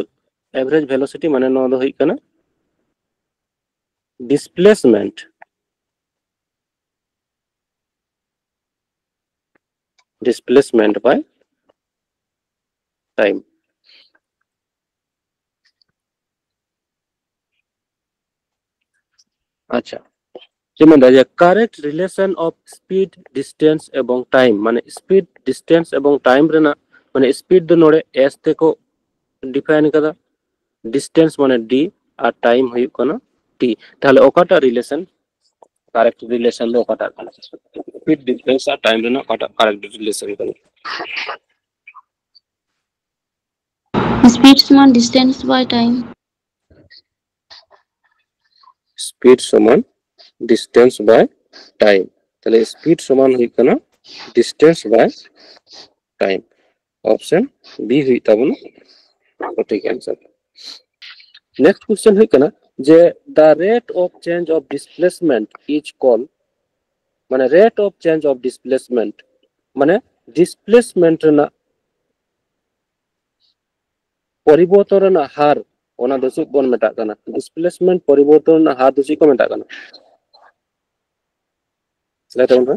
ᱮᱵᱷᱟᱨᱮᱡᱽ ᱵᱷᱮᱞᱳᱥᱤᱴᱤ ᱢᱟᱱᱮ ᱱᱚᱣᱟ ᱫᱚ ᱦᱩᱭᱩᱜ ᱠᱟᱱᱟ ᱰᱤᱥᱯᱞᱮᱥᱢᱮᱱᱴ, ᱰᱤᱥᱯᱞᱮᱥᱢᱮᱱᱴ ᱵᱟᱭ ᱴᱟᱭᱤᱢ᱾ ᱟᱪᱪᱷᱟ, ᱪᱮᱫ ᱢᱮᱱᱫᱟ ᱡᱮ correct relation of speed, distance ᱮᱵᱚᱝ time, ᱢᱟᱱᱮ ᱥᱯᱤᱰ, ᱰᱤᱥᱴᱮᱱᱥ ᱮᱵᱚᱝ ᱴᱟᱭᱤᱢ ᱨᱮᱱᱟᱜ, ᱢᱟᱱᱮ ᱥᱯᱤᱰ ᱫᱚ ᱱᱚᱰᱮ ᱮᱥ ᱛᱮᱠᱚ ᱰᱤᱯᱷᱟᱭᱤᱱ ᱠᱟᱫᱟ, ᱰᱤᱥᱴᱮᱱᱥ ᱢᱟᱱᱮ ᱰᱤ, ᱟᱨ ᱴᱟᱭᱤᱢ ᱦᱩᱭᱩᱜ ᱠᱟᱱᱟ ᱴᱤ᱾ ᱛᱟᱦᱞᱮ ᱚᱠᱟᱴᱟᱜ ᱨᱤᱞᱮᱥᱚᱱ, ᱠᱟᱨᱮᱠᱴ ᱨᱤᱞᱮᱥᱚᱱ ᱫᱚ ᱚᱠᱟᱴᱟᱜ ᱠᱟᱱᱟ? ᱥᱯᱤᱰ, ᱰᱤᱥᱴᱮᱱᱥ ᱟᱨ ᱴᱟᱭᱤᱢ ᱨᱮᱱᱟᱜ ᱚᱠᱟᱴᱟᱜ ᱠᱟᱨᱮᱠᱴ ᱨᱤᱞᱮᱥᱚᱱ ᱠᱟᱱᱟ? Speed ᱥᱚᱢᱟᱱ distance by time. ᱥᱯᱤᱰ ᱥᱚᱢᱟᱱ distance by time. ᱛᱟᱦᱞᱮ ᱥᱯᱤᱰ ᱥᱚᱢᱟᱱ ᱦᱩᱭᱩᱜ ᱠᱟᱱᱟ distance by time. Option B ᱦᱩᱭᱩᱜ ᱛᱟᱵᱚᱱᱟ ᱥᱚᱴᱷᱤᱠ ᱟᱱᱥᱟᱨ᱾ ᱱᱮᱠᱥᱴ ᱠᱚᱥᱪᱮᱱ ᱦᱩᱭᱩᱜ ᱠᱟᱱᱟ ᱡᱮ the rate of change of displacement is called, ᱢᱟᱱᱮ rate of change of displacement, ᱢᱟᱱᱮ ᱰᱤᱥᱯᱞᱮᱥᱢᱮᱱᱴ ᱨᱮᱱᱟᱜ ᱯᱚᱨᱤᱵᱚᱨᱛᱚᱱ ᱨᱮᱱᱟᱜ ᱦᱟᱨ, ᱚᱱᱟ ᱫᱚ ᱪᱮᱫ ᱵᱚᱱ ᱢᱮᱛᱟᱜ ᱠᱟᱱᱟ? ᱰᱤᱥᱯᱞᱮᱥᱢᱮᱱᱴ ᱯᱚᱨᱤᱵᱚᱨᱛᱚᱱ ᱨᱮᱱᱟᱜ ᱦᱟᱨ ᱫᱚ ᱪᱮᱫ ᱠᱚ ᱢᱮᱛᱟᱜ ᱠᱟᱱᱟ? ᱞᱟᱹᱭ ᱛᱟᱵᱚᱱ ᱯᱮ᱾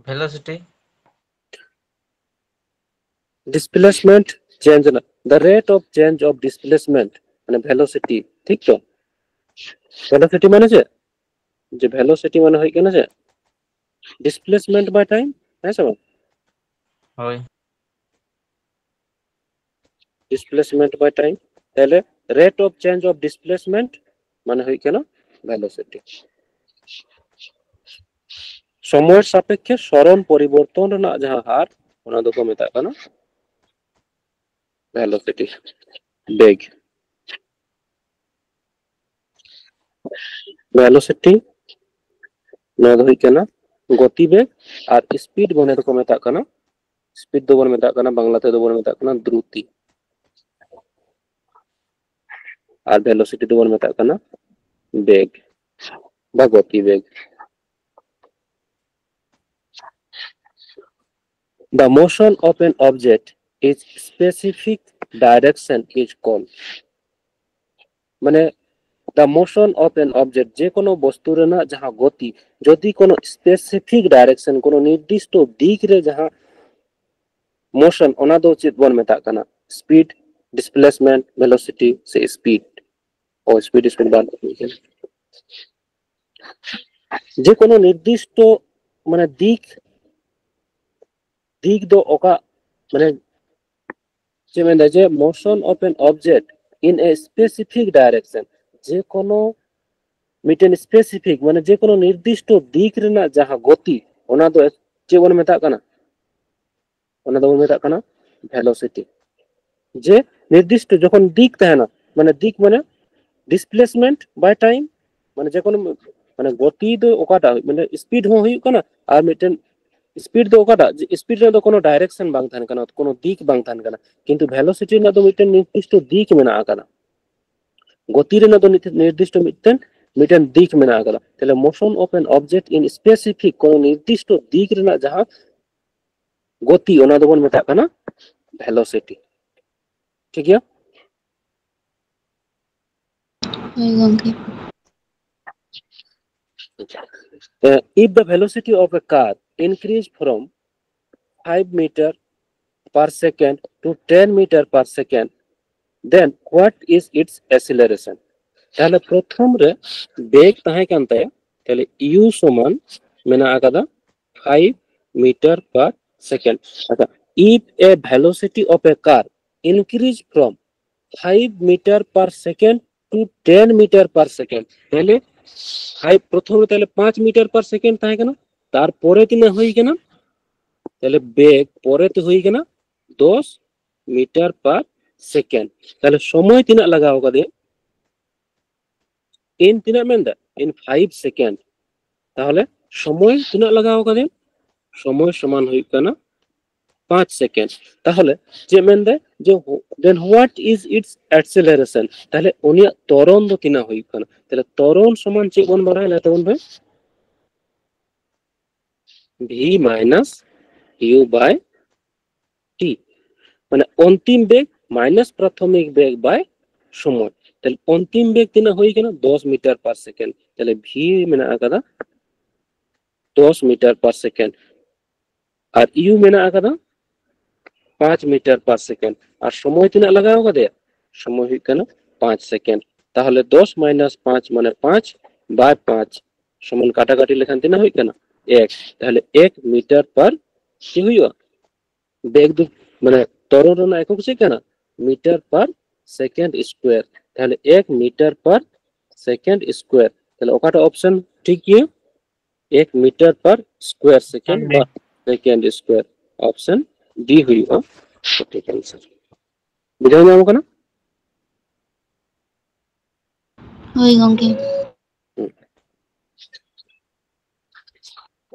ᱵᱷᱮᱞᱳᱥᱤᱴᱤ᱾ ᱰᱤᱥᱯᱞᱮᱥᱢᱮᱱᱴ ᱪᱮᱧᱡᱽ ᱨᱮᱱᱟᱜ, the rate of change of displacement, ᱢᱟᱱᱮ ᱵᱷᱮᱞᱳᱥᱤᱴᱤ, ᱴᱷᱤᱠ ᱛᱚ? ᱵᱷᱮᱞᱳᱥᱤᱴᱤ ᱢᱟᱱᱮ ᱪᱮᱫ? ᱡᱮ ᱵᱷᱮᱞᱳᱥᱤᱴᱤ ᱢᱟᱱᱮ ᱦᱩᱭᱩᱜ ᱠᱟᱱᱟ ᱪᱮᱫ? ᱰᱤᱥᱯᱞᱮᱥᱢᱮᱱᱴ ᱵᱟᱭ ᱴᱟᱭᱤᱢ, ᱦᱮᱸ ᱥᱮ ᱵᱟᱝ? ᱦᱳᱭ᱾ ᱰᱤᱥᱯᱞᱮᱥᱢᱮᱱᱴ ᱵᱟᱭ ᱴᱟᱭᱤᱢ᱾ ᱛᱟᱦᱞᱮ ᱨᱮᱴ ᱚᱯᱷ ᱪᱮᱧᱡ ᱚᱯᱷ ᱰᱤᱥᱯᱞᱮᱥᱢᱮᱱᱴ ᱢᱟᱱᱮ ᱦᱩᱭᱩᱜ ᱠᱟᱱᱟ ᱵᱷᱮᱞᱳᱥᱤᱴᱤ᱾ ᱥᱚᱢᱚᱭ ᱥᱟᱯᱮᱠᱠᱷᱮ ᱥᱚᱨᱚᱱ ᱯᱚᱨᱤᱵᱚᱨᱛᱚᱱ ᱨᱮᱱᱟᱜ ᱡᱟᱦᱟᱸ ᱦᱟᱨ, ᱚᱱᱟ ᱫᱚᱠᱚ ᱢᱮᱛᱟᱜ ᱠᱟᱱᱟ ᱵᱷᱮᱞᱳᱥᱤᱴᱤ, ᱵᱮᱜᱽ᱾ ᱵᱷᱮᱞᱳᱥᱤᱴᱤ, ᱱᱚᱣᱟ ᱫᱚ ᱦᱩᱭᱩᱜ ᱠᱟᱱᱟ ᱜᱚᱛᱤ ᱵᱮᱜᱽ, ᱟᱨ ᱥᱯᱤᱰ ᱢᱟᱱᱮ ᱫᱚᱠᱚ ᱢᱮᱛᱟᱜ ᱠᱟᱱᱟ, ᱥᱯᱤᱰ ᱫᱚᱵᱚᱱ ᱢᱮᱛᱟᱜ ᱠᱟᱱᱟ, ᱵᱟᱝᱞᱟ ᱛᱮᱫᱚ ᱵᱚᱱ ᱢᱮᱛᱟᱜ ᱠᱟᱱᱟ ᱫᱨᱩᱛᱤ, ᱟᱨ ᱵᱷᱮᱞᱳᱥᱤᱴᱤ ᱫᱚᱵᱚᱱ ᱢᱮᱛᱟᱜ ᱠᱟᱱᱟ ᱵᱮᱜᱽ ᱵᱟ ᱜᱚᱛᱤ bag. The motion of an object is specific direction is called, ᱢᱟᱱᱮ the motion of an object, ᱡᱮ ᱠᱳᱱᱳ ᱵᱚᱥᱛᱩ ᱨᱮᱱᱟᱜ ᱡᱟᱦᱟᱸ ᱜᱚᱛᱤ, ᱡᱩᱫᱤ ᱠᱳᱱᱳ ᱥᱯᱮᱥᱤᱯᱷᱤᱠ ᱰᱟᱭᱨᱮᱠᱥᱚᱱ, ᱠᱳᱱᱳ ᱱᱤᱨᱫᱤᱥᱴᱚ ᱫᱤᱠ ᱨᱮ ᱡᱟᱦᱟᱸ ᱢᱳᱥᱚᱱ, ᱚᱱᱟ ᱫᱚ ᱪᱮᱫ ᱵᱚᱱ ᱢᱮᱛᱟᱜ ᱠᱟᱱᱟ? ᱥᱯᱤᱰ, ᱰᱤᱥᱯᱞᱮᱥᱢᱮᱱᱴ, ᱵᱷᱮᱞᱳᱥᱤᱴᱤ ᱥᱮ ᱥᱯᱤᱰ᱾ ᱚ, ᱥᱯᱤᱰ, ᱥᱯᱤᱰ ᱵᱟᱝ, ᱡᱮ ᱠᱳᱱᱳ ᱱᱤᱨᱫᱤᱥᱴᱚ ᱢᱟᱱᱮ ᱫᱤᱠ, ᱫᱤᱠ ᱫᱚ ᱚᱠᱟ, ᱢᱟᱱᱮ ᱪᱮᱫ ᱢᱮᱱᱫᱟ ᱡᱮ motion of an object in a specific direction, ᱡᱮ ᱠᱳᱱᱳ ᱢᱤᱫᱴᱮᱱ ᱥᱯᱮᱥᱤᱯᱷᱤᱠ, ᱢᱟᱱᱮ ᱡᱮ ᱠᱳᱱᱳ ᱱᱤᱨᱫᱤᱥᱴᱚ ᱫᱤᱠ ᱨᱮᱱᱟᱜ ᱡᱟᱦᱟᱸ ᱜᱚᱛᱤ, ᱚᱱᱟ ᱫᱚ ᱪᱮᱫ ᱵᱚᱱ ᱢᱮᱛᱟᱜ ᱠᱟᱱᱟ? ᱚᱱᱟ ᱫᱚᱵᱚᱱ ᱢᱮᱛᱟᱜ ᱠᱟᱱᱟ ᱵᱷᱮᱞᱳᱥᱤᱴᱤ᱾ ᱡᱮ ᱱᱤᱨᱫᱤᱥᱴᱚ ᱡᱚᱠᱷᱚᱱ ᱫᱤᱠ ᱛᱟᱦᱮᱱᱟ, ᱢᱟᱱᱮ ᱫᱤᱠ ᱢᱟᱱᱮ ᱰᱤᱥᱯᱞᱮᱥᱢᱮᱱᱴ ᱵᱟᱭ ᱴᱟᱭᱤᱢ, ᱢᱟᱱᱮ ᱡᱮ ᱠᱳᱱᱳ, ᱢᱟᱱᱮ ᱜᱚᱛᱤ ᱫᱚ ᱚᱠᱟᱴᱟᱜ, ᱢᱟᱱᱮ ᱥᱯᱤᱰ ᱦᱚᱸ ᱦᱩᱭᱩᱜ ᱠᱟᱱᱟ, ᱟᱨ ᱢᱤᱫᱴᱮᱱ ᱥᱯᱤᱰ ᱫᱚ ᱚᱠᱟᱴᱟᱜ, ᱡᱮ ᱥᱯᱤᱰ ᱨᱮᱱᱟᱜ ᱫᱚ ᱠᱳᱱᱳ ᱰᱟᱭᱨᱮᱠᱥᱚᱱ ᱵᱟᱝ ᱛᱟᱦᱮᱱ ᱠᱟᱱᱟ, ᱠᱳᱱᱳ ᱫᱤᱠ ᱵᱟᱝ ᱛᱟᱦᱮᱱ ᱠᱟᱱᱟ, ᱠᱤᱱᱛᱩ ᱵᱷᱮᱞᱳᱥᱤᱴᱤ ᱨᱮᱱᱟᱜ ᱫᱚ ᱢᱤᱫᱴᱮᱱ ᱱᱤᱨᱫᱤᱥᱴᱚ ᱫᱤᱠ ᱢᱮᱱᱟᱜ ᱟᱠᱟᱫᱟ, ᱜᱚᱛᱤ ᱨᱮᱱᱟᱜ ᱫᱚ ᱱᱤᱨᱫᱤᱥᱴᱚ ᱢᱤᱫᱴᱮᱱ, ᱢᱤᱫᱴᱮᱱ ᱫᱤᱠ ᱢᱮᱱᱟᱜ ᱟᱠᱟᱫᱟ᱾ ᱛᱟᱦᱞᱮ motion of an object in specific, ᱠᱳᱱᱳ ᱱᱤᱨᱫᱤᱥᱴᱚ ᱫᱤᱠ ᱨᱮᱱᱟᱜ ᱡᱟᱦᱟᱸ ᱜᱚᱛᱤ, ᱚᱱᱟ ᱫᱚᱵᱚᱱ ᱢᱮᱛᱟᱜ ᱠᱟᱱᱟ ᱵᱷᱮᱞᱳᱥᱤᱴᱤ᱾ ᱴᱷᱤᱠ ᱜᱮᱭᱟ? ᱦᱳᱭ ᱜᱚᱝᱠᱮ᱾ Uh, if the velocity of a car increase from five meter per second to ten meter per second, then what is its acceleration? ᱛᱟᱦᱞᱮ ᱯᱨᱚᱛᱷᱚᱢ ᱨᱮ ᱵᱮᱜᱽ ᱛᱟᱦᱮᱸ ᱠᱟᱱ ᱛᱟᱭᱟ ᱛᱟᱦᱞᱮ U ᱥᱚᱢᱟᱱ ᱢᱮᱱᱟᱜ ᱟᱠᱟᱫᱟ five meter per second. ᱟᱪᱪᱷᱟ, if a velocity of a car increase from five meter per second to ten meter per second, ᱛᱟᱦᱞᱮ five, ᱯᱨᱚᱛᱷᱚᱢ ᱨᱮ ᱛᱟᱦᱞᱮ ᱯᱟᱸᱪ meter per second ᱛᱟᱦᱮᱸ ᱠᱟᱱᱟ, ᱛᱟᱨᱯᱚᱨᱮ ᱛᱤᱱᱟᱹᱜ ᱦᱩᱭ ᱠᱟᱱᱟ? ᱛᱟᱦᱞᱮ ᱵᱮᱜᱽ ᱯᱚᱨᱮ ᱛᱮ ᱦᱩᱭ ᱠᱟᱱᱟ ᱫᱚᱥ meter per second. ᱛᱟᱦᱞᱮ ᱥᱚᱢᱚᱭ ᱛᱤᱱᱟᱹᱜ ᱞᱟᱜᱟᱣ ᱠᱟᱫᱮᱭᱟ? In ᱛᱤᱱᱟᱹᱜ ᱢᱮᱱᱫᱟ? In five second. ᱛᱟᱦᱞᱮ ᱥᱚᱢᱚᱭ ᱛᱤᱱᱟᱹᱜ ᱞᱟᱜᱟᱣ ᱠᱟᱫᱮᱭᱟ? ᱥᱚᱢᱚᱭ ᱥᱚᱢᱟᱱ ᱦᱩᱭᱩᱜ ᱠᱟᱱᱟ ᱯᱟᱸᱪ second. ᱛᱟᱦᱞᱮ ᱪᱮᱫ ᱢᱮᱱᱫᱟ ᱡᱮ, then what is its acceleration? ᱛᱟᱦᱞᱮ ᱩᱱᱤᱭᱟᱜ ᱛᱚᱨᱚᱱ ᱫᱚ ᱛᱤᱱᱟᱹᱜ ᱦᱩᱭᱩᱜ ᱠᱟᱱᱟ? ᱛᱟᱦᱞᱮ ᱛᱚᱨᱚᱱ ᱥᱚᱢᱟᱱ ᱪᱮᱫ ᱵᱚᱱ ᱵᱟᱲᱟᱭᱟ? ᱞᱟᱹᱭ ᱛᱟᱵᱚᱱ ᱯᱮ᱾ V minus U by T, ᱢᱟᱱᱮ ᱚᱱᱛᱤᱢ ᱵᱮᱜᱽ minus ᱯᱨᱟᱛᱷᱚᱢᱤᱠ ᱵᱮᱜᱽ by ᱥᱚᱢᱚᱭ. ᱛᱟᱦᱞᱮ ᱚᱱᱛᱤᱢ ᱵᱮᱜᱽ ᱛᱤᱱᱟᱹᱜ ᱦᱩᱭ ᱠᱟᱱᱟ? ᱫᱚᱥ meter per second. ᱛᱟᱦᱞᱮ V ᱢᱮᱱᱟᱜ ᱟᱠᱟᱫᱟ ᱫᱚᱥ meter per second, ᱟᱨ U ᱢᱮᱱᱟᱜ ᱟᱠᱟᱫᱟ ᱯᱟᱸᱪ meter per second. ᱟᱨ ᱥᱚᱢᱚᱭ ᱛᱤᱱᱟᱹᱜ ᱞᱟᱜᱟᱣ ᱠᱟᱫᱮᱭᱟ? ᱥᱚᱢᱚᱭ ᱦᱩᱭᱩᱜ ᱠᱟᱱᱟ ᱯᱟᱸᱪ second. ᱛᱟᱦᱞᱮ ᱫᱚᱥ minus ᱯᱟᱸᱪ ᱢᱟᱱᱮ ᱯᱟᱸᱪ by ᱯᱟᱸᱪ ᱥᱚᱢᱟᱱ ᱠᱟᱴᱟᱠᱟᱴᱤ ᱞᱮᱠᱷᱟᱱ ᱛᱤᱱᱟᱹᱜ ᱦᱩᱭᱩᱜ ᱠᱟᱱᱟ? ᱮᱠ. ᱛᱟᱦᱞᱮ ᱮᱠ meter per ᱪᱮᱫ ᱦᱩᱭᱩᱜᱼᱟ? ᱵᱮᱜᱽ ᱫᱚ ᱢᱟᱱᱮ ᱛᱚᱨᱚᱞ ᱨᱮᱱᱟᱜ ᱮᱠᱚᱠ ᱪᱮᱫ ᱠᱟᱱᱟ? Meter per second square. ᱛᱟᱦᱞᱮ ᱮᱠ meter per second square. ᱛᱟᱦᱞᱮ ᱚᱠᱟᱴᱟᱜ option ᱴᱷᱤᱠ ᱜᱮᱭᱟ? ᱮᱠ meter per square second ᱵᱟ second square. Option D ᱦᱩᱭᱩᱜᱼᱟ ᱥᱚᱴᱷᱤᱠ answer. ᱵᱩᱡᱷᱟᱹᱣ ᱧᱟᱢ ᱠᱟᱱᱟ? ᱦᱳᱭ ᱜᱚᱝᱠᱮ᱾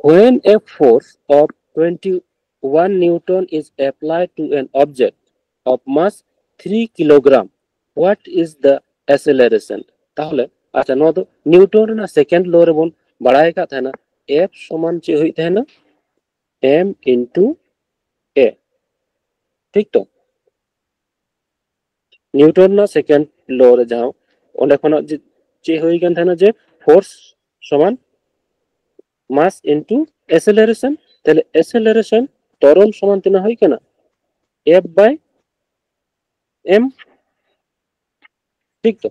When a force of twenty-one newton is applied to an object of mass three kilogram, what is the acceleration? ᱛᱟᱦᱞᱮ ᱟᱪᱪᱷᱟ, ᱱᱚᱣᱟ ᱫᱚ ᱱᱤᱭᱩᱴᱚᱱ ᱨᱮᱱᱟᱜ second law ᱨᱮᱵᱚᱱ ᱵᱟᱲᱟᱭ ᱟᱠᱟᱫ ᱛᱟᱦᱮᱱᱟ, F ᱥᱚᱢᱟᱱ ᱪᱮᱫ ᱦᱩᱭᱩᱜ ᱛᱟᱦᱮᱱᱟ? M into A. ᱴᱷᱤᱠ ᱛᱚ? ᱱᱤᱭᱩᱴᱚᱱ ᱨᱮᱱᱟᱜ second law ᱨᱮ ᱡᱟᱦᱟᱸ, ᱚᱸᱰᱮ ᱠᱷᱚᱱᱟᱜ ᱪᱮᱫ ᱦᱩᱭ ᱠᱟᱱ ᱛᱟᱦᱮᱱᱟ? ᱡᱮ force ᱥᱚᱢᱟᱱ mass into acceleration. ᱛᱟᱦᱞᱮ acceleration ᱛᱚᱨᱚᱞ ᱥᱚᱢᱟᱱ ᱛᱤᱱᱟᱹᱜ ᱦᱩᱭ ᱠᱟᱱᱟ? F by M. ᱴᱷᱤᱠ ᱛᱚ?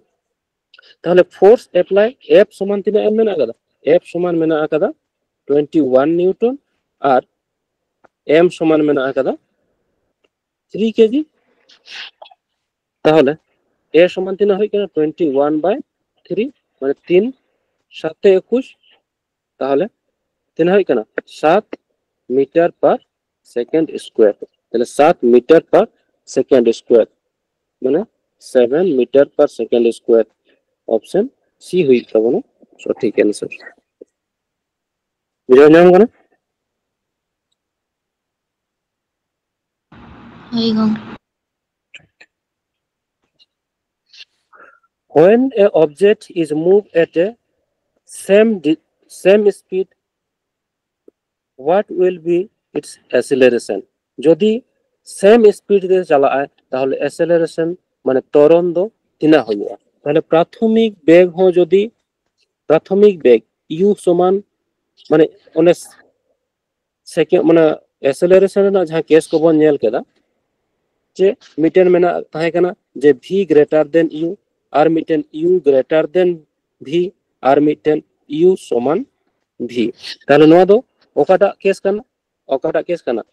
ᱛᱟᱦᱞᱮ force apply F ᱥᱚᱢᱟᱱ ᱛᱤᱱᱟᱹᱜ M ᱢᱮᱱᱟᱜ ᱟᱠᱟᱫᱟ? F ᱥᱚᱢᱟᱱ ᱢᱮᱱᱟᱜ ᱟᱠᱟᱫᱟ twenty one Newton ᱟᱨ M ᱥᱚᱢᱟᱱ ᱢᱮᱱᱟᱜ ᱟᱠᱟᱫᱟ three K G᱾ ᱛᱟᱦᱚᱞᱮ A ᱥᱚᱢᱟᱱ ᱛᱤᱱᱟᱹᱜ ᱦᱩᱭᱩᱜ ᱠᱟᱱᱟ? Twenty one by three, ᱢᱟᱱᱮ ᱛᱤᱱ ᱥᱟᱛᱮ ᱮᱠᱩᱥ᱾ ᱛᱟᱦᱚᱞᱮ ᱛᱤᱱᱟᱹᱜ ᱦᱩᱭᱩᱜ ᱠᱟᱱᱟ? Seven meter per second square᱾ ᱛᱟᱦᱚᱞᱮ seven meter per second square, ᱢᱟᱱᱮ seven meter per second square᱾ Option C ᱦᱩᱭᱩᱜ ᱛᱟᱵᱚᱱᱟ ᱥᱚᱴᱷᱤᱠ answer᱾ ᱵᱩᱡᱷᱟᱹᱣ ᱧᱟᱢ ᱠᱟᱱᱟ? ᱦᱳᱭ ᱜᱚᱝᱠᱮ᱾ When a object is moved at a same di- same speed, what will be its acceleration? ᱡᱩᱫᱤ same speed ᱨᱮ ᱪᱟᱞᱟᱜᱼᱟ, ᱛᱟᱦᱚᱞᱮ acceleration ᱢᱟᱱᱮ ᱛᱚᱨᱚᱱ ᱫᱚ ᱛᱤᱱᱟᱹᱜ ᱦᱩᱭᱩᱜᱼᱟ? ᱛᱟᱦᱚᱞᱮ ᱯᱨᱟᱛᱷᱚᱢᱤᱠ ᱵᱮᱜᱽ ᱦᱚᱸ ᱡᱩᱫᱤ ᱯᱨᱟᱛᱷᱚᱢᱤᱠ ᱵᱮᱜᱽ U ᱥᱚᱢᱟᱱ, ᱢᱟᱱᱮ ᱚᱱᱮ second, ᱢᱟᱱᱮ acceleration ᱨᱮᱱᱟᱜ ᱡᱟᱦᱟᱸ ᱠᱮᱥ ᱠᱚᱵᱚᱱ ᱧᱮᱞ ᱠᱮᱫᱟ, ᱡᱮ ᱢᱤᱫᱴᱮᱱ ᱢᱮᱱᱟᱜ ᱛᱟᱦᱮᱸ ᱠᱟᱱᱟ ᱡᱮ V greater than U, ᱟᱨ ᱢᱤᱫᱴᱮᱱ U greater than V, ᱟᱨ ᱢᱤᱫᱴᱮᱱ U ᱥᱚᱢᱟᱱ V᱾ ᱛᱟᱦᱚᱞᱮ ᱱᱚᱣᱟ ᱫᱚ ᱚᱠᱟᱴᱟᱜ ᱠᱮᱥ ᱠᱟᱱᱟ? ᱚᱠᱟᱴᱟᱜ ᱠᱮᱥ ᱠᱟᱱᱟ?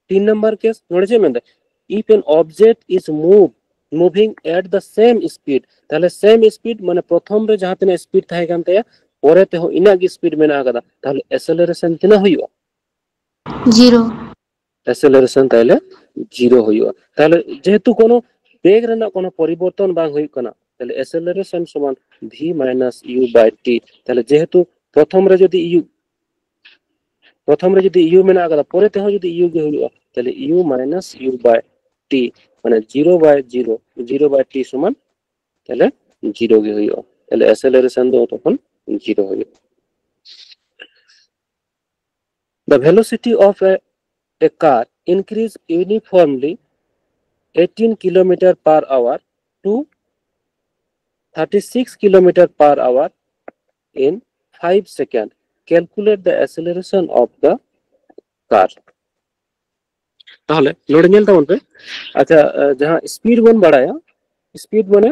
ᱛᱤᱱ ᱱᱟᱢᱵᱟᱨ ᱠᱮᱥ᱾ ᱱᱚᱰᱮ ᱪᱮᱫ ᱢᱮᱱᱫᱟ? If an object is moved moving at the same speed, ᱛᱟᱦᱚᱞᱮ same speed ᱢᱟᱱᱮ ᱯᱨᱚᱛᱷᱚᱢ ᱨᱮ ᱡᱟᱦᱟᱸ ᱛᱤᱱᱟᱹᱜ speed ᱛᱟᱦᱮᱸ ᱠᱟᱱ ᱛᱟᱭᱟ, ᱯᱚᱨᱮ ᱛᱮᱦᱚᱸ ᱤᱱᱟᱹᱜ ᱜᱮ speed ᱢᱮᱱᱟᱜ ᱟᱠᱟᱫᱟ, ᱛᱟᱦᱚᱞᱮ acceleration ᱛᱤᱱᱟᱹᱜ ᱦᱩᱭᱩᱜᱼᱟ? ᱡᱤᱨᱳ᱾ Acceleration ᱛᱟᱦᱚᱞᱮ ᱡᱤᱨᱳ ᱦᱩᱭᱩᱜᱼᱟ᱾ ᱛᱟᱦᱚᱞᱮ ᱡᱮᱦᱮᱛᱩ ᱠᱳᱱᱳ ᱵᱮᱜᱽ ᱨᱮᱱᱟᱜ ᱠᱳᱱᱳ ᱯᱚᱨᱤᱵᱚᱨᱛᱚᱱ ᱵᱟᱝ ᱦᱩᱭᱩᱜ ᱠᱟᱱᱟ, ᱛᱟᱦᱚᱞᱮ acceleration ᱥᱚᱢᱟᱱ V minus U by T᱾ ᱛᱟᱦᱚᱞᱮ ᱡᱮᱦᱮᱛᱩ ᱯᱨᱚᱛᱷᱚᱢ ᱨᱮ ᱡᱩᱫᱤ U, ᱯᱨᱚᱛᱷᱚᱢ ᱨᱮ ᱡᱩᱫᱤ U ᱢᱮᱱᱟᱜ ᱟᱠᱟᱫᱟ, ᱯᱚᱨᱮ ᱛᱮᱦᱚᱸ ᱡᱩᱫᱤ U ᱜᱮ ᱦᱩᱭᱩᱜᱼᱟ, ᱛᱟᱦᱚᱞᱮ U minus U by T, ᱢᱟᱱᱮ zero by zero, zero by T ᱥᱚᱢᱟᱱ ᱛᱟᱦᱚᱞᱮ ᱡᱤᱨᱳ ᱜᱮ ᱦᱩᱭᱩᱜᱼᱟ᱾ ᱛᱟᱦᱚᱞᱮ acceleration ᱫᱚ ᱛᱚᱠᱷᱚᱱ ᱡᱤᱨᱳ ᱦᱩᱭᱩᱜᱼᱟ᱾ The velocity of a, a car increase uniformly eighteen kilometer per hour to thirty six kilometer per hour in five second. Calculate the acceleration of the car. ᱛᱟᱦᱚᱞᱮ ᱱᱚᱰᱮ ᱧᱮᱞ ᱛᱟᱵᱚᱱ ᱯᱮ, ᱟᱪᱪᱷᱟ, ᱡᱟᱦᱟᱸ speed ᱵᱚᱱ ᱵᱟᱲᱟᱭᱟ, speed ᱢᱟᱱᱮ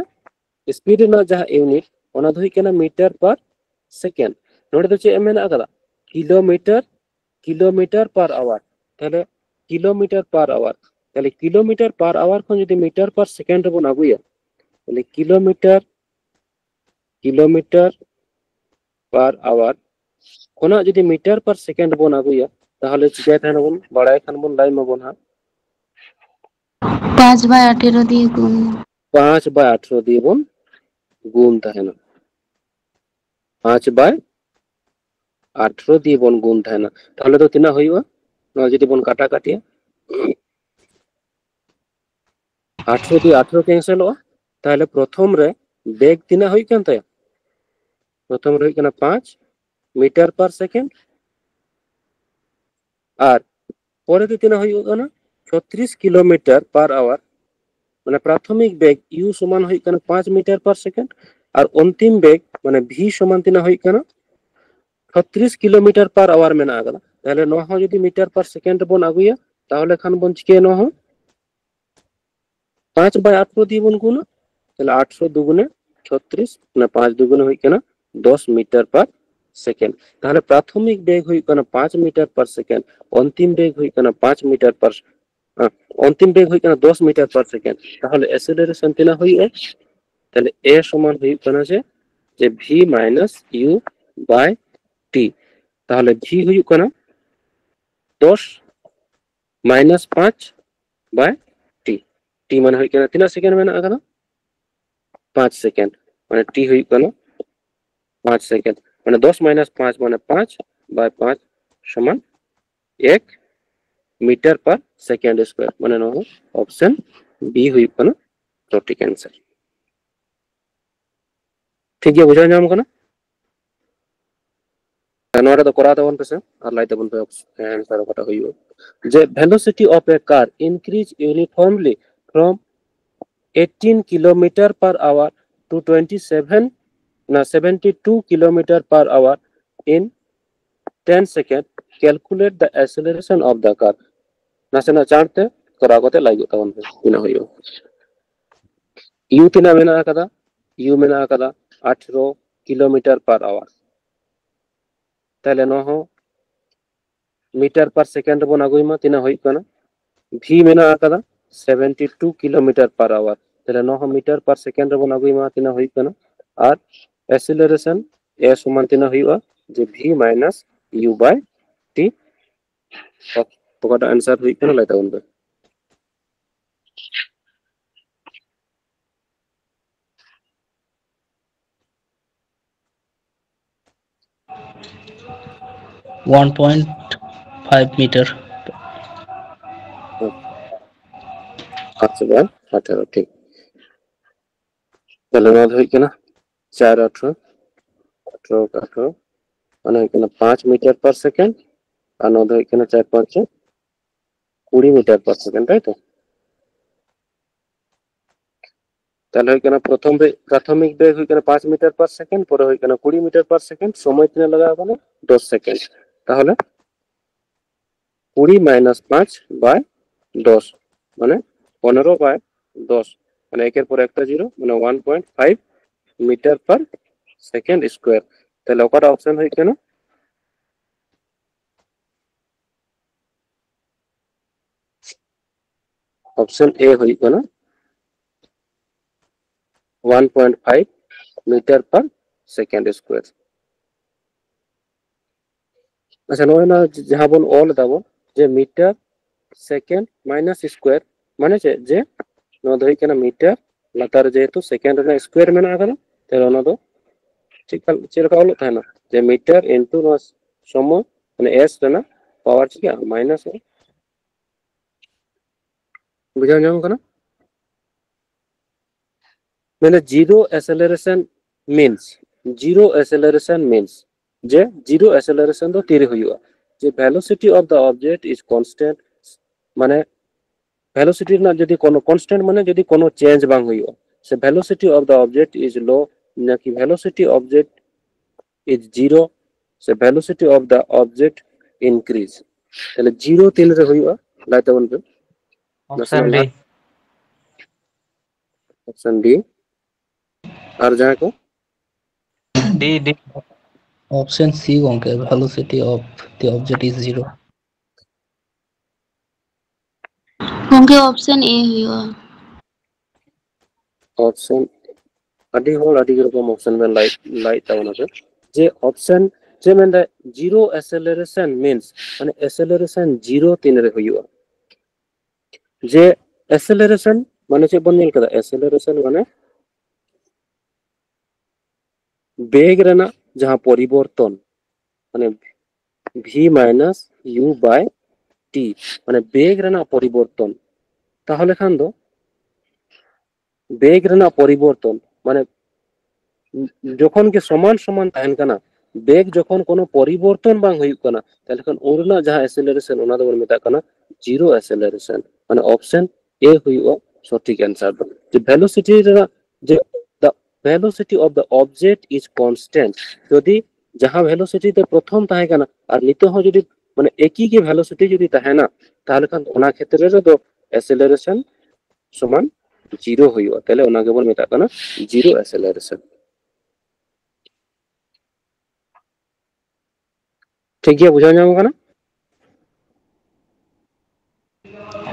speed ᱨᱮᱱᱟᱜ ᱡᱟᱦᱟᱸ unit, ᱚᱱᱟ ᱫᱚ ᱦᱩᱭᱩᱜ ᱠᱟᱱᱟ meter per second᱾ ᱱᱚᱰᱮ ᱫᱚ ᱪᱮᱫ ᱮᱢ ᱢᱮᱱᱟᱜ ᱟᱠᱟᱫᱟ? ᱠᱤᱞᱳᱢᱤᱴᱟᱨ, ᱠᱤᱞᱳᱢᱤᱴᱟᱨ ᱯᱟᱨ ᱟᱣᱟᱨ᱾ ᱛᱟᱦᱞᱮ ᱠᱤᱞᱳᱢᱤᱴᱟᱨ ᱯᱟᱨ ᱟᱣᱟᱨ, ᱛᱟᱦᱞᱮ ᱠᱤᱞᱳᱢᱤᱴᱟᱨ ᱯᱟᱨ ᱟᱣᱟᱨ ᱠᱷᱚᱱ ᱡᱩᱫᱤ ᱢᱤᱴᱟᱨ ᱯᱟᱨ ᱥᱮᱠᱮᱱᱰ ᱨᱮᱵᱚᱱ ᱟᱹᱜᱩᱭᱟ, ᱛᱟᱦᱞᱮ ᱠᱤᱞᱳᱢᱤᱴᱟᱨ, ᱠᱤᱞᱳᱢᱤᱴᱟᱨ ᱯᱟᱨ ᱟᱣᱟᱨ ᱠᱷᱚᱱᱟᱜ ᱡᱩᱫᱤ ᱢᱤᱴᱟᱨ ᱯᱟᱨ ᱥᱮᱠᱮᱱᱰ ᱵᱚᱱ ᱟᱹᱜᱩᱭᱟ, ᱛᱟᱦᱞᱮ ᱪᱤᱠᱟᱹᱭ ᱛᱟᱦᱮᱱᱟᱵᱚᱱ? ᱵᱟᱲᱟᱭ ᱠᱷᱟᱱ ᱵᱚᱱ ᱞᱟᱹᱭ ᱢᱟᱵᱚᱱ ᱦᱟᱸᱜ᱾ ᱯᱟᱸᱪ ᱵᱟᱭ ᱟᱴᱷᱮᱨᱚ ᱫᱤᱭᱮ ᱜᱩᱱ᱾ ᱯᱟᱸᱪ ᱵᱟᱭ ᱟᱴᱷᱮᱨᱚ ᱫᱤᱭᱮ ᱵᱚᱱ ᱜᱩᱱ ᱛᱟᱦᱮᱱᱟ᱾ ᱯᱟᱸᱪ ᱵᱟᱭ ᱟᱴᱷᱮᱨᱚ ᱫᱤᱭᱮ ᱵᱚᱱ ᱜᱩᱱ ᱛᱟᱦᱮᱱᱟ᱾ ᱛᱟᱦᱞᱮ ᱫᱚ ᱛᱤᱱᱟᱹᱜ ᱦᱩᱭᱩᱜᱼᱟ? ᱱᱚᱣᱟ ᱡᱩᱫᱤ ᱵᱚᱱ ᱠᱟᱴᱟ ᱠᱟᱴᱤᱭᱟ, ᱟᱴᱷᱮᱨᱚ ᱫᱤᱭᱮ ᱟᱴᱷᱮᱨᱚ ᱠᱮᱱᱥᱮᱞᱚᱜᱼᱟ᱾ ᱛᱟᱦᱞᱮ ᱯᱨᱚᱛᱷᱚᱢ ᱨᱮ ᱵᱮᱜᱽ ᱛᱤᱱᱟᱹᱜ ᱦᱩᱭᱩᱜ ᱠᱟᱱ ᱛᱟᱭᱟ? ᱯᱨᱚᱛᱷᱚᱢ ᱨᱮ ᱦᱩᱭᱩᱜ ᱠᱟᱱᱟ ᱯᱟᱸᱪ ᱢᱤᱴᱟᱨ ᱯᱟᱨ ᱥᱮᱠᱮᱱᱰ, ᱟᱨ ᱯᱚᱨᱮ ᱛᱮ ᱛᱤᱱᱟᱹᱜ ᱦᱩᱭᱩᱜ ᱠᱟᱱᱟ? ᱪᱷᱚᱛᱨᱤᱥ ᱠᱤᱞᱳᱢᱤᱴᱟᱨ ᱯᱟᱨ ᱟᱣᱟᱨ᱾ ᱢᱟᱱᱮ ᱯᱨᱟᱛᱷᱚᱢᱤᱠ ᱵᱮᱜᱽ ᱤᱭᱩ ᱥᱚᱢᱟᱱ ᱦᱩᱭᱩᱜ ᱠᱟᱱᱟ ᱯᱟᱸᱪ ᱢᱤᱴᱟᱨ ᱯᱟᱨ ᱥᱮᱠᱮᱱᱰ, ᱟᱨ ᱚᱱᱛᱤᱢ ᱵᱮᱜᱽ ᱢᱟᱱᱮ ᱵᱷᱤ ᱥᱚᱢᱟᱱ ᱛᱤᱱᱟᱹᱜ ᱦᱩᱭᱩᱜ ᱠᱟᱱᱟ? ᱪᱷᱚᱛᱨᱤᱥ ᱠᱤᱞᱳᱢᱤᱴᱟᱨ ᱯᱟᱨ ᱟᱣᱟᱨ ᱢᱮᱱᱟᱜ ᱟᱠᱟᱫᱟ᱾ ᱛᱟᱦᱞᱮ ᱱᱚᱣᱟ ᱦᱚᱸ ᱡᱩᱫᱤ ᱢᱤᱴᱟᱨ ᱯᱟᱨ ᱥᱮᱠᱮᱱᱰ ᱨᱮᱵᱚᱱ ᱟᱹᱜᱩᱭᱟ, ᱛᱟᱦᱞᱮ ᱠᱷᱟᱱ ᱵᱚᱱ ᱪᱤᱠᱟᱹᱭᱟ? ᱱᱚᱣᱟ ᱦᱚᱸ ᱯᱟᱸᱪ ᱵᱟᱭ ᱟᱴᱷᱮᱨᱚ ᱫᱤᱭᱮ ᱵᱚᱱ ᱜᱩᱱᱟ, ᱛᱟᱦᱞᱮ ᱟᱴᱷᱮᱨᱚ ᱫᱩᱜᱩᱱᱮ ᱪᱷᱚᱛᱨᱤᱥ, ᱚᱱᱟ ᱯᱟᱸᱪ ᱫᱩᱜᱩᱱᱮ ᱦᱩᱭᱩᱜ ᱠᱟᱱᱟ ᱫᱚᱥ ᱢᱤᱴᱟᱨ ᱯᱟᱨ ᱥᱮᱠᱮᱱᱰ᱾ ᱛᱟᱦᱞᱮ ᱯᱨᱟᱛᱷᱚᱢᱤᱠ ᱵᱮᱜᱽ ᱦᱩᱭᱩᱜ ᱠᱟᱱᱟ ᱯᱟᱸᱪ ᱢᱤᱴᱟᱨ ᱯᱟᱨ ᱥᱮᱠᱮᱱᱰ, ᱚᱱᱛᱤᱢ ᱵᱮᱜᱽ ᱦᱩᱭᱩᱜ ᱠᱟᱱᱟ ᱯᱟᱸᱪ ᱢᱤᱴᱟᱨ ᱯᱟᱨ, ᱟᱸ, ᱚᱱᱛᱤᱢ ᱵᱮᱜᱽ ᱦᱩᱭᱩᱜ ᱠᱟᱱᱟ ᱫᱚᱥ ᱢᱤᱴᱟᱨ ᱯᱟᱨ ᱥᱮᱠᱮᱱᱰ᱾ ᱛᱟᱦᱞᱮ ᱮᱥᱮᱞᱟᱨᱮᱥᱚᱱ ᱛᱤᱱᱟᱹᱜ ᱦᱩᱭᱩᱜᱼᱟ? ᱛᱟᱦᱞᱮ ᱮ ᱥᱚᱢᱟᱱ ᱦᱩᱭᱩᱜ ᱠᱟᱱᱟ ᱡᱮ, ᱡᱮ ᱵᱷᱤ ᱢᱟᱭᱱᱟᱥ ᱤᱭᱩ ᱵᱟᱭ ᱴᱤ᱾ ᱛᱟᱦᱞᱮ ᱵᱷᱤ ᱦᱩᱭᱩᱜ ᱠᱟᱱᱟ ᱫᱚᱥ ᱢᱟᱭᱱᱟᱥ ᱯᱟᱸᱪ ᱵᱟᱭ ᱴᱤ᱾ ᱴᱤ ᱢᱟᱱᱮ ᱦᱩᱭᱩᱜ ᱠᱟᱱᱟ ᱛᱤᱱᱟᱹᱜ ᱥᱮᱠᱮᱱᱰ ᱢᱮᱱᱟᱜ ᱟᱠᱟᱫᱟ? ᱯᱟᱸᱪ ᱥᱮᱠᱮᱱᱰ᱾ ᱢᱟᱱᱮ ᱴᱤ ᱦᱩᱭᱩᱜ ᱠᱟᱱᱟ ᱯᱟᱸᱪ ᱥᱮᱠᱮᱱᱰ᱾ ᱢᱟᱱᱮ ᱫᱚᱥ ᱢᱟᱭᱱᱟᱥ ᱯᱟᱸᱪ ᱢᱟᱱᱮ ᱯᱟᱸᱪ ᱵᱟᱭ ᱯᱟᱸᱪ ᱥᱚᱢᱟᱱ ᱮᱠ ᱢᱤᱴᱟᱨ ᱯᱟᱨ ᱥᱮᱠᱮᱱᱰ ᱥᱠᱚᱭᱟᱨ᱾ ᱢᱟᱱᱮ ᱱᱚᱣᱟ ᱚᱯᱥᱮᱱ ᱵᱤ ᱦᱩᱭᱩᱜ ᱠᱟᱱᱟ ᱥᱚᱴᱷᱤᱠ ᱟᱱᱥᱟᱨ᱾ ᱴᱷᱤᱠ ᱜᱮᱭᱟ, ᱵᱩᱡᱷᱟᱹᱣ ᱧᱟᱢ ᱠᱟᱱᱟ? ᱱᱚᱣᱟ ᱨᱮᱫᱚ ᱠᱚᱨᱟᱣ ᱛᱟᱵᱚᱱ ᱯᱮᱥᱮ ᱟᱨ ᱞᱟᱹᱭ ᱛᱟᱵᱚᱱ ᱯᱮ ᱟᱱᱥᱟᱨ ᱚᱠᱟᱴᱟᱜ ᱦᱩᱭᱩᱜᱼᱟ᱾ ᱡᱮ velocity of a car increase uniformly from eighteen kilometer per hour to twenty seven, ᱚᱱᱟ seventy two kilometer per hour in ten second, calculate the acceleration of the car. ᱱᱟᱥᱮᱱᱟᱜ ᱪᱟᱬ ᱛᱮ ᱠᱚᱨᱟᱣ ᱠᱟᱛᱮ ᱞᱟᱹᱭ ᱜᱚᱫ ᱛᱟᱵᱚᱱ ᱯᱮ ᱛᱤᱱᱟᱹᱜ ᱦᱩᱭᱩᱜᱼᱟ᱾ ᱤᱭᱩ ᱛᱤᱱᱟᱹᱜ ᱢᱮᱱᱟᱜ ᱟᱠᱟᱫᱟ? ᱤᱭᱩ ᱢᱮᱱᱟᱜ ᱟᱠᱟᱫᱟ ᱟᱴᱷᱨᱚ ᱠᱤᱞᱳᱢᱤᱴᱟᱨ ᱯᱟᱨ ᱟᱣᱟᱨ᱾ ᱛᱟᱦᱞᱮ ᱱᱚᱣᱟ ᱦᱚᱸ meter per second ᱨᱮᱵᱚᱱ ᱟᱹᱜᱩᱭ ᱢᱟ, ᱛᱤᱱᱟᱹᱜ ᱦᱩᱭᱩᱜ ᱠᱟᱱᱟ? V ᱢᱮᱱᱟᱜ ᱟᱠᱟᱫᱟ seventy two kilometer per hour, ᱛᱟᱦᱞᱮ ᱱᱚᱣᱟ ᱦᱚᱸ meter per second ᱨᱮᱵᱚᱱ ᱟᱹᱜᱩᱭ ᱢᱟ, ᱛᱤᱱᱟᱹᱜ ᱦᱩᱭᱩᱜ ᱠᱟᱱᱟ? ᱟᱨ acceleration A ᱥᱚᱢᱟᱱ ᱛᱤᱱᱟᱹᱜ ᱦᱩᱭᱩᱜᱼᱟ? ᱡᱮ V minus U by T᱾ ᱚᱠᱟᱴᱟᱜ answer ᱦᱩᱭᱩᱜ ᱠᱟᱱᱟ, ᱞᱟᱹᱭ ᱛᱟᱵᱚᱱ ᱯᱮ᱾ One point five meter. ᱟᱪᱪᱷᱟ, ᱵᱟᱝ, ᱟᱴᱷᱟᱨᱚ, ᱴᱷᱤᱠ᱾ ᱛᱟᱦᱞᱮ ᱱᱚᱣᱟ ᱫᱚ ᱦᱩᱭᱩᱜ ᱠᱟᱱᱟ ᱪᱟᱨ ᱟᱴᱷᱨᱚ, ᱟᱴᱷᱨᱚ ᱟᱴᱷᱨᱚ, ᱢᱟᱱᱮ ᱦᱩᱭᱩᱜ ᱠᱟᱱᱟ ᱯᱟᱸᱪ meter per second, ᱟᱨ ᱱᱚᱣᱟ ᱫᱚ ᱦᱩᱭᱩᱜ ᱠᱟᱱᱟ ᱪᱟᱨ ᱯᱟᱸᱪ ᱠᱩᱲᱤ meter per second, ᱛᱟᱭ ᱛᱚ? ᱛᱟᱦᱞᱮ ᱦᱩᱭᱩᱜ ᱠᱟᱱᱟ ᱯᱨᱚᱛᱷᱚᱢ ᱨᱮ ᱯᱨᱟᱛᱷᱚᱢᱤᱠ ᱵᱮᱜᱽ ᱦᱩᱭᱩᱜ ᱠᱟᱱᱟ ᱯᱟᱸᱪ meter per second, ᱯᱚᱨᱮ ᱦᱩᱭᱩᱜ ᱠᱟᱱᱟ ᱠᱩᱲᱤ meter per second, ᱥᱚᱢᱚᱭ ᱛᱤᱱᱟᱹᱜ ᱞᱟᱜᱟᱣ ᱠᱟᱱᱟ? ᱫᱚᱥ second᱾ ᱛᱟᱦᱞᱮ ᱠᱩᱲᱤ minus ᱯᱟᱸᱪ by ᱫᱚᱥ, ᱢᱟᱱᱮ ᱯᱚᱱᱮᱨᱚ by ᱫᱚᱥ, ᱢᱟᱱᱮ ᱮᱠᱮᱨ ᱯᱚᱨᱮ ᱮᱠᱴᱟ zero, ᱢᱟᱱᱮ one point five meter per second square᱾ ᱛᱟᱦᱞᱮ ᱚᱠᱟᱴᱟᱜ option ᱦᱩᱭᱩᱜ ᱠᱟᱱᱟ? Option A ᱦᱩᱭᱩᱜ ᱠᱟᱱᱟ one point five meter per second square᱾ ᱟᱪᱪᱷᱟ, ᱱᱚᱜᱼᱚᱭ ᱱᱟ ᱡᱟᱦᱟᱸ ᱵᱚᱱ ᱚᱞ ᱮᱫᱟ ᱵᱚᱱ ᱡᱮ meter second minus square, ᱢᱟᱱᱮ ᱪᱮᱫ? ᱡᱮ ᱱᱚᱣᱟ ᱫᱚ ᱦᱩᱭᱩᱜ ᱠᱟᱱᱟ meter, ᱞᱟᱛᱟᱨ ᱨᱮ ᱡᱮᱦᱮᱛᱩ second ᱨᱮᱱᱟᱜ square ᱢᱮᱱᱟᱜ ᱟᱠᱟᱫᱟ, ᱛᱟᱦᱞᱮ ᱚᱱᱟ ᱫᱚ ᱪᱮᱫ ᱞᱮᱠᱟ, ᱪᱮᱫ ᱞᱮᱠᱟ ᱚᱞᱚᱜ ᱛᱟᱦᱮᱱᱟ? ᱡᱮ meter into ᱱᱚᱣᱟ ᱥᱚᱢᱚᱭ, ᱢᱟᱱᱮ S ᱨᱮᱱᱟᱜ power ᱪᱤᱠᱟᱹᱜᱼᱟ? Minus ᱚᱜᱼᱟ᱾ ᱵᱩᱡᱷᱟᱹᱣ ᱧᱟᱢ ᱠᱟᱱᱟ? ᱢᱟᱱᱮ zero acceleration means, zero acceleration means ᱡᱮ zero acceleration ᱫᱚ ᱛᱤᱨᱮ ᱦᱩᱭᱩᱜᱼᱟ? ᱡᱮ velocity of the object is constant, ᱢᱟᱱᱮ velocity ᱨᱮᱱᱟᱜ ᱡᱩᱫᱤ ᱠᱳᱱᱳ constant, ᱢᱟᱱᱮ ᱡᱩᱫᱤ ᱠᱳᱱᱳ change ᱵᱟᱝ ᱦᱩᱭᱩᱜᱼᱟ, ᱥᱮ velocity of the object is low, ᱱᱟᱠᱤ velocity object is zero, ᱥᱮ velocity of the object increase᱾ ᱛᱟᱦᱞᱮ zero ᱛᱤᱱ ᱨᱮ ᱦᱩᱭᱩᱜᱼᱟ? ᱞᱟᱹᱭ ᱛᱟᱵᱚᱱ ᱯᱮ᱾ Option D. Option D᱾ ᱟᱨ ᱡᱟᱦᱟᱸᱭ ᱠᱚ? D, D. Option C ᱜᱚᱝᱠᱮ, velocity of the object is zero. ᱜᱚᱝᱠᱮ, option A ᱦᱩᱭᱩᱜᱼᱟ᱾ Option, ᱟᱹᱰᱤ ᱦᱚᱲ ᱟᱹᱰᱤ ᱨᱚᱠᱚᱢ option ᱵᱮᱱ ᱞᱟᱹᱭ ᱞᱟᱹᱭᱮᱫ ᱛᱟᱵᱚᱱᱟ ᱯᱮ, ᱡᱮ option ᱪᱮᱫ ᱢᱮᱱᱫᱟ, zero acceleration means, ᱢᱟᱱᱮ acceleration zero ᱛᱤᱱᱨᱮ ᱦᱩᱭᱩᱜᱼᱟ᱾ ᱡᱮ acceleration ᱢᱟᱱᱮ ᱪᱮᱫ ᱵᱚᱱ ᱧᱮᱞ ᱠᱮᱫᱟ? Acceleration ᱢᱟᱱᱮ ᱵᱮᱜᱽ ᱨᱮᱱᱟᱜ ᱡᱟᱦᱟᱸ ᱯᱚᱨᱤᱵᱚᱨᱛᱚᱱ, ᱢᱟᱱᱮ v minus u by t, ᱢᱟᱱᱮ ᱵᱮᱜᱽ ᱨᱮᱱᱟᱜ ᱯᱚᱨᱤᱵᱚᱨᱛᱚᱱ᱾ ᱛᱟᱦᱚᱞᱮ ᱠᱷᱟᱱ ᱫᱚ ᱵᱮᱜᱽ ᱨᱮᱱᱟᱜ ᱯᱚᱨᱤᱵᱚᱨᱛᱚᱱ, ᱢᱟᱱᱮ ᱡᱚᱠᱷᱚᱱ ᱜᱮ ᱥᱚᱢᱟᱱ ᱥᱚᱢᱟᱱ ᱛᱟᱦᱮᱱ ᱠᱟᱱᱟ, ᱵᱮᱜᱽ ᱡᱚᱠᱷᱚᱱ ᱠᱳᱱᱳ ᱯᱚᱨᱤᱵᱚᱨᱛᱚᱱ ᱵᱟᱝ ᱦᱩᱭᱩᱜ ᱠᱟᱱᱟ, ᱛᱟᱦᱚᱞᱮ ᱠᱷᱟᱱ ᱩᱱ ᱨᱮᱱᱟᱜ ᱡᱟᱦᱟᱸ acceleration, ᱚᱱᱟ ᱫᱚᱵᱚᱱ ᱢᱮᱛᱟᱜ ᱠᱟᱱᱟ zero acceleration᱾ ᱢᱟᱱᱮ option A ᱦᱩᱭᱩᱜᱼᱟ ᱥᱚᱴᱷᱤᱠ answer ᱫᱚ᱾ ᱡᱮ velocity ᱨᱮᱱᱟᱜ, ᱡᱮ the velocity of the object is constant, ᱡᱩᱫᱤ ᱡᱟᱦᱟᱸ velocity ᱛᱮ ᱯᱨᱚᱛᱷᱚᱢ ᱛᱟᱦᱮᱸ ᱠᱟᱱᱟ ᱟᱨ ᱱᱤᱛᱚᱜ ᱦᱚᱸ ᱡᱩᱫᱤ ᱢᱟᱱᱮ ᱮᱠᱤ ᱜᱮ velocity ᱡᱩᱫᱤ ᱛᱟᱦᱮᱱᱟ, ᱛᱟᱦᱚᱞᱮ ᱠᱷᱟᱱ ᱚᱱᱟ ᱠᱷᱮᱛᱨᱮ ᱨᱮᱫᱚ acceleration ᱥᱚᱢᱟᱱ zero ᱦᱩᱭᱩᱜᱼᱟ᱾ ᱛᱟᱦᱚᱞᱮ ᱚᱱᱟ ᱜᱮᱵᱚᱱ ᱢᱮᱛᱟᱜ ᱠᱟᱱᱟ zero acceleration᱾ ᱴᱷᱤᱠ ᱜᱮᱭᱟ, ᱵᱩᱡᱷᱟᱹᱣ ᱧᱟᱢ ᱠᱟᱱᱟ?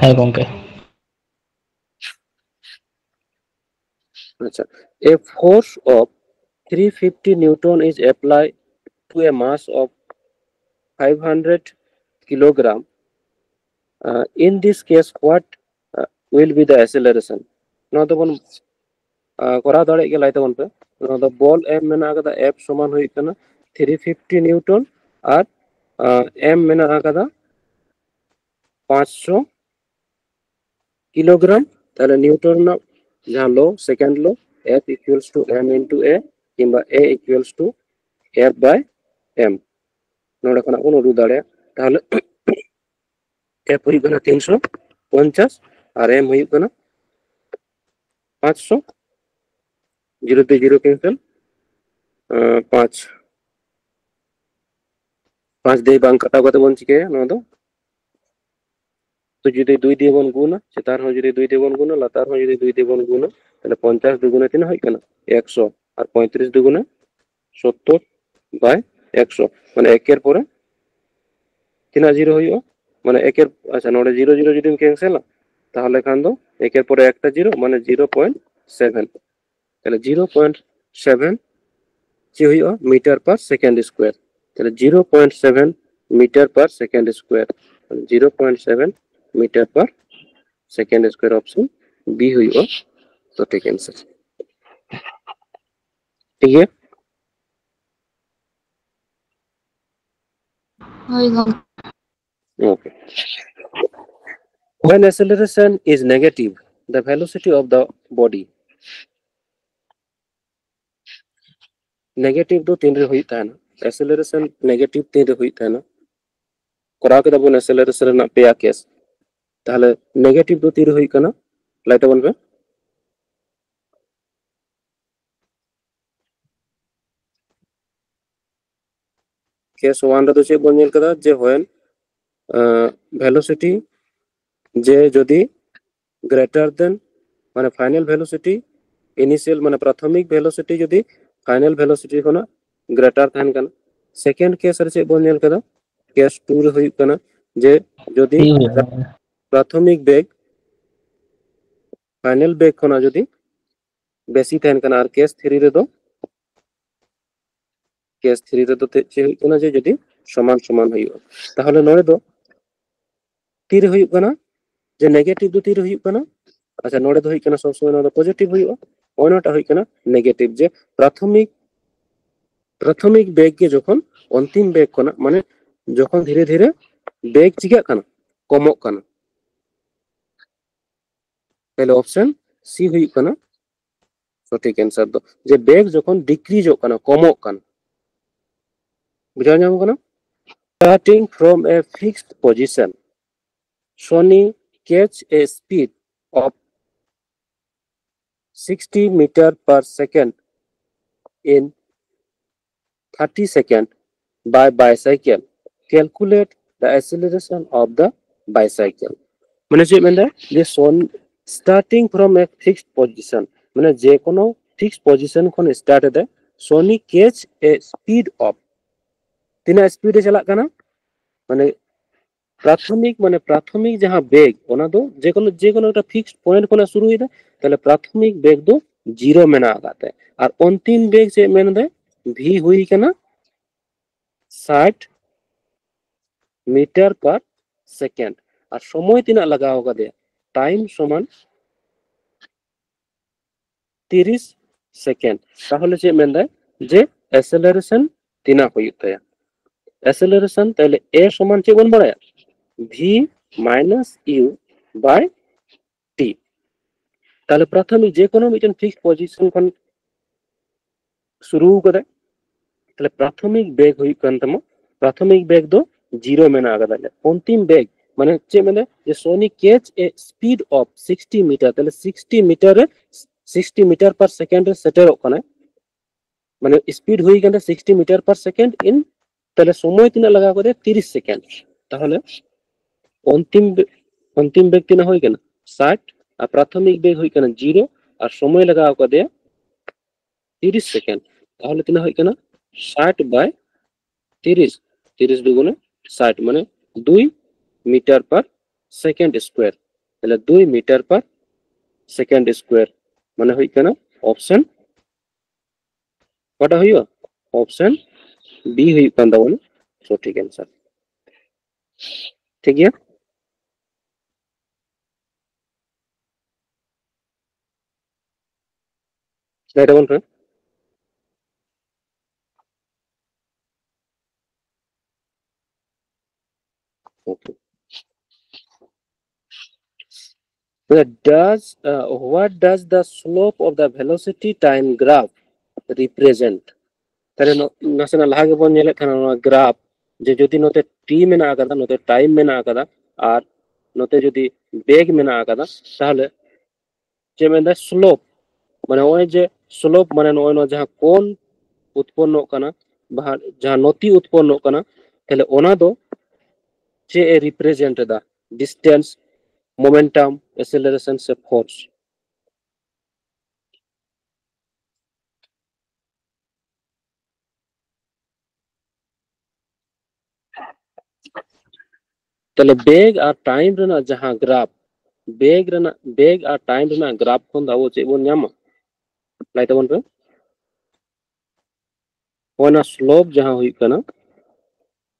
ᱦᱮᱸ ᱜᱚᱝᱠᱮ᱾ ᱟᱪᱪᱷᱟ, a force of three fifty newton is applied to a mass of five hundred kilogram. Uh, in this case, what uh, will be the acceleration? ᱱᱚᱣᱟ ᱫᱚᱵᱚᱱ ᱠᱚᱨᱟᱣ ᱫᱟᱲᱮᱭᱟᱜ ᱜᱮᱭᱟ, ᱞᱟᱹᱭ ᱛᱟᱵᱚᱱ ᱯᱮ᱾ ᱱᱚᱣᱟ ᱫᱚ ᱵᱚᱞ M ᱢᱮᱱᱟᱜ ᱟᱠᱟᱫᱟ, F ᱥᱚᱢᱟᱱ ᱦᱩᱭᱩᱜ ᱠᱟᱱᱟ three fifty newton ᱟᱨ M ᱢᱮᱱᱟᱜ ᱟᱠᱟᱫᱟ ᱯᱟᱸᱪᱥᱚ ᱠᱤᱞᱳᱜᱨᱟᱢ᱾ ᱛᱟᱦᱚᱞᱮ ᱱᱤᱭᱩᱴᱚᱱ ᱨᱮᱱᱟᱜ ᱡᱟᱦᱟᱸ law, second law, F equals to M into A ᱠᱤᱝᱵᱟ A equals to F by M, ᱱᱚᱰᱮ ᱠᱷᱚᱱᱟᱜ ᱵᱚᱱ ᱩᱰᱩᱠ ᱫᱟᱲᱮᱭᱟᱜᱼᱟ᱾ ᱛᱟᱦᱚᱞᱮ F ᱦᱩᱭᱩᱜ ᱠᱟᱱᱟ ᱛᱤᱱᱥᱚ ᱯᱚᱧᱪᱟᱥ ᱟᱨ M ᱦᱩᱭᱩᱜ ᱠᱟᱱᱟ ᱯᱟᱸᱪᱥᱚ᱾ Zero ᱛᱮ zero cancel, ᱯᱟᱸᱪ ᱯᱟᱸᱪ ᱫᱤᱭᱮ ᱵᱟᱝ ᱠᱟᱴᱟᱣ ᱠᱟᱛᱮ ᱵᱚᱱ ᱪᱤᱠᱟᱹᱭᱟ ᱱᱚᱣᱟ ᱫᱚ? ᱛᱚ ᱡᱩᱫᱤ ᱫᱩᱭ ᱫᱤᱭᱮ ᱵᱚᱱ ᱜᱩᱱᱟ, ᱪᱮᱛᱟᱱ ᱦᱚᱸ ᱡᱩᱫᱤ ᱫᱩᱭ ᱫᱤᱭᱮ ᱵᱚᱱ ᱜᱩᱱᱟ, ᱞᱟᱛᱟᱨ ᱦᱚᱸ ᱡᱩᱫᱤ ᱫᱩᱭ ᱫᱤᱭᱮ ᱵᱚᱱ ᱜᱩᱱᱟ, ᱛᱟᱦᱚᱞᱮ ᱯᱚᱧᱪᱟᱥ ᱫᱩᱜᱩᱱᱮ ᱛᱤᱱᱟᱹᱜ ᱦᱩᱭᱩᱜ ᱠᱟᱱᱟ? ᱮᱠᱥᱚ᱾ ᱟᱨ ᱯᱚᱸᱭᱛᱨᱤᱥ ᱫᱩᱜᱩᱱᱮ ᱥᱚᱛᱛᱚᱨ᱾ by একশো, মানে একের পরে ᱛᱤᱱᱟᱹᱜ ᱡᱤᱨᱳ ᱦᱩᱭᱩᱜᱼᱟ? ᱢᱟᱱᱮ ᱮᱠᱮᱨ, ᱟᱪᱪᱷᱟ, ᱱᱚᱰᱮ ᱡᱤᱨᱳ ᱡᱤᱨᱳ ᱡᱩᱫᱤᱢ ᱠᱮᱱᱥᱮᱞᱟ, ᱛᱟᱦᱚᱞᱮ ᱠᱷᱟᱱ ᱫᱚ ᱮᱠᱮᱨ ᱯᱚᱨᱮ ᱮᱠᱴᱟ ᱡᱤᱨᱳ, ᱢᱟᱱᱮ ᱡᱤᱨᱳ ᱯᱚᱭᱮᱱᱴ ᱥᱮᱵᱷᱮᱱ᱾ ᱛᱟᱦᱚᱞᱮ ᱡᱤᱨᱳ ᱯᱚᱭᱮᱱᱴ ᱥᱮᱵᱷᱮᱱ ᱪᱮᱫ ᱦᱩᱭᱩᱜᱼᱟ? Metre per second square. ᱛᱟᱦᱚᱞᱮ zero point seven metre per second square. Zero point seven metre per second square, option B ᱦᱩᱭᱩᱜᱼᱟ ᱥᱚᱴᱷᱤᱠ ᱮᱱᱥᱟᱨ᱾ ᱴᱷᱤᱠ ᱜᱮᱭᱟ? ᱦᱳᱭ ᱜᱚᱢᱠᱮ᱾ Okay. When acceleration is negative, the velocity of the body. Negative ᱫᱚ ᱛᱤᱱᱨᱮ ᱦᱩᱭᱩᱜ ᱛᱟᱦᱮᱱᱟ? Acceleration negative ᱛᱤᱱᱨᱮ ᱦᱩᱭᱩᱜ ᱛᱟᱦᱮᱱᱟ? ᱠᱚᱨᱟᱣ ᱠᱮᱫᱟ ᱵᱚᱱ acceleration ᱨᱮᱱᱟᱜ ᱯᱮᱭᱟ ᱠᱮᱥ᱾ ᱛᱟᱦᱚᱞᱮ negative ᱫᱚ ᱛᱤᱨᱮ ᱦᱩᱭᱩᱜ ᱠᱟᱱᱟ? ᱞᱟᱹᱭ ᱛᱟᱵᱚᱱ ᱯᱮ᱾ ᱠᱮᱥ ᱳᱣᱟᱱ ᱨᱮᱫᱚ ᱪᱮᱫ ᱵᱚᱱ ᱧᱮᱞ ᱠᱮᱫᱟ? ᱡᱮ when velocity, ᱡᱮ ᱡᱩᱫᱤ greater than, ᱢᱟᱱᱮ final velocity, initial ᱢᱟᱱᱮ ᱯᱨᱟᱛᱷᱚᱢᱤᱠ velocity ᱡᱩᱫᱤ final velocity ᱠᱷᱚᱱᱟᱜ greater ᱛᱟᱦᱮᱱ ᱠᱟᱱᱟ᱾ Second ᱠᱮᱥ ᱨᱮ ᱪᱮᱫ ᱵᱚᱱ ᱧᱮᱞ ᱠᱮᱫᱟ? ᱠᱮᱥ ᱴᱩ ᱨᱮ ᱦᱩᱭᱩᱜ ᱠᱟᱱᱟ ᱡᱮ ᱡᱩᱫᱤ ᱯᱨᱟᱛᱷᱚᱢᱤᱠ ᱵᱮᱜᱽ final ᱵᱮᱜᱽ ᱠᱷᱚᱱᱟᱜ ᱡᱩᱫᱤ ᱵᱮᱥᱤ ᱛᱟᱦᱮᱱ ᱠᱟᱱᱟ, ᱟᱨ ᱠᱮᱥ ᱛᱷᱨᱤ ᱨᱮᱫᱚ ᱠᱮᱥ ᱛᱷᱨᱤ ᱨᱮᱫᱚ ᱪᱮᱫ ᱦᱩᱭᱩᱜ ᱠᱟᱱᱟ? ᱡᱮ ᱡᱩᱫᱤ ᱥᱚᱢᱟᱱ ᱥᱚᱢᱟᱱ ᱦᱩᱭᱩᱜᱼᱟ, ᱛᱟᱦᱚᱞᱮ ᱱᱚᱰᱮ ᱫᱚ ᱛᱤᱨᱮ ᱦᱩᱭᱩᱜ ᱠᱟᱱᱟ? ᱡᱮ negative ᱫᱚ ᱛᱤᱨᱮ ᱦᱩᱭᱩᱜ ᱠᱟᱱᱟ? ᱟᱪᱪᱷᱟ, ᱱᱚᱰᱮ ᱫᱚ ᱦᱩᱭᱩᱜ ᱠᱟᱱᱟ ᱥᱚᱵ ᱥᱚᱢᱚᱭ ᱱᱚᱣᱟ ᱫᱚ positive ᱦᱩᱭᱩᱜᱼᱟ, ᱚᱱᱟᱴᱟᱜ ᱦᱩᱭᱩᱜ ᱠᱟᱱᱟ negative, ᱡᱮ ᱯᱨᱟᱛᱷᱚᱢᱤᱠ ᱯᱨᱟᱛᱷᱚᱢᱤᱠ ᱵᱮᱜᱽ ᱜᱮ ᱡᱚᱠᱷᱚᱱ ᱚᱱᱛᱤᱢ ᱵᱮᱜᱽ ᱠᱷᱚᱱᱟᱜ, ᱢᱟᱱᱮ ᱡᱚᱠᱷᱚᱱ ᱫᱷᱤᱨᱮ ᱫᱷᱤᱨᱮ ᱵᱮᱜᱽ ᱪᱤᱠᱟᱹᱜ ᱠᱟᱱᱟ? ᱠᱚᱢᱚᱜ ᱠᱟᱱᱟ᱾ ᱛᱟᱦᱞᱮ ᱚᱯᱥᱮᱱ ᱥᱤ ᱦᱩᱭᱩᱜ ᱠᱟᱱᱟ ᱥᱚᱴᱷᱤᱠ ᱮᱱᱥᱟᱨ ᱫᱚ, ᱡᱮ ᱵᱮᱜᱽ ᱡᱚᱠᱷᱚᱱ ᱰᱤᱠᱨᱤᱡᱚᱜ ᱠᱟᱱᱟ, ᱠᱚᱢᱚᱜ ᱠᱟᱱᱟ᱾ ᱵᱩᱡᱷᱟᱹᱣ ᱧᱟᱢ ᱠᱟᱱᱟ? Starting from a fixed position, Sony catch a speed of sixty meter per second in thirty second by bicycle. Calculate the acceleration of the bicycle. ᱢᱟᱱᱮ ᱪᱮᱫ ᱢᱮᱱᱫᱟ? ᱡᱮ ᱥᱚᱱ starting from a fixed position, ᱢᱟᱱᱮ ᱡᱮ ᱠᱳᱱᱳ fixed position ᱠᱷᱚᱱ start ᱮᱫᱟᱭ, Sony catch a speed of, ᱛᱤᱱᱟᱹᱜ speed ᱮ ᱪᱟᱞᱟᱜ ᱠᱟᱱᱟ, ᱢᱟᱱᱮ ᱯᱨᱟᱛᱷᱚᱢᱤᱠ, ᱢᱟᱱᱮ ᱯᱨᱟᱛᱷᱚᱢᱤᱠ ᱡᱟᱦᱟᱸ ᱵᱮᱜᱽ, ᱚᱱᱟ ᱫᱚ ᱡᱮᱠᱳᱱᱳ, ᱡᱮᱠᱳᱱᱳ ᱮᱠᱴᱟ fixed point ᱠᱷᱚᱱᱟᱜ ᱥᱩᱨᱩᱭᱮᱫᱟ, ᱛᱟᱦᱞᱮ ᱯᱨᱟᱛᱷᱚᱢᱤᱠ ᱵᱮᱜᱽ ᱫᱚ ᱡᱤᱨᱳ ᱢᱮᱱᱟᱜ ᱟᱠᱟᱫ ᱛᱟᱭᱟ᱾ ᱟᱨ ᱚᱱᱛᱤᱢ ᱵᱮᱜᱽ ᱪᱮᱫ ᱢᱮᱱᱫᱟᱭ, ᱵᱷᱤ ᱦᱩᱭ ᱠᱟᱱᱟ ᱥᱟᱴ meter per second, ᱟᱨ ᱥᱚᱢᱚᱭ ᱛᱤᱱᱟᱹᱜ ᱞᱟᱜᱟᱣ ᱠᱟᱫᱮᱭᱟ, ᱴᱟᱭᱤᱢ ᱥᱚᱢᱟᱱ ᱛᱤᱨᱤᱥ ᱥᱮᱠᱮᱱᱰ᱾ ᱛᱟᱦᱚᱞᱮ ᱪᱮᱫ ᱢᱮᱱᱫᱟᱭ, ᱡᱮ acceleration ᱛᱤᱱᱟᱹᱜ ᱦᱩᱭᱩᱜ ᱛᱟᱭᱟ? Acceleration ᱛᱟᱦᱞᱮ ᱮ ᱥᱚᱢᱟᱱ ᱪᱮᱫ ᱵᱚᱱ ᱵᱟᱲᱟᱭᱟ? V minus u by t᱾ ᱛᱟᱦᱞᱮ ᱯᱨᱟᱛᱷᱚᱢᱤᱠ ᱡᱮᱠᱳᱱᱳ ᱢᱤᱫᱴᱮᱱ fixed position ᱠᱷᱚᱱ ᱥᱩᱨᱩ ᱠᱟᱫᱟᱭ, ᱛᱟᱦᱞᱮ ᱯᱨᱟᱛᱷᱚᱢᱤᱠ ᱵᱮᱜᱽ ᱦᱩᱭᱩᱜ ᱠᱟᱱ ᱛᱟᱢᱟ, ᱯᱨᱟᱛᱷᱚᱢᱤᱠ ᱵᱮᱜᱽ ᱫᱚ ᱡᱤᱨᱳ ᱢᱮᱱᱟᱜ ᱟᱠᱟᱫᱟ᱾ ᱚᱱᱛᱤᱢ ᱵᱮᱜᱽ ᱢᱟᱱᱮ ᱪᱮᱫ ᱢᱮᱱᱫᱟ, ᱡᱮ Sony catch a speed of sixty meter, ᱛᱟᱦᱞᱮ sixty meter ᱨᱮ, sixty meter per second ᱨᱮ ᱥᱮᱴᱮᱨᱚᱜ ᱠᱟᱱᱟᱭ, ᱢᱟᱱᱮ speed ᱦᱩᱭ ᱠᱟᱱ ᱛᱟᱭᱟ sixty meter per second in, ᱛᱟᱦᱞᱮ ᱥᱚᱢᱚᱭ ᱛᱤᱱᱟᱹᱜ ᱞᱟᱜᱟᱣ ᱠᱟᱫᱮᱭᱟ? ᱛᱤᱨᱤᱥ ᱥᱮᱠᱮᱱᱰ᱾ ᱛᱟᱦᱚᱞᱮ ᱚᱱᱛᱤᱢ ᱵᱮ-, ᱚᱱᱛᱤᱢ ᱵᱮᱜᱽ ᱛᱤᱱᱟᱹᱜ ᱦᱩᱭ ᱠᱟᱱᱟ? ᱥᱟᱴ, ᱟᱨ ᱯᱨᱟᱛᱷᱚᱢᱤᱠ ᱵᱮᱜᱽ ᱦᱩᱭ ᱠᱟᱱᱟ ᱡᱤᱨᱳ, ᱟᱨ ᱥᱚᱢᱚᱭ ᱞᱟᱜᱟᱣ ᱠᱟᱫᱮᱭᱟ ᱛᱤᱨᱤᱥ ᱥᱮᱠᱮᱱᱰ᱾ ᱛᱟᱦᱚᱞᱮ ᱛᱤᱱᱟᱹᱜ ᱦᱩᱭᱩᱜ ᱠᱟᱱᱟ? ᱥᱟᱴ by ᱛᱤᱨᱤᱥ, ᱛᱤᱨᱤᱥ ᱫᱩᱜᱩᱱᱮ ᱥᱟᱴ, ᱢᱟᱱᱮ ᱫᱩᱭ meter per second square᱾ ᱛᱟᱦᱞᱮ ᱫᱩᱭ meter per second square ᱢᱟᱱᱮ ᱦᱩᱭᱩᱜ ᱠᱟᱱᱟ option, ᱚᱠᱟᱴᱟᱜ ᱦᱩᱭᱩᱜᱼᱟ? Option B ᱦᱩᱭᱩᱜ ᱠᱟᱱ ᱛᱟᱵᱚᱱᱟ ᱥᱚᱴᱷᱤᱠ answer᱾ ᱴᱷᱤᱠ ᱜᱮᱭᱟ? ᱞᱟᱹᱭ ᱛᱟᱵᱚᱱ ᱯᱮ᱾ Okay. Does, uh, what does the slope of the velocity time graph represent? ᱛᱟᱦᱞᱮ ᱱᱚ-, ᱱᱟᱥᱮᱱᱟᱜ ᱞᱟᱦᱟ ᱜᱮᱵᱚᱱ ᱧᱮᱞᱮᱫ ᱛᱟᱦᱮᱱᱟ ᱱᱚᱣᱟ ᱜᱨᱟᱯᱷ, ᱡᱮ ᱡᱩᱫᱤ ᱱᱚᱛᱮ ᱴᱤ ᱢᱮᱱᱟᱜ ᱟᱠᱟᱫᱟ, ᱱᱚᱛᱮ ᱴᱟᱭᱤᱢ ᱢᱮᱱᱟᱜ ᱟᱠᱟᱫᱟ, ᱟᱨ ᱱᱚᱛᱮ ᱡᱩᱫᱤ ᱵᱮᱜᱽ ᱢᱮᱱᱟᱜ ᱟᱠᱟᱫᱟ, ᱛᱟᱦᱞᱮ ᱪᱮᱫ ᱢᱮᱱᱫᱟ? ᱥᱞᱳᱯ, ᱢᱟᱱᱮ ᱱᱚᱜᱼᱚᱭ ᱡᱮ ᱥᱞᱳᱯ, ᱢᱟᱱᱮ ᱱᱚᱜᱼᱚᱭ ᱱᱚᱣᱟ ᱡᱟᱦᱟᱸ ᱠᱳᱱ ᱩᱛᱯᱚᱱᱱᱚᱜ ᱠᱟᱱᱟ, ᱵᱟ ᱡᱟᱦᱟᱸ ᱱᱚᱛᱤ ᱩᱛᱯᱚᱱᱱᱚᱜ ᱠᱟᱱᱟ, ᱛᱟᱦᱞᱮ ᱚᱱᱟ ᱫᱚ ᱪᱮᱫ ᱮ ᱨᱤᱯᱨᱮᱡᱮᱱᱴ ᱮᱫᱟ? ᱰᱤᱥᱴᱮᱱᱥ, ᱢᱳᱢᱮᱱᱴᱟᱢ, ᱮᱥᱮᱞᱟᱨᱮᱥᱚᱱ ᱥᱮ ᱯᱷᱳᱨᱥ? ᱛᱟᱦᱞᱮ ᱵᱮᱜᱽ ᱟᱨ ᱴᱟᱭᱤᱢ ᱨᱮᱱᱟᱜ ᱡᱟᱦᱟᱸ ᱜᱨᱟᱯᱷ, ᱵᱮᱜᱽ ᱨᱮᱱᱟᱜ, ᱵᱮᱜᱽ ᱟᱨ ᱴᱟᱭᱤᱢ ᱨᱮᱱᱟᱜ ᱜᱨᱟᱯᱷ ᱠᱷᱚᱱ ᱫᱚ ᱟᱵᱚ ᱪᱮᱫ ᱵᱚᱱ ᱧᱟᱢᱟ? ᱞᱟᱹᱭ ᱛᱟᱵᱚᱱ ᱯᱮ᱾ ᱚᱱᱟ ᱥᱞᱳᱯ ᱡᱟᱦᱟᱸ ᱦᱩᱭᱩᱜ ᱠᱟᱱᱟ,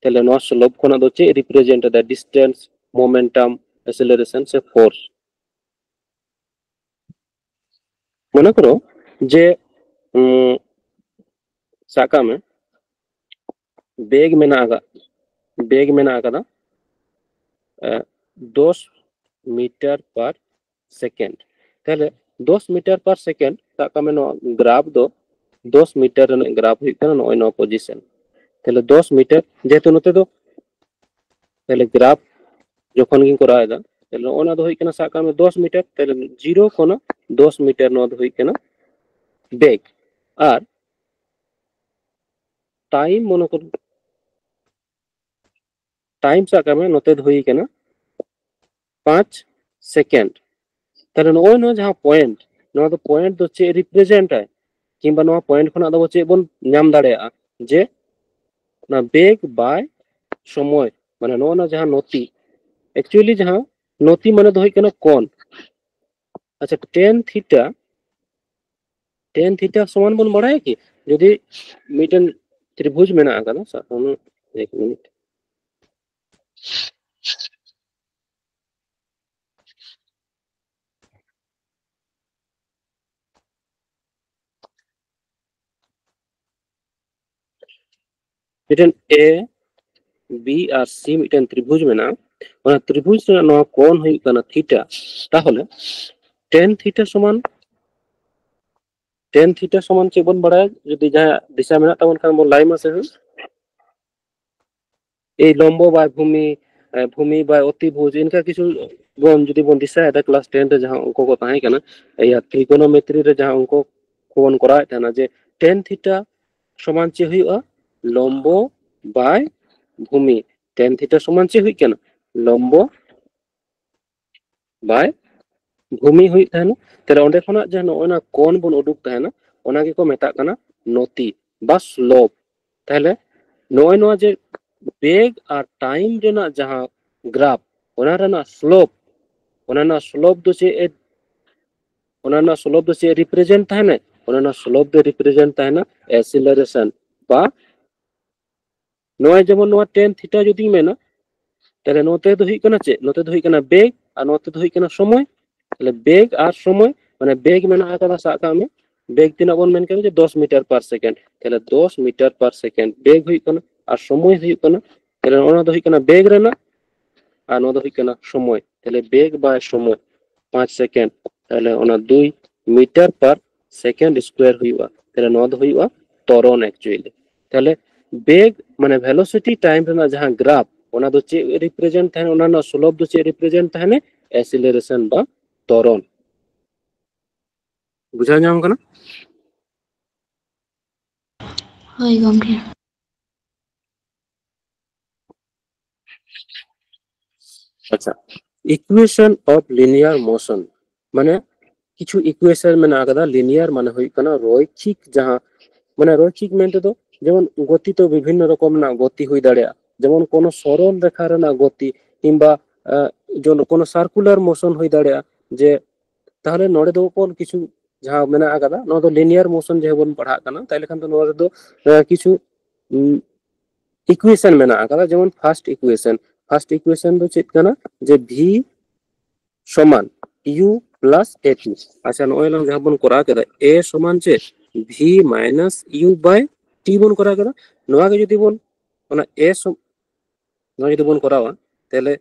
ᱛᱟᱦᱞᱮ ᱱᱚᱣᱟ ᱥᱞᱳᱯ ᱠᱷᱚᱱᱟᱜ ᱫᱚ ᱪᱮᱫ ᱨᱤᱯᱨᱮᱡᱮᱱᱴ ᱮᱫᱟ? ᱰᱤᱥᱴᱮᱱᱥ, ᱢᱳᱢᱮᱱᱴᱟᱢ, ᱮᱥᱮᱞᱟᱨᱮᱥᱚᱱ ᱥᱮ ᱯᱷᱳᱨᱥ? ᱢᱚᱱᱮ ᱠᱚᱨᱚ ᱡᱮ, ᱩᱸ, ᱥᱟᱵ ᱠᱟᱜ ᱢᱮ, ᱵᱮᱜᱽ ᱢᱮᱱᱟᱜ ᱟᱠᱟᱫ, ᱵᱮᱜᱽ ᱢᱮᱱᱟᱜ ᱟᱠᱟᱫᱟ, ᱮ, ᱫᱚᱥ ᱢᱤᱴᱟᱨ ᱯᱟᱨ ᱥᱮᱠᱮᱱᱰ᱾ ᱛᱟᱦᱞᱮ ᱫᱚᱥ ᱢᱤᱴᱟᱨ ᱯᱟᱨ ᱥᱮᱠᱮᱱᱰ, ᱥᱟᱵ ᱠᱟᱜ ᱢᱮ, ᱱᱚᱣᱟ ᱜᱨᱟᱯᱷ ᱫᱚ ᱫᱚᱥ ᱢᱤᱴᱟᱨ ᱨᱮᱱᱟᱜ ᱜᱨᱟᱯᱷ ᱦᱩᱭᱩᱜ ᱠᱟᱱᱟ ᱱᱚᱜᱼᱚᱭ ᱱᱚᱣᱟ ᱯᱚᱡᱤᱥᱚᱱ᱾ ᱛᱟᱦᱞᱮ ᱫᱚᱥ ᱢᱤᱴᱟᱨ, ᱡᱮᱦᱮᱛᱩ ᱱᱚᱛᱮ ᱫᱚ, ᱛᱟᱦᱞᱮ ᱜᱨᱟᱯᱷ ᱡᱚᱠᱷᱚᱱ ᱜᱤᱧ ᱠᱚᱨᱟᱣ ᱮᱫᱟ, ᱛᱟᱦᱞᱮ ᱱᱚᱜᱼᱚ ᱱᱚᱣᱟ ᱫᱚ ᱦᱩᱭᱩᱜ ᱠᱟᱱᱟ, ᱥᱟᱵ ᱠᱟᱜ ᱢᱮ, ᱫᱚᱥ ᱢᱤᱴᱟᱨ, ᱛᱟᱦᱞᱮ ᱡᱤᱨᱳ ᱠᱷᱚᱱᱟᱜ ᱫᱚᱥ ᱢᱤᱴᱟᱨ ᱱᱚᱣᱟ ᱫᱚ ᱦᱩᱭᱩᱜ ᱠᱟᱱᱟ ᱵᱮᱜᱽ᱾ ᱟᱨ ᱴᱟᱭᱤᱢ, ᱢᱚᱱᱮ ᱠᱚᱨᱚ, ᱴᱟᱭᱤᱢ ᱥᱟᱵ ᱠᱟᱜ ᱢᱮ, ᱱᱚᱛᱮ ᱫᱚ ᱦᱩᱭ ᱠᱟᱱᱟ ᱯᱟᱸᱪ ᱥᱮᱠᱮᱱᱰ᱾ ᱛᱟᱦᱞᱮ ᱱᱚᱜᱼᱚᱭ ᱱᱚᱣᱟ ᱡᱟᱦᱟᱸ ᱯᱚᱭᱮᱱᱴ, ᱱᱚᱣᱟ ᱫᱚ ᱯᱚᱭᱮᱱᱴ ᱫᱚ ᱪᱮᱫ ᱨᱤᱯᱨᱮᱡᱮᱱᱴ ᱟᱭ? ᱠᱤᱝᱵᱟ ᱱᱚᱣᱟ ᱯᱚᱭᱮᱱᱴ ᱠᱷᱚᱱᱟᱜ ᱫᱚ ᱟᱵᱚ ᱪᱮᱫ ᱵᱚᱱ ᱧᱟᱢ ᱫᱟᱲᱮᱭᱟᱜᱼᱟ? ᱡᱮ ᱚᱱᱟ ᱵᱮᱜᱽ ᱵᱟᱭ ᱥᱚᱢᱚᱭ, ᱢᱟᱱᱮ ᱱᱚᱜᱼᱚ ᱱᱚᱣᱟ ᱡᱟᱦᱟᱸ ᱱᱚᱛᱤ, actually ᱡᱟᱦᱟᱸ ᱱᱚᱛᱤ ᱢᱟᱱᱮ ᱫᱚ ᱦᱩᱭᱩᱜ ᱠᱟᱱᱟ ᱠᱳᱱ᱾ ᱟᱪᱪᱷᱟ, ᱴᱮᱱ ᱛᱷᱤᱴᱟ, ᱴᱮᱱ ᱛᱷᱤᱴᱟ ᱥᱚᱢᱟᱱ ᱵᱚᱱ ᱵᱟᱲᱟᱭᱟ ᱠᱤ? ᱡᱩᱫᱤ ᱢᱤᱫᱴᱮᱱ ᱛᱨᱤᱵᱷᱩᱡᱽ ᱢᱮᱱᱟᱜ ᱟᱠᱟᱫᱟ, ᱥᱟᱵ ᱠᱟᱜ ᱢᱮ, ᱮᱠ ᱢᱤᱱᱤᱴ᱾ ᱢᱤᱫᱴᱮᱱ ᱮ, ᱵᱤ ᱟᱨ ᱥᱤ ᱢᱤᱫᱴᱮᱱ ᱛᱨᱤᱵᱷᱩᱡᱽ ᱢᱮᱱᱟᱜᱼᱟ, ᱚᱱᱟ ᱛᱨᱤᱵᱷᱩᱡᱽ ᱨᱮᱱᱟᱜ ᱱᱚᱣᱟ ᱠᱳᱱ ᱦᱩᱭᱩᱜ ᱠᱟᱱᱟ ᱛᱷᱤᱴᱟ᱾ ᱛᱟᱦᱚᱞᱮ ᱴᱮᱱ ᱛᱷᱤᱴᱟ ᱥᱚᱢᱟᱱ, ᱴᱮᱱ ᱛᱷᱤᱴᱟ ᱥᱚᱢᱟᱱ ᱪᱮᱫ ᱵᱚᱱ ᱵᱟᱲᱟᱭᱟ? ᱡᱩᱫᱤ ᱡᱟᱦᱟᱸᱭᱟᱜ ᱫᱤᱥᱟᱹ ᱢᱮᱱᱟᱜ ᱛᱟᱵᱚᱱ ᱠᱷᱟᱱ ᱵᱚᱱ ᱞᱟᱹᱭ ᱢᱟᱥᱮ ᱦᱟᱸᱜ᱾ ᱮᱭ ᱞᱚᱢᱵᱚ ᱵᱟᱭ ᱵᱷᱩᱢᱤ, ᱮ, ᱵᱷᱩᱢᱤ ᱵᱟᱭ ᱚᱛᱤᱵᱷᱩᱡᱽ, ᱤᱱᱠᱟ ᱠᱤᱪᱷᱩ ᱵᱚᱱ ᱡᱩᱫᱤ ᱵᱚᱱ ᱫᱤᱥᱟᱭᱮᱫᱟ, ᱠᱞᱟᱥ ᱴᱮᱱ ᱨᱮ ᱡᱟᱦᱟᱸ ᱚᱝᱠᱚ ᱠᱚ ᱛᱟᱦᱮᱸ ᱠᱟᱱᱟ, ᱤᱭᱟᱹ, ᱴᱨᱤᱜᱳᱱᱳᱢᱮᱴᱨᱤ ᱨᱮ ᱡᱟᱦᱟᱸ ᱚᱝᱠᱚ ᱠᱚᱵᱚᱱ ᱠᱚᱨᱟᱣᱮᱫ ᱛᱟᱦᱮᱱᱟ, ᱡᱮ ᱴᱮᱱ ᱛᱷᱤᱴᱟ ᱥᱚᱢᱟᱱ ᱪᱮᱫ ᱦᱩᱭᱩᱜᱼᱟ? ᱞᱚᱢᱵᱚ ᱵᱟᱭ ᱵᱷᱩᱢᱤ᱾ ᱴᱮᱱ ᱛᱷᱤᱴᱟ ᱥᱚᱢᱟᱱ ᱪᱮᱫ ᱦᱩᱭᱩᱜ ᱠᱟᱱᱟ? ᱞᱚᱢᱵᱚ ᱵᱟᱭ ᱵᱷᱩᱢᱤ ᱦᱩᱭᱩᱜ ᱛᱟᱦᱮᱱᱟ᱾ ᱛᱟᱦᱞᱮ ᱚᱸᱰᱮ ᱠᱷᱚᱱᱟᱜ ᱡᱟᱦᱟᱸ ᱱᱚᱜᱼᱚᱭ ᱱᱚᱣᱟ ᱠᱳᱱ ᱵᱚᱱ ᱩᱰᱩᱠ ᱛᱟᱦᱮᱱᱟ, ᱚᱱᱟ ᱜᱮᱠᱚ ᱢᱮᱛᱟᱜ ᱠᱟᱱᱟ ᱱᱚᱛᱤ ᱵᱟ ᱥᱞᱳᱯ᱾ ᱛᱟᱦᱞᱮ ᱱᱚᱜᱼᱚᱭ ᱱᱚᱣᱟ ᱡᱮ ᱵᱮᱜᱽ ᱟᱨ ᱴᱟᱭᱤᱢ ᱨᱮᱱᱟᱜ ᱡᱟᱦᱟᱸ ᱜᱨᱟᱯᱷ, ᱚᱱᱟ ᱨᱮᱱᱟᱜ ᱥᱞᱳᱯ, ᱚᱱᱟ ᱨᱮᱱᱟᱜ ᱥᱞᱳᱯ ᱫᱚ ᱪᱮᱫ ᱮ, ᱚᱱᱟ ᱨᱮᱱᱟᱜ ᱥᱞᱳᱯ ᱫᱚ ᱪᱮᱫ ᱨᱤᱯᱨᱮᱡᱮᱱᱴ ᱛᱟᱦᱮᱱᱟ? ᱚᱱᱟ ᱨᱮᱱᱟᱜ ᱥᱞᱳᱯ ᱫᱚ ᱨᱤᱯᱨᱮᱡᱮᱱᱴ ᱛᱟᱦᱮᱱᱟ ᱮᱥᱤᱞᱟᱨᱮᱥᱚᱱ ᱵᱟ ᱱᱚᱜᱼᱚᱭ ᱡᱮᱢᱚᱱ ᱱᱚᱣᱟ ᱴᱮᱱ ᱛᱷᱤᱴᱟ ᱡᱩᱫᱤᱧ ᱢᱮᱱᱟ, ᱛᱟᱦᱞᱮ ᱱᱚᱛᱮ ᱫᱚ ᱦᱩᱭᱩᱜ ᱠᱟᱱᱟ ᱪᱮᱫ? ᱱᱚᱛᱮ ᱫᱚ ᱦᱩᱭᱩᱜ ᱠᱟᱱᱟ ᱵᱮᱜᱽ ᱟᱨ ᱱᱚᱛᱮ ᱫᱚ ᱦᱩᱭᱩᱜ ᱠᱟᱱᱟ ᱥᱚᱢᱚᱭ᱾ ᱛᱟᱦᱞᱮ ᱵᱮᱜᱽ ᱟᱨ ᱥᱚᱢᱚᱭ, ᱢᱟᱱᱮ ᱵᱮᱜᱽ ᱢᱮᱱᱟᱜ ᱟᱠᱟᱫᱟ, ᱥᱟᱵ ᱠᱟᱜ ᱢᱮ ᱵᱮᱜᱽ ᱛᱤᱱᱟᱹᱜ ᱵᱚᱱ ᱢᱮᱱ ᱠᱮᱫᱟ ᱡᱮ ᱫᱚᱥ ᱢᱤᱴᱟᱨ ᱯᱟᱨ ᱥᱮᱠᱮᱱᱰ, ᱛᱟᱦᱞᱮ ᱫᱚᱥ ᱢᱤᱴᱟᱨ ᱯᱟᱨ ᱥᱮᱠᱮᱱᱰ ᱵᱮᱜᱽ ᱦᱩᱭᱩᱜ ᱠᱟᱱᱟ ᱟᱨ ᱥᱚᱢᱚᱭ ᱦᱩᱭᱩᱜ ᱠᱟᱱᱟ, ᱛᱟᱦᱞᱮ ᱚᱱᱟ ᱫᱚ ᱦᱩᱭᱩᱜ ᱠᱟᱱᱟ ᱵᱮᱜᱽ ᱨᱮᱱᱟᱜ ᱟᱨ ᱱᱚᱣᱟ ᱫᱚ ᱦᱩᱭᱩᱜ ᱠᱟᱱᱟ ᱥᱚᱢᱚᱭ᱾ ᱛᱟᱦᱞᱮ ᱵᱮᱜᱽ ᱵᱟᱭ ᱥᱚᱢᱚᱭ ᱯᱟᱸᱪ ᱥᱮᱠᱮᱱᱰ, ᱛᱟᱦᱞᱮ ᱚᱱᱟ ᱫᱩᱭ ᱢᱤᱴᱟᱨ ᱯᱟᱨ ᱥᱮᱠᱮᱱᱰ ᱥᱠᱚᱭᱟᱨ ᱦᱩᱭᱩᱜᱼᱟ᱾ ᱛᱟᱦᱞᱮ ᱱᱚᱣᱟ ᱫᱚ ᱦᱩᱭᱩᱜᱼᱟ ᱛᱚᱨᱚᱱ ᱮᱠᱪᱩᱭᱮᱞᱤ᱾ ᱛᱟᱦᱞᱮ ᱵᱮᱜᱽ ᱢᱟᱱᱮ ᱵᱷᱮᱞᱳᱥᱤᱴᱤ ᱴᱟᱭᱤᱢ ᱨᱮᱱᱟᱜ ᱡᱟᱦᱟᱸ ᱜᱨᱟᱯᱷ, ᱚᱱᱟ ᱫᱚ ᱪᱮᱫ ᱨᱤᱯᱨᱮᱡᱮᱱᱴ ᱛᱟᱦᱮᱱᱟ? ᱚᱱᱟ ᱨᱮᱱᱟᱜ ᱥᱞᱳᱯ ᱫᱚ ᱪᱮᱫ ᱨᱤᱯᱨᱮᱡᱮᱱᱴ ᱛᱟᱦᱮᱱᱟ? ᱮᱥᱤᱞᱟᱨᱮᱥᱚᱱ ᱵᱟ ᱛᱚᱨᱚᱱ᱾ ᱵᱩᱡᱷᱟᱹᱣ ᱧᱟᱢ ᱠᱟᱱᱟ? ᱦᱳᱭ ᱜᱚᱢᱠᱮ᱾ ᱟᱪᱪᱷᱟ, equation of linear motion, ᱢᱟᱱᱮ ᱠᱤᱪᱷᱩ ᱤᱠᱩᱭᱮᱥᱚᱱ ᱢᱮᱱᱟᱜ ᱟᱠᱟᱫᱟ᱾ ᱞᱤᱱᱤᱭᱟᱨ ᱢᱟᱱᱮ ᱦᱩᱭᱩᱜ ᱠᱟᱱᱟ ᱨᱚᱭᱠᱷᱤᱠ, ᱡᱟᱦᱟᱸ ᱢᱟᱱᱮ ᱨᱚᱭᱠᱷᱤᱠ ᱢᱮᱱᱛᱮ ᱫᱚ ᱡᱮᱢᱚᱱ ᱜᱚᱛᱤ ᱛᱚ ᱵᱤᱵᱷᱤᱱᱱᱚ ᱨᱚᱠᱚᱢ ᱨᱮᱱᱟᱜ ᱜᱚᱛᱤ ᱦᱩᱭ ᱫᱟᱲᱮᱭᱟᱜᱼᱟ, ᱡᱮᱢᱚᱱ ᱠᱳᱱᱳ ᱥᱚᱨᱚᱞ ᱨᱮᱠᱷᱟ ᱨᱮᱱᱟᱜ ᱜᱚᱛᱤ ᱠᱤᱝᱵᱟ ᱡᱚᱱ ᱠᱳᱱᱳ ᱥᱟᱨᱠᱩᱞᱟᱨ ᱢᱳᱥᱚᱱ ᱦᱩᱭ ᱫᱟᱲᱮᱭᱟᱜᱼᱟ᱾ ᱡᱮ ᱛᱟᱦᱚᱞᱮ ᱱᱚᱰᱮ ᱫᱚ ᱵᱚᱱ ᱠᱤᱪᱷᱩ ᱡᱟᱦᱟᱸ ᱢᱮᱱᱟᱜ ᱟᱠᱟᱫᱟ, ᱱᱚᱣᱟ ᱫᱚ ᱞᱤᱱᱤᱭᱟᱨ ᱢᱳᱥᱚᱱ ᱡᱟᱦᱟᱸ ᱵᱚᱱ ᱯᱟᱲᱦᱟᱜ ᱠᱟᱱᱟ, ᱛᱟᱦᱚᱞᱮ ᱠᱷᱟᱱ ᱫᱚ ᱱᱚᱣᱟ ᱨᱮᱫᱚ ᱠᱤᱪᱷᱩ ᱤᱠᱩᱭᱮᱥᱚᱱ ᱢᱮᱱᱟᱜ ᱟᱠᱟᱫᱟ᱾ ᱡᱮᱢᱚᱱ ᱯᱷᱟᱨᱥᱴ ᱤᱠᱩᱭᱮᱥᱚᱱ, ᱯᱷᱟᱨᱥᱴ ᱤᱠᱩᱭᱮᱥᱚᱱ ᱫᱚ ᱪᱮᱫ ᱠᱟᱱᱟ? ᱡᱮ ᱵᱷᱤ ᱥᱚᱢᱟᱱ ᱤᱭᱩ ᱯᱞᱟᱥ ᱮ ᱴᱤ᱾ ᱟᱪᱪᱷᱟ, ᱱᱚᱜᱼᱚᱭ ᱞᱟᱝ ᱡᱟᱦᱟᱸ ᱵᱚᱱ ᱠᱚᱨᱟᱣ ᱠᱮᱫᱟ, ᱮ ᱥᱚᱢᱟᱱ ᱪᱮᱫ? ᱵᱷᱤ ᱢᱟᱭᱱᱟᱥ ᱤᱭᱩ ᱵᱟᱭ ᱴᱤ ᱵᱚᱱ ᱠᱚᱨᱟᱣ ᱠᱮᱫᱟ᱾ ᱱᱚᱣᱟ ᱜᱮ ᱡᱩᱫᱤ ᱵᱚᱱ, ᱚᱱᱟ ᱮ ᱥᱚᱢ-, ᱱᱚᱣᱟ ᱡᱩᱫᱤ ᱵᱚᱱ ᱠᱚᱨᱟᱣᱟ, ᱛᱟᱦᱞᱮ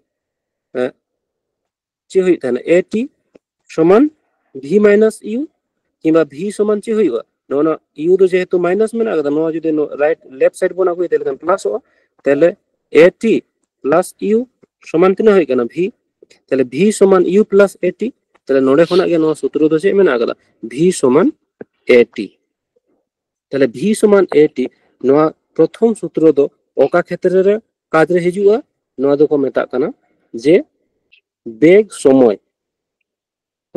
ᱪᱮᱫ ᱦᱩᱭᱩᱜ ᱛᱟᱦᱮᱱᱟ? ᱮ ᱴᱤ ᱥᱚᱢᱟᱱ ᱵᱷᱤ ᱢᱟᱭᱱᱟᱥ ᱤᱭᱩ, ᱠᱤᱝᱵᱟ ᱵᱷᱤ ᱥᱚᱢᱟᱱ ᱪᱮᱫ ᱦᱩᱭᱩᱜᱼᱟ? ᱱᱚᱣᱟ ᱤᱭᱩ ᱫᱚ ᱡᱮᱦᱮᱛᱩ ᱢᱟᱭᱱᱟᱥ ᱢᱮᱱᱟᱜ ᱟᱠᱟᱫᱟ, ᱱᱚᱣᱟ ᱡᱩᱫᱤ ᱨᱟᱭᱤᱴ ᱞᱮᱯᱷᱴ ᱥᱟᱭᱤᱰ ᱵᱚᱱ ᱟᱹᱜᱩᱭᱟ, ᱛᱟᱦᱞᱮ ᱠᱷᱟᱱ ᱯᱞᱟᱥᱚᱜᱼᱟ᱾ ᱛᱟᱦᱞᱮ ᱮ ᱴᱤ ᱯᱞᱟᱥ ᱤᱭᱩ ᱥᱚᱢᱟᱱ ᱛᱤᱱᱟᱹᱜ ᱦᱩᱭᱩᱜ ᱠᱟᱱᱟ? ᱵᱷᱤ᱾ ᱛᱟᱦᱞᱮ ᱵᱷᱤ ᱥᱚᱢᱟᱱ ᱤᱭᱩ ᱯᱞᱟᱥ ᱮ ᱴᱤ᱾ ᱛᱟᱦᱞᱮ ᱱᱚᱰᱮ ᱠᱷᱚᱱᱟᱜ ᱜᱮ ᱱᱚᱣᱟ ᱥᱩᱛᱨᱚ ᱫᱚ ᱪᱮᱫ ᱢᱮᱱᱟᱜ ᱟᱠᱟᱫᱟ? ᱵᱷᱤ ᱥᱚᱢᱟᱱ ᱮ ᱴᱤ᱾ ᱛᱟᱦᱞᱮ ᱵᱷᱤ ᱥᱚᱢᱟᱱ ᱮ ᱴᱤ, ᱱᱚᱣᱟ ᱯᱨᱚᱛᱷᱚᱢ ᱥᱩᱛᱨᱚ ᱫᱚ ᱚᱠᱟ ᱠᱷᱮᱛᱨᱮ ᱨᱮ ᱠᱟᱡᱽ ᱨᱮ ᱦᱤᱡᱩᱜᱼᱟ? ᱱᱚᱣᱟ ᱫᱚᱠᱚ ᱢᱮᱛᱟᱜ ᱠᱟᱱᱟ ᱡᱮ ᱵᱮᱜᱽ ᱥᱚᱢᱚᱭ᱾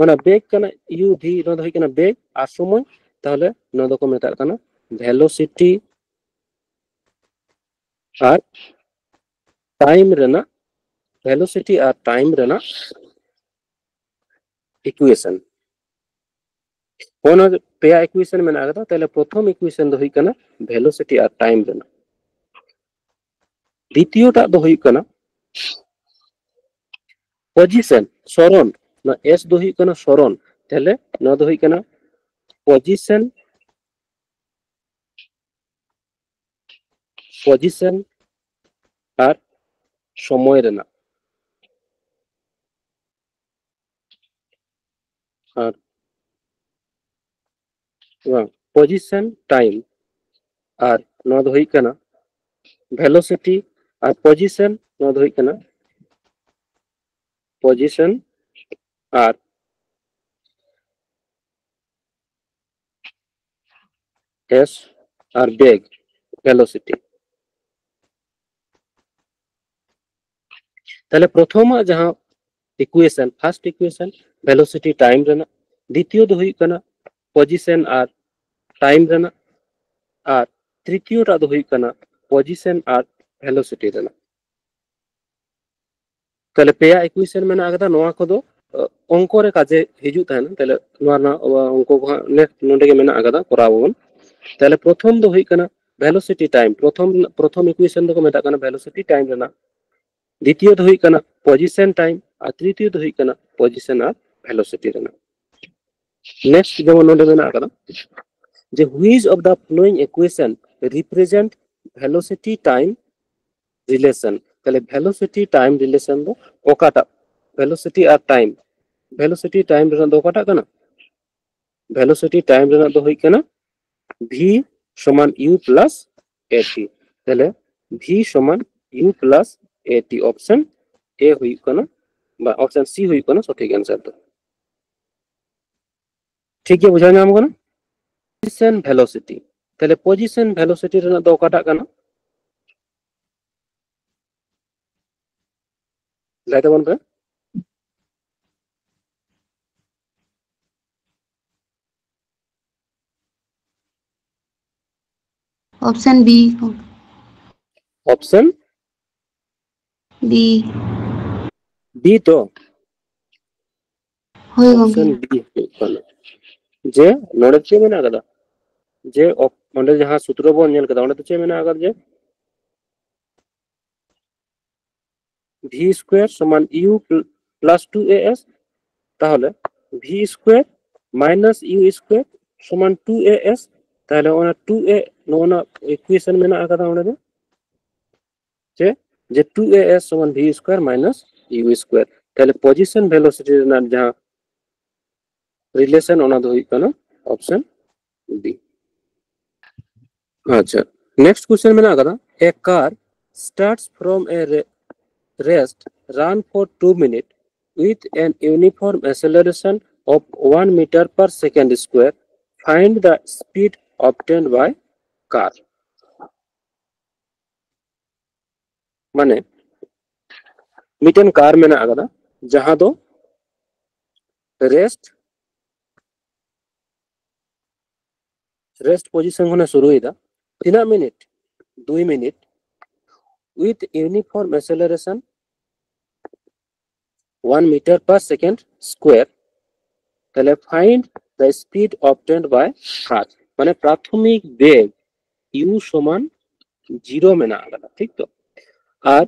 ᱚᱱᱟ ᱵᱮᱜᱽ ᱠᱟᱱᱟ ᱤᱭᱩ ᱵᱷᱤ, ᱱᱚᱣᱟ ᱫᱚ ᱦᱩᱭᱩᱜ ᱠᱟᱱᱟ ᱵᱮᱜᱽ ᱟᱨ ᱥᱚᱢᱚᱭ, ᱛᱟᱦᱚᱞᱮ ᱱᱚᱣᱟ ᱫᱚᱠᱚ ᱢᱮᱛᱟᱜ ᱠᱟᱱᱟ ᱵᱷᱮᱞᱳᱥᱤᱴᱤ ᱟᱨ ᱴᱟᱭᱤᱢ ᱨᱮᱱᱟᱜ velocity ᱟᱨ time ᱨᱮᱱᱟᱜ equation᱾ ᱚᱱᱟ ᱯᱮᱭᱟ equation ᱢᱮᱱᱟᱜ ᱟᱠᱟᱫᱟ᱾ ᱛᱟᱦᱞᱮ ᱯᱨᱚᱛᱷᱚᱢ equation ᱫᱚ ᱦᱩᱭᱩᱜ ᱠᱟᱱᱟ velocity ᱟᱨ time ᱨᱮᱱᱟᱜ᱾ ᱫᱤᱛᱤᱭᱚᱴᱟᱜ ᱫᱚ ᱦᱩᱭᱩᱜ ᱠᱟᱱᱟ position, ᱥᱚᱨᱚᱱ᱾ ᱱᱚᱣᱟ S ᱫᱚ ᱦᱩᱭᱩᱜ ᱠᱟᱱᱟ ᱥᱚᱨᱚᱱ᱾ ᱛᱟᱦᱞᱮ ᱱᱚᱣᱟ ᱫᱚ ᱦᱩᱭᱩᱜ ᱠᱟᱱᱟ position, position ᱟᱨ ᱥᱚᱢᱚᱭ ᱨᱮᱱᱟᱜ, ᱟᱨ ᱵᱟᱝ, position time, ᱟᱨ ᱱᱚᱣᱟ ᱫᱚ ᱦᱩᱭᱩᱜ ᱠᱟᱱᱟ velocity ᱟᱨ position, ᱱᱚᱣᱟ ᱫᱚ ᱦᱩᱭᱩᱜ ᱠᱟᱱᱟ position ᱟᱨ S ᱟᱨ ᱵᱮᱜᱽ, velocity᱾ ᱛᱟᱦᱞᱮ ᱯᱨᱚᱛᱷᱚᱢᱟᱜ ᱡᱟᱦᱟᱸ equation, first equation velocity time ᱨᱮᱱᱟᱜ, ᱫᱤᱛᱤᱭᱚ ᱫᱚ ᱦᱩᱭᱩᱜ ᱠᱟᱱᱟ position ᱟᱨ time ᱨᱮᱱᱟᱜ, ᱟᱨ ᱛᱨᱤᱛᱤᱭᱚᱴᱟᱜ ᱫᱚ ᱦᱩᱭᱩᱜ ᱠᱟᱱᱟ position ᱟᱨ velocity ᱨᱮᱱᱟᱜ᱾ ᱛᱟᱦᱞᱮ ᱯᱮᱭᱟ equation ᱢᱮᱱᱟᱜ ᱟᱠᱟᱫᱟ, ᱱᱚᱣᱟ ᱠᱚᱫᱚ ᱚᱝᱠᱚ ᱨᱮ ᱠᱟᱡᱮ ᱦᱤᱡᱩᱜ ᱛᱟᱦᱮᱱᱟ᱾ ᱛᱟᱦᱞᱮ ᱱᱚᱣᱟ ᱨᱮᱱᱟᱜ ᱚᱝᱠᱚ ᱠᱚ ᱦᱟᱸᱜ next ᱱᱚᱰᱮ ᱜᱮ ᱢᱮᱱᱟᱜ ᱟᱠᱟᱫᱟ, ᱠᱚᱨᱟᱣ ᱟᱵᱚᱱ᱾ ᱛᱟᱦᱞᱮ ᱯᱨᱚᱛᱷᱚᱢ ᱫᱚ ᱦᱩᱭᱩᱜ ᱠᱟᱱᱟ velocity time, ᱯᱨᱚᱛᱷᱚᱢ ᱯᱨᱚᱛᱷᱚᱢ equation ᱫᱚᱠᱚ ᱢᱮᱛᱟᱜ ᱠᱟᱱᱟ velocity time ᱨᱮᱱᱟᱜ᱾ ᱫᱤᱛᱤᱭᱚ ᱫᱚ ᱦᱩᱭᱩᱜ ᱠᱟᱱᱟ position time ᱟᱨ ᱛᱨᱤᱛᱤᱭᱚ ᱫᱚ ᱦᱩᱭᱩᱜ ᱠᱟᱱᱟ position ᱟᱨ velocity ᱨᱮᱱᱟᱜ᱾ Next ᱡᱮᱢᱚᱱ ᱱᱚᱰᱮ ᱢᱮᱱᱟᱜ ᱟᱠᱟᱫᱟ ᱡᱮ which of the following equation represent velocity time relation? ᱛᱟᱦᱞᱮ velocity time relation ᱫᱚ ᱚᱠᱟᱴᱟᱜ? velocity ᱟᱨ time, velocity time ᱨᱮᱱᱟᱜ ᱫᱚ ᱚᱠᱟᱴᱟᱜ ᱠᱟᱱᱟ? velocity time ᱨᱮᱱᱟᱜ ᱫᱚ ᱦᱩᱭᱩᱜ ᱠᱟᱱᱟ V ᱥᱚᱢᱟᱱ U plus A T᱾ ᱛᱟᱦᱞᱮ V ᱥᱚᱢᱟᱱ U plus A T, option A ᱦᱩᱭᱩᱜ ᱠᱟᱱᱟ, ᱵᱟ option C ᱦᱩᱭᱩᱜ ᱠᱟᱱᱟ ᱥᱚᱴᱷᱤᱠ answer ᱫᱚ᱾ ᱴᱷᱤᱠ ᱜᱮ ᱵᱩᱡᱷᱟᱹᱣ ᱧᱟᱢ ᱠᱟᱱᱟ? position velocity, ᱛᱟᱦᱞᱮ position velocity ᱨᱮᱱᱟᱜ ᱫᱚ ᱚᱠᱟᱴᱟᱜ ᱠᱟᱱᱟ? ᱞᱟᱹᱭ ᱛᱟᱵᱚᱱ ᱯᱮ᱾ Option B. Option B. B ᱛᱚ? ᱦᱳᱭ ᱜᱚᱝᱠᱮ᱾ Option B ᱦᱩᱭᱩᱜ ᱠᱟᱱᱟ᱾ ᱡᱮ ᱱᱚᱰᱮ ᱪᱮᱫ ᱢᱮᱱᱟᱜ ᱟᱠᱟᱫᱟ? ᱡᱮ ᱚᱠ-, ᱚᱸᱰᱮ ᱡᱟᱦᱟᱸ ᱥᱩᱛᱨᱚ ᱵᱚᱱ ᱧᱮᱞ ᱠᱮᱫᱟ, ᱚᱸᱰᱮ ᱫᱚ ᱪᱮᱫ ᱢᱮᱱᱟᱜ ᱟᱠᱟᱫᱟ? ᱡᱮ V square ᱥᱚᱢᱟᱱ U plus two A S, ᱛᱟᱦᱚᱞᱮ V square minus U square ᱥᱚᱢᱟᱱ two A S, ᱛᱟᱦᱚᱞᱮ ᱚᱱᱟ two A, ᱱᱚᱜᱼᱚ ᱱᱟ equation ᱢᱮᱱᱟᱜ ᱟᱠᱟᱫᱟ ᱚᱸᱰᱮ ᱫᱚ, ᱪᱮ, ᱡᱮ two A S ᱥᱚᱢᱟᱱ V square minus U square, ᱛᱟᱦᱚᱞᱮ position velocity ᱨᱮᱱᱟᱜ ᱡᱟᱦᱟᱸ relation, ᱚᱱᱟ ᱫᱚ ᱦᱩᱭᱩᱜ ᱠᱟᱱᱟ option B᱾ ᱟᱪᱪᱷᱟ, next question ᱢᱮᱱᱟᱜ ᱟᱠᱟᱫᱟ, a car starts from a re-, rest, run for two minutes with an uniform acceleration of one meter per second square, find the speed obtained by car. ᱢᱟᱱᱮ ᱢᱤᱫᱴᱮᱱ ᱠᱟᱨ ᱢᱮᱱᱟᱜ ᱟᱠᱟᱫᱟ, ᱡᱟᱦᱟᱸ ᱫᱚ rest, rest position ᱠᱷᱚᱱᱮ ᱥᱩᱨᱩᱭᱮᱫᱟ᱾ ᱛᱤᱱᱟᱹᱜ ᱢᱤᱱᱤᱴ? ᱫᱩᱭ minute, with uniform acceleration one meter per second square, ᱛᱟᱦᱞᱮ find the speed obtained by car, ᱢᱟᱱᱮ ᱯᱨᱟᱛᱷᱚᱢᱤᱠ ᱵᱮᱜᱽ U ᱥᱚᱢᱟᱱ ᱡᱤᱨᱳ ᱢᱮᱱᱟᱜ ᱟᱠᱟᱫᱟ, ᱴᱷᱤᱠ ᱛᱚ? ᱟᱨ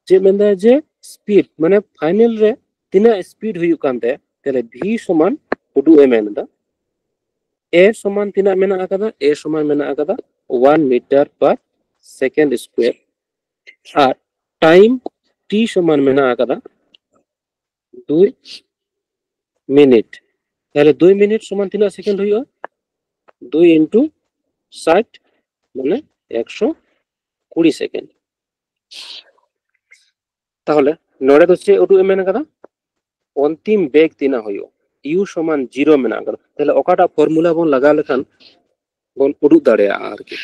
ᱪᱮᱫ ᱢᱮᱱᱫᱟ ᱡᱮ speed, ᱢᱟᱱᱮ final ᱨᱮ ᱛᱤᱱᱟᱹᱜ speed ᱦᱩᱭᱩᱜ ᱠᱟᱱ ᱛᱟᱭᱟ, ᱛᱟᱦᱞᱮ V ᱥᱚᱢᱟᱱ ᱩᱫᱩᱜ ᱮ ᱢᱮᱱᱫᱟ᱾ A ᱥᱚᱢᱟᱱ ᱛᱤᱱᱟᱹᱜ ᱢᱮᱱᱟᱜ ᱟᱠᱟᱫᱟ? A ᱥᱚᱢᱟᱱ ᱢᱮᱱᱟᱜ ᱟᱠᱟᱫᱟ one meter per second square, ᱟᱨ time T ᱥᱚᱢᱟᱱ ᱢᱮᱱᱟᱜ ᱟᱠᱟᱫᱟ ᱫᱩᱭ ᱢᱤᱱᱤᱴ᱾ ᱛᱟᱦᱞᱮ ᱫᱩᱭ ᱢᱤᱱᱤᱴ ᱥᱚᱢᱟᱱ ᱛᱤᱱᱟᱹᱜ second ᱦᱩᱭᱩᱜᱼᱟ? ᱫᱩᱭ into ᱥᱟᱴ, ᱢᱟᱱᱮ ᱮᱠᱥᱚ ᱠᱩᱲᱤ second᱾ ᱛᱟᱦᱚᱞᱮ ᱱᱚᱰᱮ ᱫᱚ ᱪᱮᱫ ᱩᱫᱩᱜ ᱮ ᱢᱮᱱ ᱠᱟᱫᱟ? ᱚᱱᱛᱤᱢ ᱵᱮᱜᱽ ᱛᱤᱱᱟᱹᱜ ᱦᱩᱭᱩᱜᱼᱟ, U ᱥᱚᱢᱟᱱ ᱡᱤᱨᱳ ᱢᱮᱱᱟᱜ ᱠᱟᱫᱟ᱾ ᱛᱟᱦᱞᱮ ᱚᱠᱟᱴᱟᱜ formula ᱵᱚᱱ ᱞᱟᱜᱟᱣ ᱞᱮᱠᱷᱟᱱ ᱵᱚᱱ ᱩᱫᱩᱜ ᱫᱟᱲᱮᱭᱟᱜᱼᱟ ᱟᱨᱠᱤ?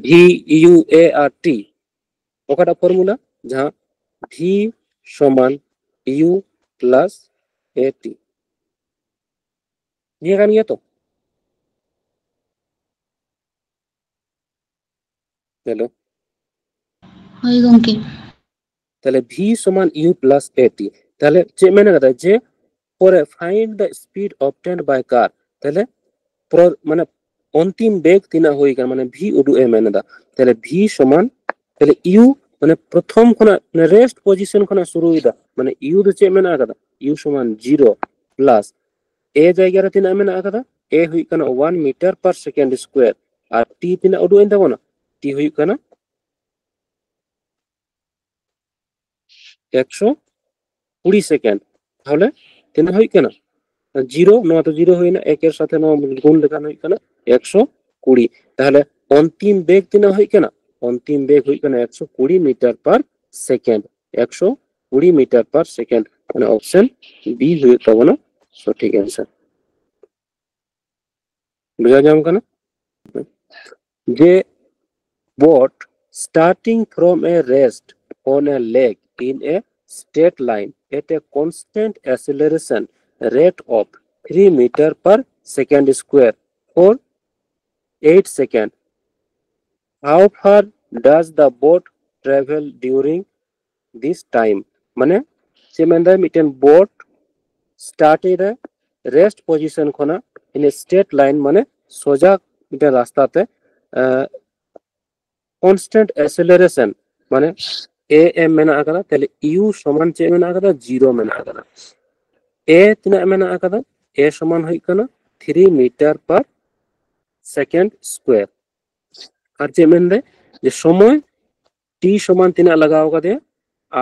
V, U, A R T, ᱚᱠᱟᱴᱟᱜ formula? ᱡᱟᱦᱟᱸ V ᱥᱚᱢᱟᱱ U plus A T, ᱱᱤᱭᱟᱹ ᱠᱟᱱ ᱜᱮᱭᱟ ᱛᱚ? ᱦᱮᱞᱳ᱾ ᱦᱳᱭ ᱜᱚᱢᱠᱮ᱾ ᱛᱟᱦᱞᱮ V ᱥᱚᱢᱟᱱ U plus A T᱾ ᱛᱟᱦᱞᱮ ᱪᱮᱫ ᱢᱮᱱ ᱠᱟᱫᱟ ᱡᱮ ᱯᱚᱨᱮ find the speed obtained by car, ᱛᱟᱦᱞᱮ ᱯᱨᱚ-, ᱢᱟᱱᱮ ᱚᱱᱛᱤᱢ ᱵᱮᱜᱽ ᱛᱤᱱᱟᱹᱜ ᱦᱩᱭ ᱠᱟᱱᱟ, ᱢᱟᱱᱮ V ᱩᱰᱩᱜ ᱮ ᱢᱮᱱ ᱮᱫᱟ᱾ ᱛᱟᱦᱞᱮ V ᱥᱚᱢᱟᱱ, ᱛᱟᱦᱞᱮ U ᱢᱟᱱᱮ ᱯᱨᱚᱛᱷᱚᱢ ᱠᱷᱚᱱᱟᱜ, ᱢᱟᱱᱮ rest position ᱠᱷᱚᱱᱟᱜ ᱥᱩᱨᱩᱭᱮᱫᱟ, ᱢᱟᱱᱮ U ᱫᱚ ᱪᱮᱫ ᱢᱮᱱᱟᱜ ᱟᱠᱟᱫᱟ, U ᱥᱚᱢᱟᱱ zero plus A ᱡᱟᱭᱜᱟ ᱨᱮ ᱛᱤᱱᱟᱹᱜ ᱢᱮᱱᱟᱜ ᱟᱠᱟᱫᱟ, A ᱦᱩᱭᱩᱜ ᱠᱟᱱᱟ one meter per second square, ᱟᱨ T ᱛᱤᱱᱟᱹᱜ ᱩᱰᱩᱜ ᱮᱱ ᱛᱟᱵᱚᱱᱟ, T ᱦᱩᱭᱩᱜ ᱠᱟᱱᱟ ᱮᱠᱥᱚ ᱠᱩᱲᱤ second᱾ ᱛᱟᱦᱚᱞᱮ ᱛᱤᱱᱟᱹᱜ ᱦᱩᱭᱩᱜ ᱠᱟᱱᱟ? Zero, ᱱᱚᱣᱟ ᱫᱚ zero ᱦᱩᱭᱱᱟ, ᱮᱠ ᱮᱨ ᱥᱟᱛᱷᱮ ᱱᱚᱣᱟ ᱜᱩᱱ ᱞᱮᱠᱷᱟᱱ ᱦᱩᱭᱩᱜ ᱠᱟᱱᱟ ᱮᱠᱥᱚ ᱠᱩᱲᱤ᱾ ᱛᱟᱦᱚᱞᱮ ᱚᱱᱛᱤᱢ ᱵᱮᱜᱽ ᱛᱤᱱᱟᱹᱜ ᱦᱩᱭᱩᱜ ᱠᱟᱱᱟ? ᱚᱱᱛᱤᱢ ᱵᱮᱜᱽ ᱦᱩᱭᱩᱜ ᱠᱟᱱᱟ ᱮᱠᱥᱚ ᱠᱩᱲᱤ meter per second, ᱮᱠᱥᱚ ᱠᱩᱲᱤ meter per second᱾ ᱢᱟᱱᱮ option B ᱦᱩᱭᱩᱜ ᱛᱟᱵᱚᱱᱟ ᱥᱚᱴᱷᱤᱠ answer᱾ ᱵᱩᱡᱷᱟᱹᱣ ᱧᱟᱢ ᱠᱟᱱᱟ? ᱡᱮ boat starting from a rest on a lake in a straight line at a constant acceleration rate of three meter per second square for eight second. How far does the boat travel during this time? ᱢᱟᱱᱮ ᱪᱮᱫ ᱢᱮᱱᱫᱟᱭ, ᱢᱤᱫᱴᱮᱱ boat start ᱮᱫᱟ rest position ᱠᱷᱚᱱᱟᱜ in a straight line, ᱢᱟᱱᱮ ᱥᱚᱡᱟ ᱢᱤᱫᱴᱮᱱ ᱨᱟᱥᱛᱟ ᱛᱮ, constant acceleration ᱢᱟᱱᱮ A M ᱢᱮᱱᱟᱜ ᱟᱠᱟᱫᱟ, ᱛᱟᱦᱞᱮ U ᱥᱚᱢᱟᱱ ᱪᱮᱫ ᱢᱮᱱᱟᱜ ᱟᱠᱟᱫᱟ? Zero ᱢᱮᱱᱟᱜ ᱟᱠᱟᱫᱟ᱾ A ᱛᱤᱱᱟᱹᱜ ᱢᱮᱱᱟᱜ ᱟᱠᱟᱫᱟ? A ᱥᱚᱢᱟᱱ ᱦᱩᱭᱩᱜ ᱠᱟᱱᱟ three meter per second square᱾ ᱟᱨ ᱪᱮᱫ ᱢᱮᱱᱫᱟᱭ ᱡᱮ ᱥᱚᱢᱚᱭ T ᱥᱚᱢᱟᱱ ᱛᱤᱱᱟᱹᱜ ᱞᱟᱜᱟᱣ ᱠᱟᱫᱮᱭᱟ?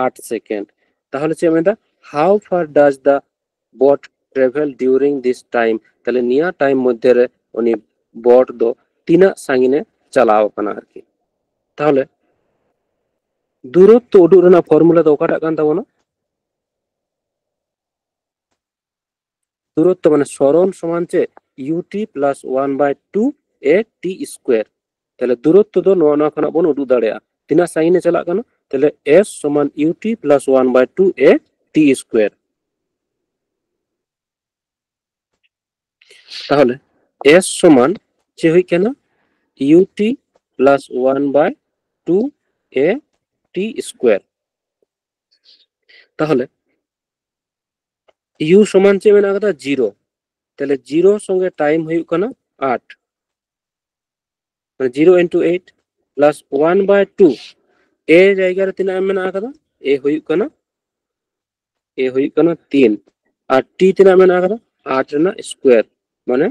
ᱟᱴ second᱾ ᱛᱟᱦᱚᱞᱮ ᱪᱮᱫ ᱢᱮᱱᱫᱟ? How far does the boat travel during this time? ᱛᱟᱦᱞᱮ ᱱᱤᱭᱟᱹ time ᱢᱚᱫᱽᱫᱷᱮ ᱨᱮ ᱩᱱᱤ boat ᱫᱚ ᱛᱤᱱᱟᱹᱜ ᱥᱟᱺᱜᱤᱧᱮ ᱪᱟᱞᱟᱣ ᱠᱟᱱᱟ ᱟᱨᱠᱤ᱾ ᱛᱟᱦᱚᱞᱮ ᱫᱩᱨᱚᱛᱛᱚ ᱩᱰᱩᱠ ᱨᱮᱱᱟᱜ formula ᱫᱚ ᱚᱠᱟᱴᱟᱜ ᱠᱟᱱ ᱛᱟᱵᱚᱱᱟ? ᱫᱩᱨᱚᱛᱛᱚ ᱢᱟᱱᱮ ᱥᱚᱨᱚᱱ ᱥᱚᱢᱟᱱ ᱪᱮᱫ? U T plus one by two A T square᱾ ᱛᱟᱦᱞᱮ ᱫᱩᱨᱚᱛᱛᱚ ᱫᱚ ᱱᱚᱣᱟ, ᱱᱚᱣᱟ ᱠᱷᱚᱱᱟᱜ ᱵᱚᱱ ᱩᱰᱩᱠ ᱫᱟᱲᱮᱭᱟᱜᱼᱟ ᱛᱤᱱᱟᱹᱜ ᱥᱟᱺᱜᱤᱧ ᱮ ᱪᱟᱞᱟᱜ ᱠᱟᱱᱟ᱾ ᱛᱟᱦᱞᱮ S ᱥᱚᱢᱟᱱ U T plus one by two A T square᱾ ᱛᱟᱦᱚᱞᱮ S ᱥᱚᱢᱟᱱ ᱪᱮᱫ ᱦᱩᱭᱩᱜ ᱠᱟᱱᱟ? U T plus one by two A T square᱾ ᱛᱟᱦᱚᱞᱮ ᱤᱭᱩ ᱥᱚᱢᱟᱱ ᱪᱮᱫ ᱢᱮᱱᱟᱜ ᱟᱠᱟᱫᱟ? ᱡᱤᱨᱳ᱾ ᱛᱟᱦᱚᱞᱮ ᱡᱤᱨᱳ ᱥᱚᱸᱜᱮ ᱴᱟᱭᱤᱢ ᱦᱩᱭᱩᱜ ᱠᱟᱱᱟ ᱟᱴ, ᱢᱟᱱᱮ zero into eight plus one by two. ᱮ ᱡᱟᱭᱜᱟ ᱨᱮ ᱛᱤᱱᱟᱹᱜ ᱮᱢ ᱢᱮᱱᱟᱜ ᱟᱠᱟᱫᱟ? ᱮ ᱦᱩᱭᱩᱜ ᱠᱟᱱᱟ, ᱮ ᱦᱩᱭᱩᱜ ᱠᱟᱱᱟ ᱛᱤᱱ, ᱟᱨ ᱴᱤ ᱛᱤᱱᱟᱹᱜ ᱢᱮᱱᱟᱜ ᱟᱠᱟᱫᱟ? ᱟᱴ ᱨᱮᱱᱟᱜ ᱥᱠᱚᱭᱟᱨ, ᱢᱟᱱᱮ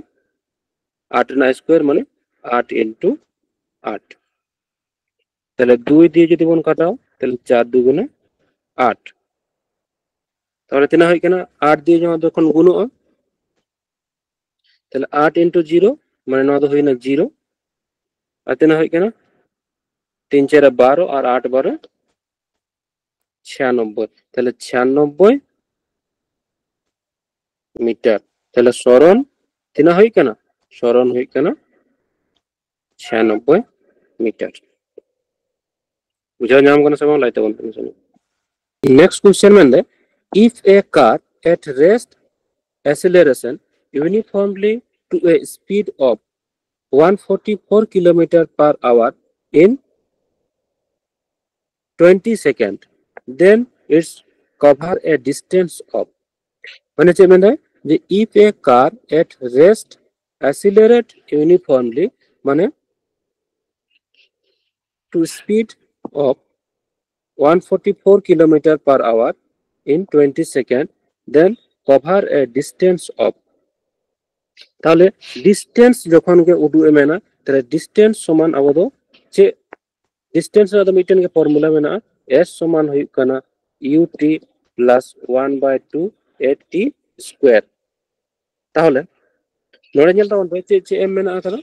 ᱟᱴ ᱨᱮᱱᱟᱜ ᱥᱠᱚᱭᱟᱨ ᱢᱟᱱᱮ ᱟᱴ ᱤᱱᱴᱩ ᱟᱴ᱾ ᱛᱟᱦᱚᱞᱮ ᱫᱩᱭ ᱫᱤᱭᱮ ᱡᱩᱫᱤ ᱵᱚᱱ ᱠᱟᱴᱟᱣ, ᱛᱟᱦᱚᱞᱮ ᱪᱟᱨ ᱫᱩᱜᱩᱱᱮ ᱟᱴ᱾ ᱛᱟᱦᱚᱞᱮ ᱛᱤᱱᱟᱹᱜ ᱦᱩᱭᱩᱜ ᱠᱟᱱᱟ? ᱟᱴ ᱫᱤᱭᱮ ᱡᱟᱦᱟᱸ ᱡᱚᱠᱷᱚᱱ ᱜᱩᱱᱚᱜᱼᱟ, ᱛᱟᱦᱚᱞᱮ ᱟᱴ ᱤᱱᱴᱩ ᱡᱤᱨᱳ, ᱢᱟᱱᱮ ᱱᱚᱣᱟ ᱫᱚ ᱦᱩᱭᱱᱟ ᱡᱤᱨᱳ᱾ ᱟᱨ ᱛᱤᱱᱟᱹᱜ ᱦᱩᱭᱩᱜ ᱠᱟᱱᱟ? ᱛᱤᱱ ᱪᱟᱨᱮ ᱵᱟᱨᱚ ᱟᱨ ᱟᱴ ᱵᱟᱨᱚ ᱪᱷᱤᱭᱟᱱᱚᱵᱵᱳᱭ᱾ ᱛᱟᱦᱚᱞᱮ ᱪᱷᱤᱭᱟᱱᱚᱵᱵᱳᱭ ᱢᱤᱴᱟᱨ᱾ ᱛᱟᱦᱚᱞᱮ ᱥᱚᱨᱚᱱ ᱛᱤᱱᱟᱹᱜ ᱦᱩᱭᱩᱜ ᱠᱟᱱᱟ? ᱥᱚᱨᱚᱱ ᱦᱩᱭᱩᱜ ᱠᱟᱱᱟ ᱪᱷᱤᱭᱟᱱᱚᱵᱵᱳᱭ ᱢᱤᱴᱟᱨ᱾ ᱵᱩᱡᱷᱟᱹᱣ ᱧᱟᱢ ᱠᱟᱱᱟ ᱥᱮ ᱵᱟᱝ? ᱞᱟᱹᱭ ᱛᱟᱵᱚᱱ ᱯᱮ ᱥᱮ᱾ Next question ᱢᱮᱱᱫᱟ, if a car at rest acceleration uniformly to a speed of one forty-four kilometer per hour in twenty second, then it's cover a distance of, ᱢᱟᱱᱮ ᱪᱮᱫ ᱢᱮᱱᱫᱟᱭ? ᱡᱮ if a car at rest accelerate uniformly, ᱢᱟᱱᱮ to speed of one forty-four kilometer per hour in twenty second, then cover a distance of. ᱛᱟᱦᱚᱞᱮ ᱰᱤᱥᱴᱮᱱᱥ ᱡᱚᱠᱷᱚᱱ ᱜᱮ ᱩᱫᱩᱜ ᱮ ᱢᱮᱱᱟ, ᱛᱟᱦᱚᱞᱮ ᱰᱤᱥᱴᱮᱱᱥ ᱥᱚᱢᱟᱱ ᱟᱵᱚ ᱫᱚ ᱪᱮᱫ? ᱰᱤᱥᱴᱮᱱᱥ ᱨᱮᱱᱟᱜ ᱫᱚ ᱢᱤᱫᱴᱮᱱ ᱜᱮ ᱯᱷᱚᱨᱢᱩᱞᱟ ᱢᱮᱱᱟᱜᱼᱟ, ᱮᱥ ᱥᱚᱢᱟᱱ ᱦᱩᱭᱩᱜ ᱠᱟᱱᱟ U T plus one by two A T square. ᱛᱟᱦᱚᱞᱮ ᱱᱚᱰᱮ ᱧᱮᱞ ᱛᱟᱵᱚᱱ ᱯᱮ ᱪᱮᱫ ᱪᱮᱫ ᱮᱢ ᱢᱮᱱᱟᱜ ᱟᱠᱟᱫᱟ,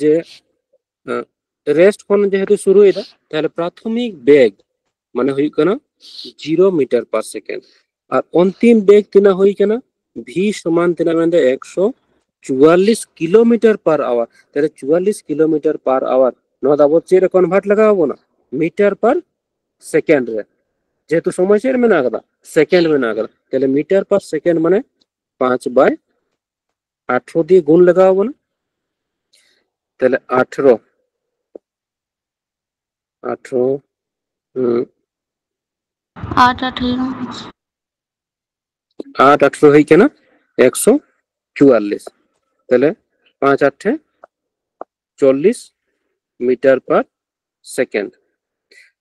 ᱡᱮ ᱨᱮᱥᱴ ᱠᱷᱚᱱ ᱡᱮᱦᱮᱛᱩ ᱥᱩᱨᱩᱭᱮᱫᱟ, ᱛᱟᱦᱚᱞᱮ ᱯᱨᱟᱛᱷᱚᱢᱤᱠ ᱵᱮᱜᱽ ᱢᱟᱱᱮ ᱦᱩᱭᱩᱜ ᱠᱟᱱᱟ ᱡᱤᱨᱳ ᱢᱤᱴᱟᱨ ᱯᱟᱨ ᱥᱮᱠᱮᱱᱰ, ᱟᱨ ᱚᱱᱛᱤᱢ ᱵᱮᱜᱽ ᱛᱤᱱᱟᱹᱜ ᱦᱩᱭ ᱠᱟᱱᱟ? ᱵᱷᱤ ᱥᱚᱢᱟᱱ ᱛᱤᱱᱟᱹᱜ ᱢᱮᱱᱫᱟ? ᱮᱠᱥᱚ ᱪᱩᱣᱟᱞᱞᱤᱥ ᱠᱤᱞᱳᱢᱤᱴᱟᱨ ᱯᱟᱨ ᱟᱣᱟᱨ᱾ ᱛᱟᱦᱚᱞᱮ ᱪᱩᱣᱟᱞᱞᱤᱥ ᱠᱤᱞᱳᱢᱤᱴᱟᱨ ᱯᱟᱨ ᱟᱣᱟᱨ, ᱱᱚᱣᱟ ᱫᱚ ᱟᱵᱚ ᱪᱮᱫ ᱨᱮ ᱠᱚᱱᱵᱷᱟᱨᱴ ᱞᱟᱜᱟᱣ ᱟᱵᱚᱱᱟ? ᱢᱤᱴᱟᱨ ᱯᱟᱨ ᱥᱮᱠᱮᱱᱰ ᱨᱮ᱾ ᱡᱮᱦᱮᱛᱩ ᱥᱚᱢᱚᱭ ᱪᱮᱫ ᱨᱮ ᱢᱮᱱᱟᱜ ᱟᱠᱟᱫᱟ? ᱥᱮᱠᱮᱱᱰ ᱢᱮᱱᱟᱜ ᱟᱠᱟᱫᱟ᱾ ᱛᱟᱦᱚᱞᱮ ᱢᱤᱴᱟᱨ ᱯᱟᱨ ᱥᱮᱠᱮᱱᱰ ᱢᱟᱱᱮ ᱯᱟᱸᱪ ᱵᱟᱭ ᱟᱴᱷᱨᱚ ᱫᱤᱭᱮ ᱜᱩᱱ ᱞᱟᱜᱟᱣ ᱟᱵᱚᱱᱟ᱾ ᱛᱟᱦᱚᱞᱮ ᱟᱴᱷᱨᱚ, ᱟᱴᱷᱨᱚ ᱦᱩᱸ, ᱟᱴ ᱟᱴ ᱦᱩᱭᱩᱜᱼᱟ᱾ ᱟᱴ ᱟᱴᱷᱨᱚ ᱦᱩᱭ ᱠᱟᱱᱟ ᱮᱠᱥᱚ ᱪᱩᱣᱟᱞᱞᱤᱥ᱾ ᱛᱟᱦᱞᱮ ᱯᱟᱸᱪ ᱟᱴᱷᱮ ᱪᱚᱞᱞᱤᱥ meter per second᱾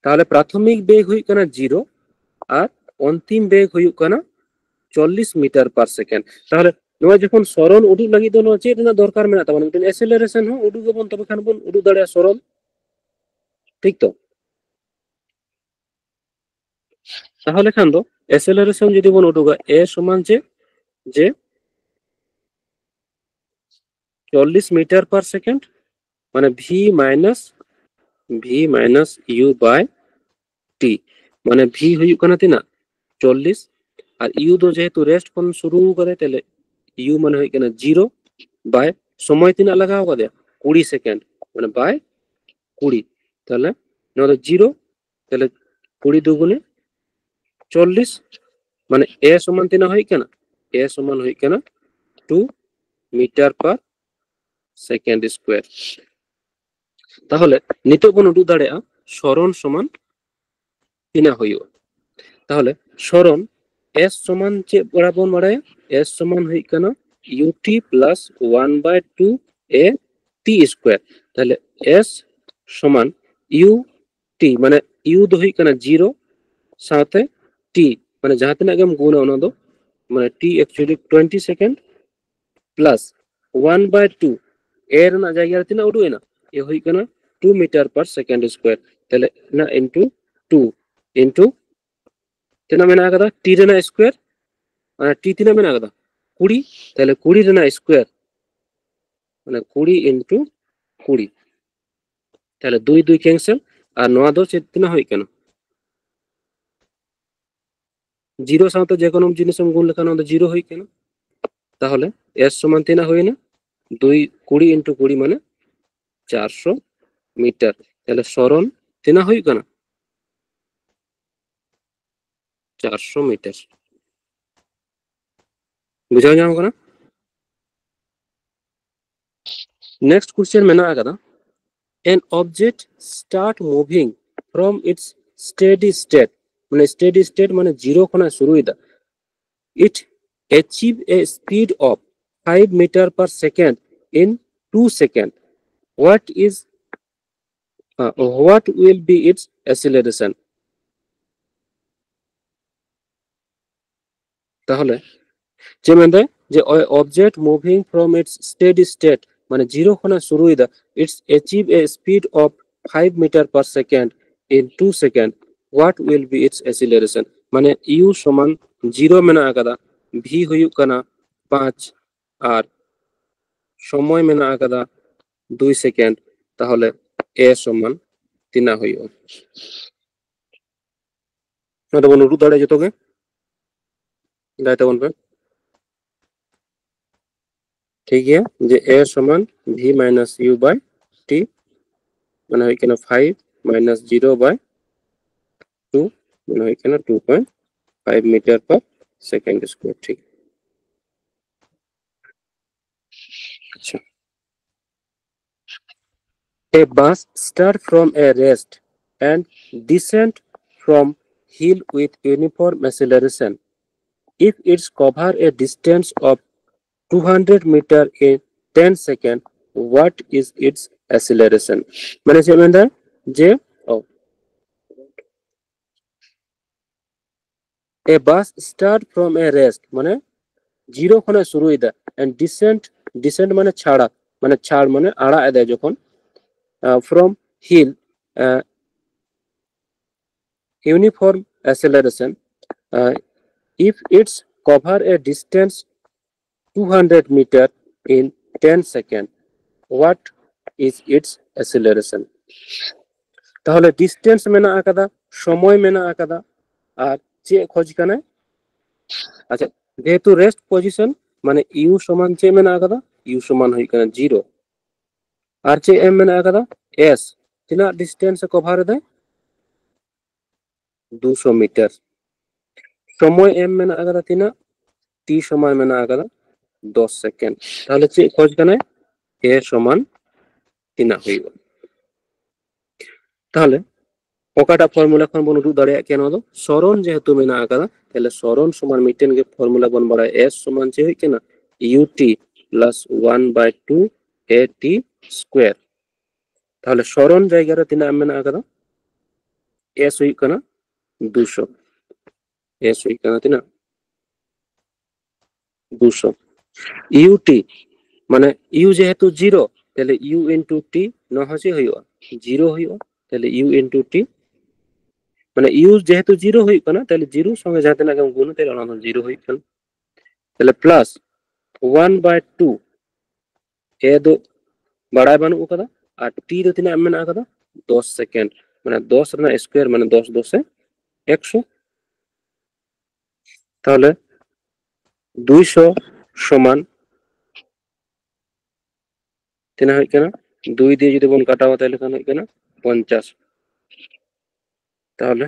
ᱛᱟᱦᱞᱮ ᱯᱨᱟᱛᱷᱚᱢᱤᱠ ᱵᱮᱜᱽ ᱦᱩᱭᱩᱜ ᱠᱟᱱᱟ ᱡᱤᱨᱳ ᱟᱨ ᱚᱱᱛᱤᱢ ᱵᱮᱜᱽ ᱦᱩᱭᱩᱜ ᱠᱟᱱᱟ ᱪᱚᱞᱞᱤᱥ meter per second᱾ ᱛᱟᱦᱞᱮ ᱱᱚᱣᱟ ᱡᱚᱠᱷᱚᱱ ᱥᱚᱨᱚᱱ ᱩᱫᱩᱜ ᱞᱟᱹᱜᱤᱫ ᱫᱚ ᱱᱚᱣᱟ ᱪᱮᱫ ᱨᱮᱱᱟᱜ ᱫᱚᱨᱠᱟᱨ ᱢᱮᱱᱟᱜ ᱛᱟᱵᱚᱱᱟ? ᱢᱤᱫᱴᱮᱱ acceleration ᱦᱚᱸ ᱩᱫᱩᱜ ᱟᱵᱚᱱ, ᱛᱚᱵᱮ ᱠᱷᱟᱱ ᱵᱚᱱ ᱩᱫᱩᱜ ᱫᱟᱲᱮᱭᱟᱜᱼᱟ ᱥᱚᱨᱚᱱ, ᱴᱷᱤᱠ ᱛᱚ? ᱛᱟᱦᱞᱮ ᱠᱷᱟᱱ ᱫᱚ acceleration ᱡᱩᱫᱤ ᱵᱚᱱ ᱩᱫᱩᱜᱟ, a ᱥᱚᱢᱟᱱ ᱪᱮᱫ? ᱡᱮ ᱪᱚᱞᱞᱤᱥ meter per second, ᱢᱟᱱᱮ v minus, v minus u by t, ᱢᱟᱱᱮ v ᱦᱩᱭᱩᱜ ᱠᱟᱱᱟ ᱛᱤᱱᱟᱹᱜ? ᱪᱚᱞᱞᱤᱥ᱾ ᱟᱨ u ᱫᱚ ᱡᱮᱦᱮᱛᱩ rest ᱠᱷᱚᱱ ᱥᱩᱨᱩ ᱠᱟᱫᱟᱭ, ᱛᱟᱦᱞᱮ u ᱢᱟᱱᱮ ᱦᱩᱭᱩᱜ ᱠᱟᱱᱟ ᱡᱤᱨᱳ by ᱥᱚᱢᱚᱭ ᱛᱤᱱᱟᱹᱜ ᱞᱟᱜᱟᱣ ᱠᱟᱫᱮᱭᱟ? ᱠᱩᱲᱤ second, ᱢᱟᱱᱮ by ᱠᱩᱲᱤ᱾ ᱛᱟᱦᱞᱮ ᱱᱚᱣᱟ ᱫᱚ ᱡᱤᱨᱳ, ᱛᱟᱦᱞᱮ ᱠᱩᱲᱤ ᱫᱩᱜᱩᱱᱮ ᱪᱚᱞᱞᱤᱥ, ᱢᱟᱱᱮ a ᱥᱚᱢᱟᱱ ᱛᱤᱱᱟᱹᱜ ᱦᱩᱭᱩᱜ ᱠᱟᱱᱟ? A ᱥᱚᱢᱟᱱ ᱦᱩᱭᱩᱜ ᱠᱟᱱᱟ two meter per second square᱾ ᱛᱟᱦᱞᱮ ᱱᱤᱛᱚᱜ ᱵᱚᱱ ᱩᱫᱩᱜ ᱫᱟᱲᱮᱭᱟᱜᱼᱟ ᱥᱚᱨᱚᱱ ᱥᱚᱢᱟᱱ ᱛᱤᱱᱟᱹᱜ ᱦᱩᱭᱩᱜᱼᱟ᱾ ᱛᱟᱦᱞᱮ ᱥᱚᱨᱚᱱ s ᱥᱚᱢᱟᱱ ᱪᱮᱫ ᱵᱚᱱ ᱵᱟᱲᱟᱭᱟ? S ᱥᱚᱢᱟᱱ ᱦᱩᱭᱩᱜ ᱠᱟᱱᱟ ut plus one by two a t square᱾ ᱛᱟᱦᱞᱮ s ᱥᱚᱢᱟᱱ u t, ᱢᱟᱱᱮ u ᱫᱚ ᱦᱩᱭᱩᱜ ᱠᱟᱱᱟ ᱡᱤᱨᱳ ᱥᱟᱶᱛᱮ t, ᱢᱟᱱᱮ ᱡᱟᱦᱟᱸ ᱛᱤᱱᱟᱹᱜ ᱜᱮᱢ ᱜᱩᱱᱟ ᱚᱱᱟ ᱫᱚ, ᱢᱟᱱᱮ t actually twenty second plus one by two, a ᱨᱮᱱᱟᱜ ᱡᱟᱭᱜᱟ ᱨᱮ ᱛᱤᱱᱟᱹᱜ ᱩᱰᱩᱠ ᱮᱱᱟ? A ᱦᱩᱭᱩᱜ ᱠᱟᱱᱟ two meter per second square᱾ ᱛᱟᱦᱞᱮ ᱚᱱᱟ into two into ᱛᱤᱱᱟᱹᱜ ᱢᱮᱱᱟᱜ ᱟᱠᱟᱫᱟ? T ᱨᱮᱱᱟᱜ square, ᱢᱟᱱᱮ t ᱛᱤᱱᱟᱹᱜ ᱢᱮᱱᱟᱜ ᱟᱠᱟᱫᱟ? ᱠᱩᱲᱤ᱾ ᱛᱟᱦᱞᱮ ᱠᱩᱲᱤ ᱨᱮᱱᱟᱜ square, ᱢᱟᱱᱮ ᱠᱩᱲᱤ into ᱠᱩᱲᱤ᱾ ᱛᱟᱦᱞᱮ ᱫᱩᱭ ᱫᱩᱭ cancel, ᱟᱨ ᱱᱚᱣᱟ ᱫᱚ ᱪᱮᱫ ᱛᱤᱱᱟᱹᱜ ᱦᱩᱭᱩᱜ ᱠᱟᱱᱟ? ᱡᱤᱨᱳ ᱥᱟᱶᱛᱮ ᱡᱮ ᱠᱳᱱᱳ ᱡᱤᱱᱤᱥ ᱮᱢ ᱜᱩᱱ ᱞᱮᱠᱷᱟᱱ ᱱᱚᱣᱟ ᱫᱚ ᱡᱤᱨᱳ ᱦᱩᱭᱩᱜ ᱠᱟᱱᱟ᱾ ᱛᱟᱦᱞᱮ s ᱥᱚᱢᱟᱱ ᱛᱤᱱᱟᱹᱜ ᱦᱩᱭᱱᱟ? ᱫᱩᱭ, ᱠᱩᱲᱤ into ᱠᱩᱲᱤ ᱢᱟᱱᱮ ᱪᱟᱨᱥᱚ meter᱾ ᱛᱟᱦᱞᱮ ᱥᱚᱨᱚᱱ ᱛᱤᱱᱟᱹᱜ ᱦᱩᱭᱩᱜ ᱠᱟᱱᱟ? ᱪᱟᱨᱥᱚ meter᱾ ᱵᱩᱡᱷᱟᱹᱣ ᱧᱟᱢ ᱠᱟᱱᱟ? Next question ᱢᱮᱱᱟᱜ ᱟᱠᱟᱫᱟ, an object start moving from its steady state, ᱢᱟᱱᱮ steady state ᱢᱟᱱᱮ zero ᱠᱷᱚᱱᱟᱜ ᱮ ᱥᱩᱨᱩᱭᱮᱫᱟ, it achieve a speed of five meter per second in two second. What is uh, what will be its acceleration? ᱛᱟᱦᱚᱞᱮ ᱪᱮᱫ ᱢᱮᱱᱫᱟᱭ ᱡᱮ object moving from its steady state, ᱢᱟᱱᱮ zero ᱠᱷᱚᱱᱟᱜ ᱥᱩᱨᱩᱭᱮᱫᱟ, it's achieve a speed of five meter per second in two second. What will be its acceleration? ᱢᱟᱱᱮ u ᱥᱚᱢᱟᱱ zero ᱢᱮᱱᱟᱜ ᱟᱠᱟᱫᱟ, v ᱦᱩᱭᱩᱜ ᱠᱟᱱᱟ ᱯᱟᱸᱪ, ᱟᱨ ᱥᱚᱢᱚᱭ ᱢᱮᱱᱟᱜ ᱟᱠᱟᱫᱟ ᱫᱩᱭ second. ᱛᱟᱦᱚᱞᱮ a ᱥᱚᱢᱟᱱ ᱛᱤᱱᱟᱹᱜ ᱦᱩᱭᱩᱜᱼᱟ? ᱱᱚᱣᱟ ᱫᱚᱵᱚᱱ ᱩᱰᱩᱠ ᱫᱟᱲᱮᱭᱟᱜᱼᱟ ᱡᱚᱛᱚ ᱜᱮ, ᱞᱟᱹᱭ ᱛᱟᱵᱚᱱ ᱯᱮ᱾ ᱴᱷᱤᱠ ᱜᱮᱭᱟ, ᱡᱮ a ᱥᱚᱢᱟᱱ v minus u by t, ᱢᱟᱱᱮ ᱦᱩᱭᱩᱜ ᱠᱟᱱᱟ five minus zero by two, ᱢᱟᱱᱮ ᱦᱩᱭᱩᱜ ᱠᱟᱱᱟ two point five meter per second square. ᱴᱷᱤᱠ, ᱟᱪᱪᱷᱟ᱾ A bus start from a rest and descend from hill with uniform acceleration. If it's cover a distance of two hundred meter in ten second, what is its acceleration? ᱢᱟᱱᱮ ᱪᱮᱫ ᱢᱮᱱᱫᱟ ᱡᱮ, ᱚ, a bus start from a rest, ᱢᱟᱱᱮ zero ᱠᱷᱚᱱᱟᱜ ᱥᱩᱨᱩᱭᱮᱫᱟ, and descend, descend ᱢᱟᱱᱮ ᱪᱷᱟᱲᱟ, ᱢᱟᱱᱮ ᱪᱷᱟᱲ ᱢᱟᱱᱮ ᱟᱲᱟᱜ ᱮᱫᱟᱭ ᱡᱚᱠᱷᱚᱱ, uh, from hill, uh, uniform acceleration, uh, if it's cover a distance two hundred meter in ten second, what is its acceleration? ᱛᱟᱦᱚᱞᱮ distance ᱢᱮᱱᱟᱜ ᱟᱠᱟᱫᱟ, ᱥᱚᱢᱚᱭ ᱢᱮᱱᱟᱜ ᱟᱠᱟᱫᱟ, ᱟᱨ ᱪᱮᱫ ᱠᱷᱚᱡ ᱠᱟᱱᱟᱭ? ᱟᱪᱪᱷᱟ, ᱡᱮᱦᱮᱛᱩ rest position, ᱢᱟᱱᱮ u ᱥᱚᱢᱟᱱ ᱪᱮᱫ ᱢᱮᱱᱟᱜ ᱟᱠᱟᱫᱟ? U ᱥᱚᱢᱟᱱ ᱦᱩᱭᱩᱜ ᱠᱟᱱᱟ zero. ᱟᱨ ᱪᱮᱫ m ᱢᱮᱱᱟᱜ ᱟᱠᱟᱫᱟ? S. ᱛᱤᱱᱟᱹᱜ distance ᱮ cover ᱮᱫᱟᱭ? ᱫᱩᱥᱚ meter. ᱥᱚᱢᱚᱭ m ᱢᱮᱱᱟᱜ ᱟᱠᱟᱫᱟ ᱛᱤᱱᱟᱹᱜ? t ᱥᱚᱢᱟᱱ ᱢᱮᱱᱟᱜ ᱟᱠᱟᱫᱟ ᱫᱚᱥ second. ᱛᱟᱦᱚᱞᱮ ᱪᱮᱫ ᱠᱷᱚᱡ ᱠᱟᱱᱟᱭ? A ᱥᱚᱢᱟᱱ ᱛᱤᱱᱟᱹᱜ ᱦᱩᱭᱩᱜᱼᱟ? ᱛᱟᱦᱚᱞᱮ ᱚᱠᱟᱴᱟᱜ ᱯᱷᱚᱨᱢᱩᱞᱟ ᱠᱷᱚᱱ ᱵᱚᱱ ᱩᱫᱩᱜ ᱫᱟᱲᱮᱭᱟᱜ ᱠᱮᱭᱟ ᱱᱚᱣᱟ ᱫᱚ? ᱥᱚᱨᱚᱱ ᱡᱮᱦᱮᱛᱩ ᱢᱮᱱᱟᱜ ᱟᱠᱟᱫᱟ, ᱛᱟᱦᱞᱮ ᱥᱚᱨᱚᱱ ᱥᱚᱢᱟᱱ ᱢᱤᱫᱴᱮᱱ ᱜᱮ ᱯᱷᱚᱨᱢᱩᱞᱟ ᱵᱚᱱ ᱵᱟᱲᱟᱭᱟ, ᱮᱥ ᱥᱚᱢᱟᱱ ᱪᱮᱫ ᱦᱩᱭᱩᱜ ᱠᱟᱱᱟ? U T plus one by two A t square. ᱛᱟᱦᱞᱮ ᱥᱚᱨᱚᱱ ᱡᱟᱭᱜᱟ ᱨᱮ ᱛᱤᱱᱟᱹᱜ ᱢᱮᱱᱟᱜ ᱟᱠᱟᱫᱟ? ᱮᱥ ᱦᱩᱭᱩᱜ ᱠᱟᱱᱟ ᱫᱩᱥᱚ᱾ ᱮᱥ ᱦᱩᱭᱩᱜ ᱠᱟᱱᱟ ᱛᱤᱱᱟᱹᱜ? ᱫᱩᱥᱚ᱾ ᱤᱭᱩ ᱴᱤ ᱢᱟᱱᱮ ᱤᱭᱩ ᱡᱮᱦᱮᱛᱩ ᱡᱤᱨᱳ, ᱛᱟᱦᱞᱮ ᱤᱭᱩ ᱤᱱᱴᱩ ᱴᱤ ᱱᱚᱣᱟ ᱦᱚᱸ ᱪᱮᱫ ᱦᱩᱭᱩᱜᱼᱟ? ᱡᱤᱨᱳ ᱦᱩᱭᱩᱜᱼᱟ᱾ ᱛᱟᱦᱞᱮ ᱤᱭᱩ ᱤᱱᱴᱩ ᱴᱤ ᱢᱟᱱᱮ ᱤᱭᱩ ᱡᱮᱦᱮᱛᱩ ᱡᱤᱨᱳ ᱦᱩᱭᱩᱜ ᱠᱟᱱᱟ, ᱛᱟᱦᱞᱮ ᱡᱤᱨᱳ ᱥᱚᱸᱜᱮ ᱡᱟᱦᱟᱸ ᱛᱤᱱᱟᱹᱜ ᱜᱮᱢ ᱜᱩᱱᱟ, ᱛᱟᱦᱞᱮ ᱚᱱᱟ ᱫᱚ ᱡᱤᱨᱳ ᱦᱩᱭᱩᱜ ᱠᱟᱱᱟ᱾ ᱛᱟᱦᱞᱮ ᱯᱞᱟᱥ ᱳᱣᱟᱱ ᱵᱟᱭ ᱴᱩ, ᱮ ᱫᱚ ᱵᱟᱲᱟᱭ ᱵᱟᱹᱱᱩᱜ ᱟᱠᱟᱫᱟ, ᱟᱨ ᱴᱤ ᱫᱚ ᱛᱤᱱᱟᱹᱜ ᱢᱮᱱᱟᱜ ᱟᱠᱟᱫᱟ? ᱫᱚᱥ ᱥᱮᱠᱮᱱᱰ, ᱢᱟᱱᱮ ᱫᱚᱥ ᱨᱮᱱᱟᱜ ᱥᱠᱩᱭᱟᱨ ᱢᱟᱱᱮ ᱫᱚᱥ ᱫᱚᱥᱮ ᱮᱠᱥᱚ᱾ ᱛᱟᱦᱞᱮ ᱫᱩᱭᱥᱚ ᱥᱚᱢᱟᱱ ᱛᱤᱱᱟᱹᱜ ᱦᱩᱭᱩᱜ ᱠᱟᱱᱟ? ᱫᱩᱭ ᱫᱤᱭᱮ ᱡᱩᱫᱤ ᱵᱚᱱ ᱠᱟᱴᱟᱣᱟ, ᱛᱟᱦᱞᱮ ᱠᱷᱟᱱ ᱦᱩᱭᱩᱜ ᱠᱟᱱᱟ ᱯᱚᱧᱪᱟᱥ᱾ ᱛᱟᱦᱞᱮ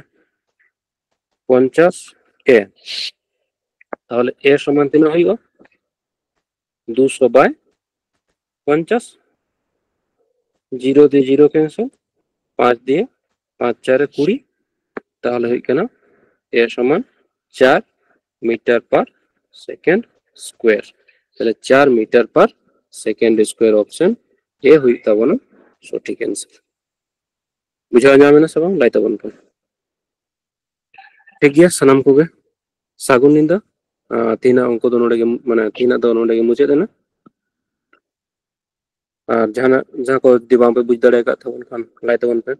ᱯᱚᱧᱪᱟᱥ ᱮ, ᱛᱟᱦᱞᱮ ᱮ ᱥᱚᱢᱟᱱ ᱛᱤᱱᱟᱹᱜ ᱦᱩᱭᱩᱜᱼᱟ? ᱫᱩᱥᱚ ᱵᱟᱭ ᱯᱚᱧᱪᱟᱥ᱾ ᱡᱤᱨᱳ ᱫᱤᱭᱮ ᱡᱤᱨᱳ ᱠᱮᱱᱥᱮᱞ, ᱯᱟᱸᱪ ᱫᱤᱭᱮ ᱯᱟᱸᱪ ᱪᱟᱨᱮ ᱠᱩᱲᱤ, ᱛᱟᱦᱞᱮ ᱦᱩᱭᱩᱜ ᱠᱟᱱᱟ ᱮ ᱥᱚᱢᱟᱱ ᱪᱟᱨ ᱢᱤᱴᱟᱨ ᱯᱟᱨ ᱥᱮᱠᱮᱱᱰ ᱥᱠᱩᱭᱟᱨ᱾ ᱛᱟᱦᱞᱮ ᱪᱟᱨ ᱢᱤᱴᱟᱨ ᱯᱟᱨ ᱥᱮᱠᱮᱱᱰ ᱥᱠᱩᱭᱟᱨ, ᱚᱯᱥᱮᱱ ᱮ ᱦᱩᱭᱩᱜ ᱛᱟᱵᱚᱱᱟ ᱥᱚᱴᱷᱤᱠ ᱮᱱᱥᱟᱨ᱾ ᱵᱩᱡᱷᱟᱹᱣ ᱧᱟᱢ ᱮᱱᱟ ᱥᱮ ᱵᱟᱝ? ᱞᱟᱹᱭ ᱛᱟᱵᱚᱱ ᱯᱮ᱾ ᱴᱷᱤᱠ ᱜᱮᱭᱟ, ᱥᱟᱱᱟᱢ ᱠᱚᱜᱮ ᱥᱟᱹᱜᱩᱱ ᱧᱤᱫᱟᱹ᱾ ᱟᱨ ᱛᱮᱦᱮᱧᱟᱜ ᱚᱝᱠᱚ ᱫᱚ ᱱᱚᱰᱮ ᱜᱮ, ᱢᱟᱱᱮ ᱛᱮᱦᱮᱧᱟᱜ ᱫᱚ ᱱᱚᱰᱮ ᱜᱮ ᱢᱩᱪᱟᱹᱫ ᱮᱱᱟ᱾ ᱟᱨ ᱡᱟᱦᱟᱱᱟᱜ, ᱡᱟᱦᱟᱸ ᱠᱚ ᱡᱩᱫᱤ ᱵᱟᱝ ᱯᱮ ᱵᱩᱡᱽ ᱫᱟᱲᱮ ᱟᱠᱟᱫ ᱛᱟᱵᱚᱱ ᱠᱷᱟᱱ, ᱞᱟᱹᱭ ᱛᱟᱵᱚᱱ ᱯᱮ᱾